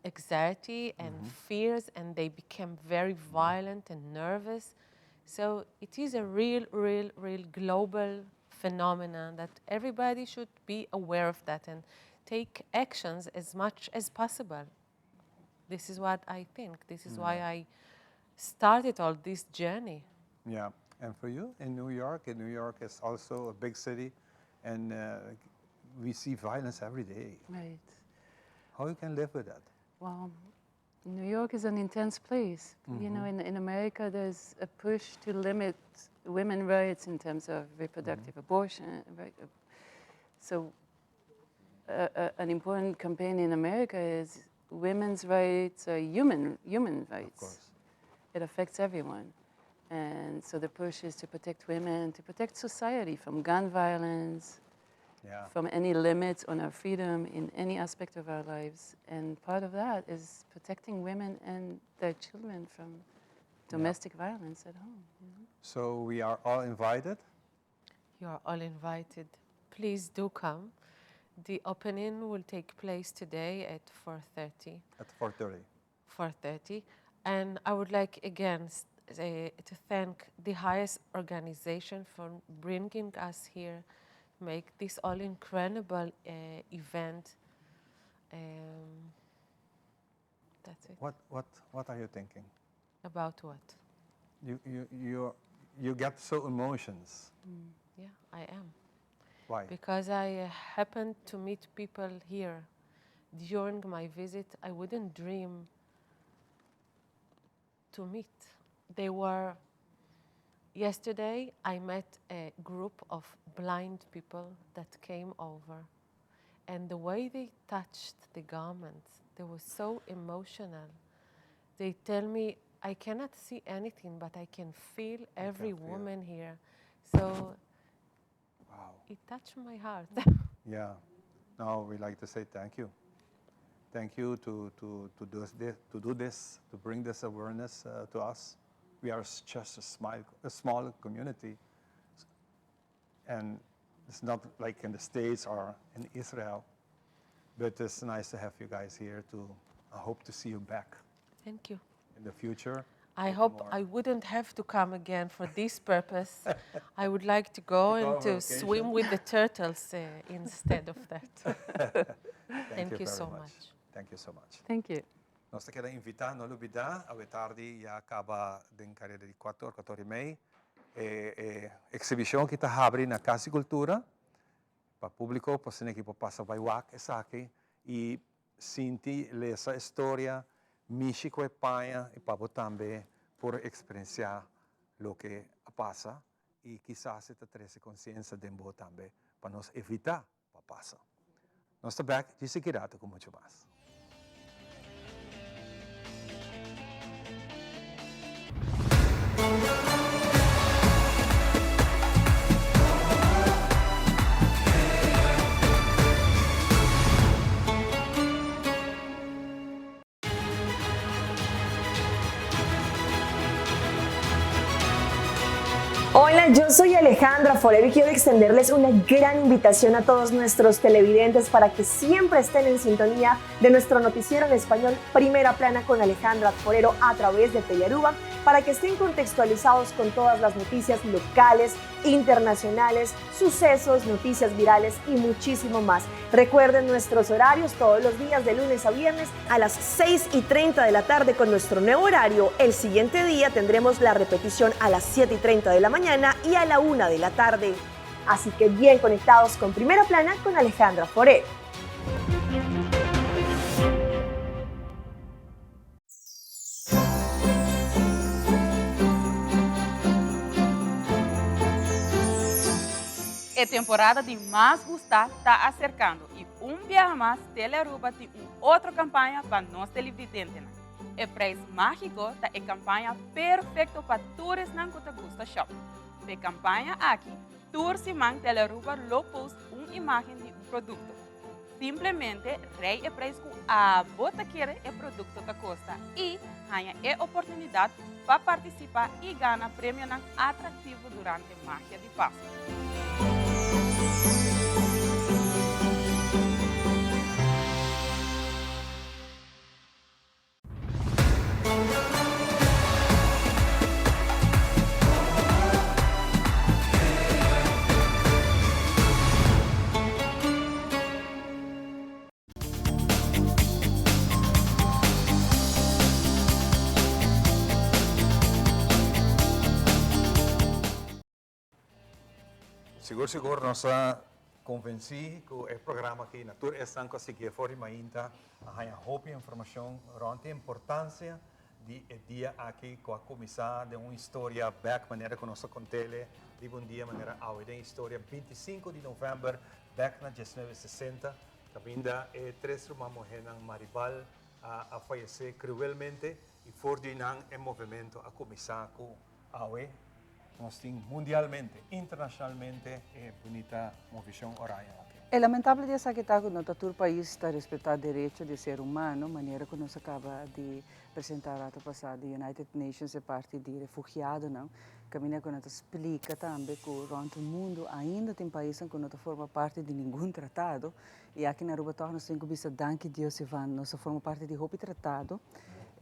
anxiety and fears, and they became very violent and nervous. So it is a real, real, real global phenomenon that everybody should be aware of that and take actions as much as possible. This is what I think. This is why I started all this journey. Yeah, and for you in New York, in New York is also a big city, and we see violence every day. How you can live with that? Well, New York is an intense place. In America, there's a push to limit women rights in terms of reproductive abortion. Right? So an important campaign in America is women's rights are human rights. Of course. It affects everyone. And so the push is to protect women, to protect society from gun violence, from any limits on our freedom in any aspect of our lives. And part of that is protecting women and their children from domestic violence at home. So we are all invited? You are all invited. Please do come. The opening will take place today at 4:30. At 4:30. 4:30. And I would like again to thank the HIAS organization for bringing us here, make this all incredible event. That's it. What are you thinking? About what? You get so emotions. Yeah, I am. Why? Because I happened to meet people here during my visit. I wouldn't dream to meet. They were, yesterday I met a group of blind people that came over, and the way they touched the garments, they were so emotional. They tell me I cannot see anything, but I can feel every woman here. So wow. it touched my heart. yeah. Now we like to say thank you. Thank you to, to, to, do, this, to do this, to bring this awareness uh, to us. We are just a small, a small community. And it's not like in the States or in Israel. But it's nice to have you guys here to, I hope to see you back. Thank you. In the future. I hope I wouldn't have to come again for this purpose. I would like to go and to swim with the turtles uh, instead of that. Thank, Thank you, you so much. much. Thank you so much. Thank you. Nos ta keda invita, no lubida, awe tardi ya caba den careda di 4 or 4 y mei. E, e exhibicion aki ta habri na Cas di Cultura pa publico, pa asina aki por pasa bay wak esaki y sinti, lesa e storia, mishi cu e paña y pa bo tambe por experiencia loke a pasa y kisas e ta trece conciencia den bo tambe pa nos evita pa pasa. Nos ta bek djis aki rato cu mucho mas. Hola, yo soy Alejandra Forero y quiero extenderles una gran invitación a todos nuestros televidentes para que siempre estén en sintonía de nuestro noticiero en español Primera Plana con Alejandra Forero a través de Telearuba para que estén contextualizados con todas las noticias locales, internacionales, sucesos, noticias virales y muchísimo más. Recuerden nuestros horarios todos los días de lunes a viernes a las 6 y 30 de la tarde con nuestro nuevo horario. El siguiente día tendremos la repetición a las 7 y 30 de la mañana y a la 1 de la tarde. Así que bien conectados con Primera Plana con Alejandra Foré. E temporada di mas gusta ta acercando y un biaha mas Telearuba tin un otro campaña pa nos televidentenan. E prijs magico ta e campaña perfecto pa tur esnan cu ta gusta shop. P'e campaña aki, tur siman Telearuba lo post un imagen di un producto. Simplemente rei e prijs cu abo ta kere e producto ta costa y haña e oportunidad pa participa y gana premionan atractivo durante Magia di Pascu. Sigur sigur nos a convenci cu e programa aki na tur esnan cu a sigui for di mainta a haya hopi informacion rond e importancia di e dia aki cu a cuminsa den un historia bek manera cu nos a contele riba un dia manera awe den historia 25 di november bek na 1960 caminda e tres ruman muhernan Maribal a a fayece cruelmente y for di nan e movimento a cuminsa cu Awe nos tin mundialmente, internacionalmente e bunita movicion oranje aki. E lamentable di esaki ta cu no ta tur pais ta respeta derecho di ser humano, manera cu nos a caba di presenta rato pasa di United Nations e parti di refugiadonan, caminda cu nan ta splica tambe cu rond mundo ainda tin paisnan cu no ta forma parti di ningun tratado y aki na Aruba toch nos tin cu bisa danki Dios Ivan nos ta forma parti di hopi tratado.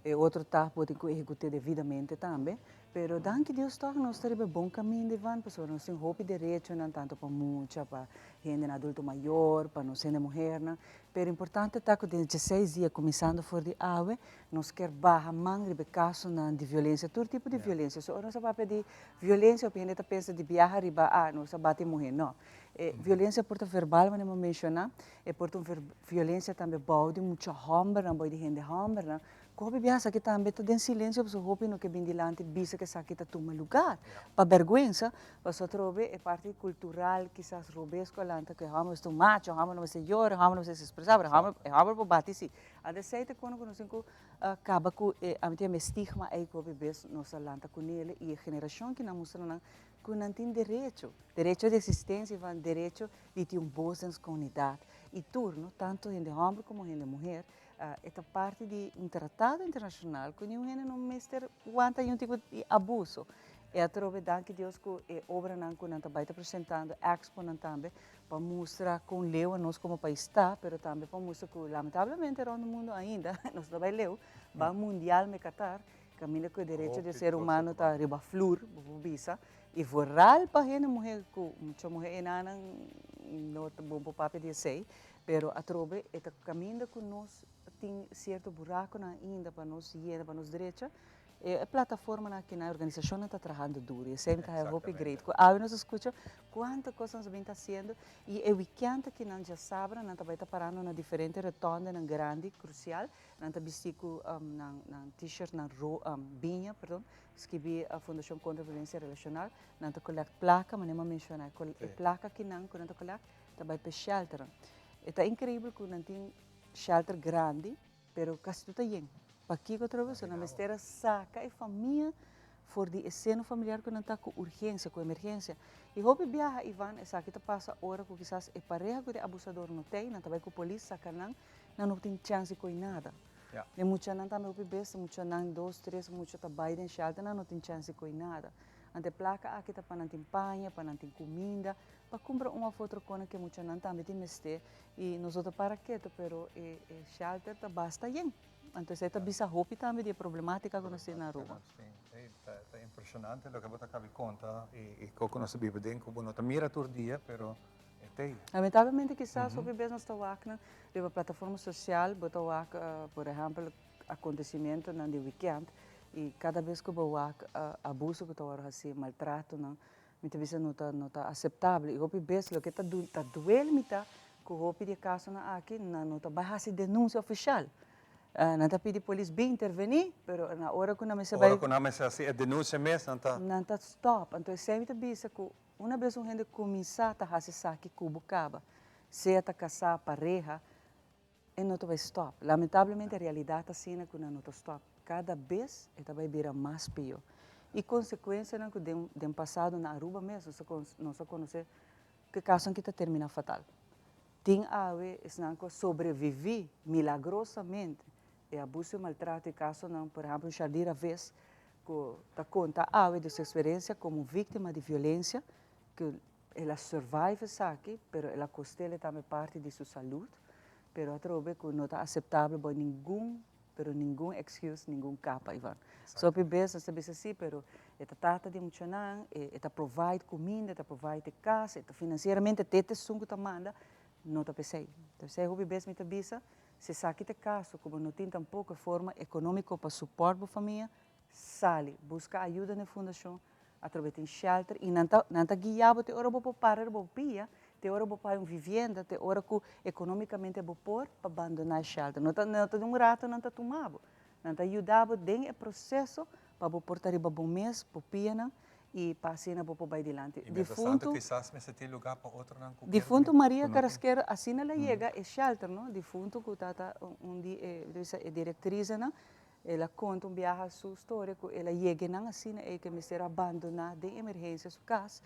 E otro ta bo tin cu ehecute debidamente tambe. Pero danki Dios toch nos ta riba e bon caminda Ivan, pasobra nos tin hopi derechonan tanto pa mucha, pa hendenan adulto mayor, pa nos hende muhernan. Pero importante ta cu den dieseis dia cuminsando for di awe nos kier baha man riba e casonan di violencia, tur tipo di violencia. So ora nos a papia di violencia hopi hende ta pensa di biaha riba ah nos a bati muher, no. E violencia por ta verbal manera mi a menciona, e por ta un violencia tambe bou di mucha hombernan, bou di hende hombernan. Ku hopi biaha esaki tambe ta den silensio pasobra hopi no ke bin dilanti bisa ku esaki ta tuma lugar. Pa bèrgwensa, pasobra atrobe e parti kultural kisas robes ku a lanta ku e hòmber mester un macho, e hòmber no mester yora, e hòmber no mester ekspresá, pero e hòmber e hòmber por bati si. Anto esei ta kono ku nos tin ku kaba ku e ami ta yama e stigma ei ku hopi bes nos a lanta kunele i e generashon ki nan mustra nan ku nan tin derecho, derecho di eksistensia i van derecho di tin un bos den nos komunidat i tur no tantu hende hòmber komo hende muher. E ta parti di un tratado internacional cu niun hende no mester wanta niun tipo di abuso. E atrobe danki Dios cu e obranan cu nan ta bay ta presentando, exponan tambe, pa mustra con leu anos como pais ta, pero tambe pa mustra cu lamentablemente rond mundo ainda nos no ta bay leu, ban mundial me Qatar, caminda cu e derecho di ser humano ta riba flur, bo por bisa, y vooral pa hende muhe cu mucha muhe enanan no ta bon por papia di esey, Pero atrobe e ta caminda cu nos tin cierto buraconan ainda pa nos yena, pa nos drecha. E plataformanan aki nan, e organisacionnan ta trahando duro y esey mi ta haya hopi great. Cu awe nos a scucha cuanto cos nos a bin ta haciendo y e weekend aki nan djasabra nan ta bay ta parando na diferente rotondenan grandi, crucial. Nan ta bisti cu nan nan t-shirtnan ro biña, perdon, skibi Fundacion Contra Violencia Relacional. Nan ta collect placa, manera mi a menciona, e placa aki nan cu nan ta collect Ta bai p'e shelternan. E ta increibel cu nan tin shelter grandi, pero casi tur ta yen. Pakico atrobe? So nan mester a saca e famia for di e seno familiar cu nan ta cu urgencia, cu emergencia. Y hopi biaha, Ivan, esaki ta pasa ora cu kisas e pareha cu ta e abusador no t'ey, nan ta bai cu polis saca nan, nan no tin chance di coy nada. E muchanan tambe hopi bes, muchanan dos, tres mucha ta bai den shelter, nan no tin chance di coy nada. Anto e placa aki ta pa nan tin paña, pa nan tin cuminda, Pa cumpra un of otro cona ke muchanan tambe tin mester y nos no ta para keto pero e e shelter ta basta yen. Anto esey ta bisa hopi tambe di e problematica cu nos tin na Aruba. Si, ey ta ta impresionante loke bo ta cabi conta y y con cu nos ta biba den cu bo no ta mira tur dia pero e t'ey. Lamentablemente kisas hopi bes nos ta wak nan riba plataforma social bo ta wak por ehempel acontecimientonan di weekend y cada bes cu bo wak abuso cu ta worde haci, maltratonan Mi ta bisa no ta no ta aceptable y hopi bes loke ta du ta duel mi ta cu hopi di e casonan aki nan no ta bay haci denuncia oficial. Nan ta pidi polis bin interveni pero na ora cu nan mester bay. Ora cu nan mester haci e denuncia mes nan ta. Nan ta stop. Anto esey mi ta bisa cu una bes un hende cuminsa ta haci esaki cu bo caba sea ta casa, pareha, e no ta bay stop. Lamentablemente e realidad ta asina cu nan no ta stop. Cada bes e ta bay bira mas pio. Y consecuencianan cu den den pasado na Aruba mes nos a nos a conoce cu e casonan aki ta termina fatal. Tin awe esnan cu a sobrevivi milagrosamente e abuso y maltrato y casonan, por ehempel Shardy Ravez cu ta conta awe di su experiencia como victima di violencia cu El a survive esaki, pero el a costele tambe parti di su salud, pero atrobe cu no ta aceptable bo ningun, pero ningun excuse, ningun capa, Ivan. So hopi bes nos ta bisa si, pero e ta tata di muchanan, e ta provide cuminda, e ta provide e cas, e ta financieramente te ta esun cu ta manda, no ta pesey. Entonces hopi bes mi ta bisa, si esaki ta e caso cu bo no tin tampoco e forma economico pa support bo famia, sali, busca ayuda na e fundacion, Atrobe tin shelter y nan ta nan ta guia bo te ora bo por para riba bo pia, te ora bo por haya un vivienda, te ora cu economicamente bo por pa bandona e shelter. No ta no ta di un rato nan ta tuma bo. Nan ta yuda bo den e proceso pa bo por ta riba bo mes, bo pianan y pa asina bo por bay dilanti. Y mientras tanto kisas mester tin lugar pa otronan cu kier Difunto Maria Carrasquero asina la yega e shelter no, difunto cu tata un di e directrizenan El a konta un biaha su storia ku el a yega nan asina ei ku e mester a bandoná den emergensia su kas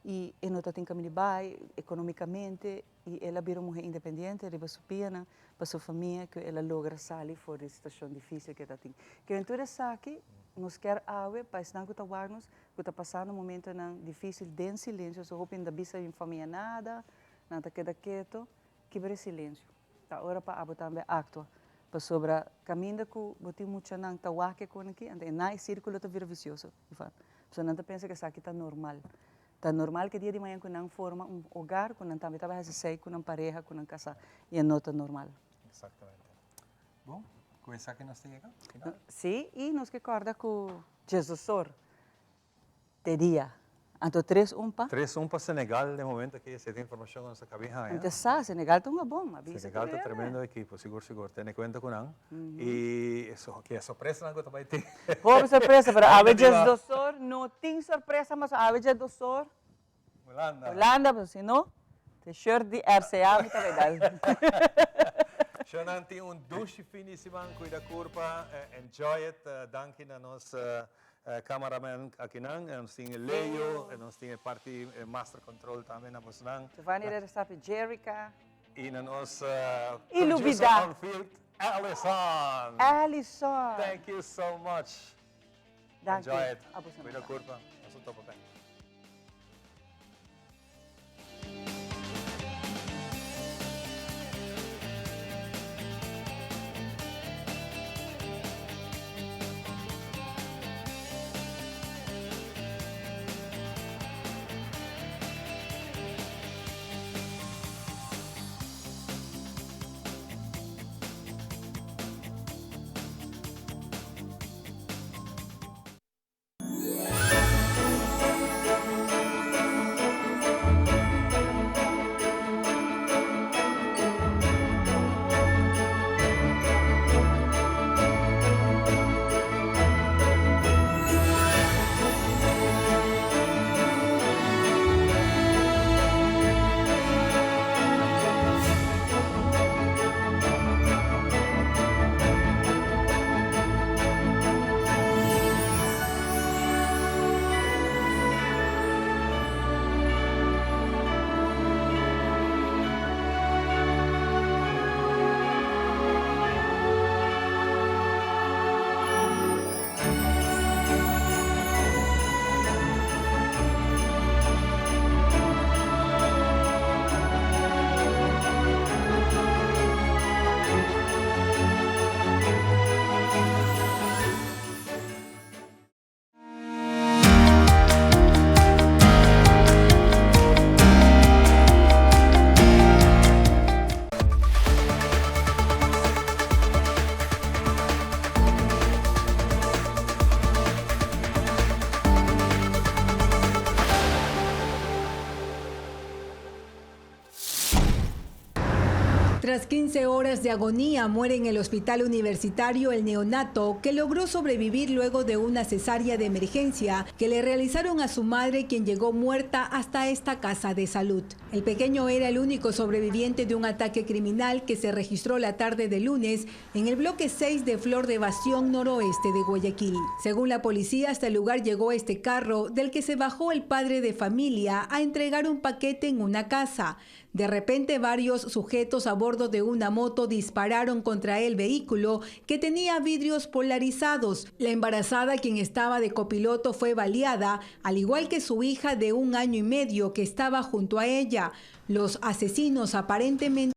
i e no tatin kaminda di bai ekonomikamente i el a bira un muhé independiente riba su pianan pa su famia ku el a logra sali for di e situashon difisil ku e tatin. Ke tur esaki nos kier awe pa esnan ku ta wak nos ku ta pasando momentonan difisil den silensio, so hopi no ta bisa yu famia nada, nan ta keda keto, kibra e silensio. Ta ora pa abo tambe actua, pasobra caminda cu bo tin muchanan ta wak e con aki, anto e na e circulo ta bira vicioso, Ivan. Pasobra nan ta pensa cu esaki ta normal. Ta normal cu e dia di mañan cu nan forma un hogar, cu nan tambe ta bay haci esey cu nan pareha, cu nan casa, y e no ta normal. Exactamente. Bon, cu esaki nos ta yega final. Si, y nos ke corda cu Jesusor te dia. Anto 3-1 pa? 3-1 pa Senegal den momento aki, esei ta informacion cu nos a cabi haña. Anto sa, Senegal ta hunga bon, a bisa Senegal ta tremendo ekipo, sigur sigur, tene cuenta cu nan. Y eso, ki e sorpresanan cu ta bay tin. Hopi sorpresa, pero awe djes dosor no tin sorpresa mas, awe djes dosor. Hulanda. Hulanda, pero si no, te shirt di RCA mi ta bay dal. Shonan tin un dushi fin di siman, cuida curpa, enjoy it, danki na nos Cameraman akinan, nos tin e Leo, nos tin e parti master control tambe na bosnan. Giovanni Rerestapi, Jerrica. Y na nos producer on field, Allison. Allison. Thank you so much. Danki. Enjoy it. Cuida curpa. Nos ta topa bek. Tras 15 horas de agonía, muere en el hospital universitario el neonato que logró sobrevivir luego de una cesárea de emergencia que le realizaron a su madre, quien llegó muerta hasta esta casa de salud. El pequeño era el único sobreviviente de un ataque criminal que se registró la tarde de lunes en el bloque 6 de Flor de Bastión Noroeste de Guayaquil. Según la policía, hasta el lugar llegó este carro del que se bajó el padre de familia a entregar un paquete en una casa. De repente, varios sujetos a bordo de una moto dispararon contra el vehículo que tenía vidrios polarizados. La embarazada, quien estaba de copiloto, fue baleada, al igual que su hija de 1 año y medio que estaba junto a ella. Los asesinos aparentemente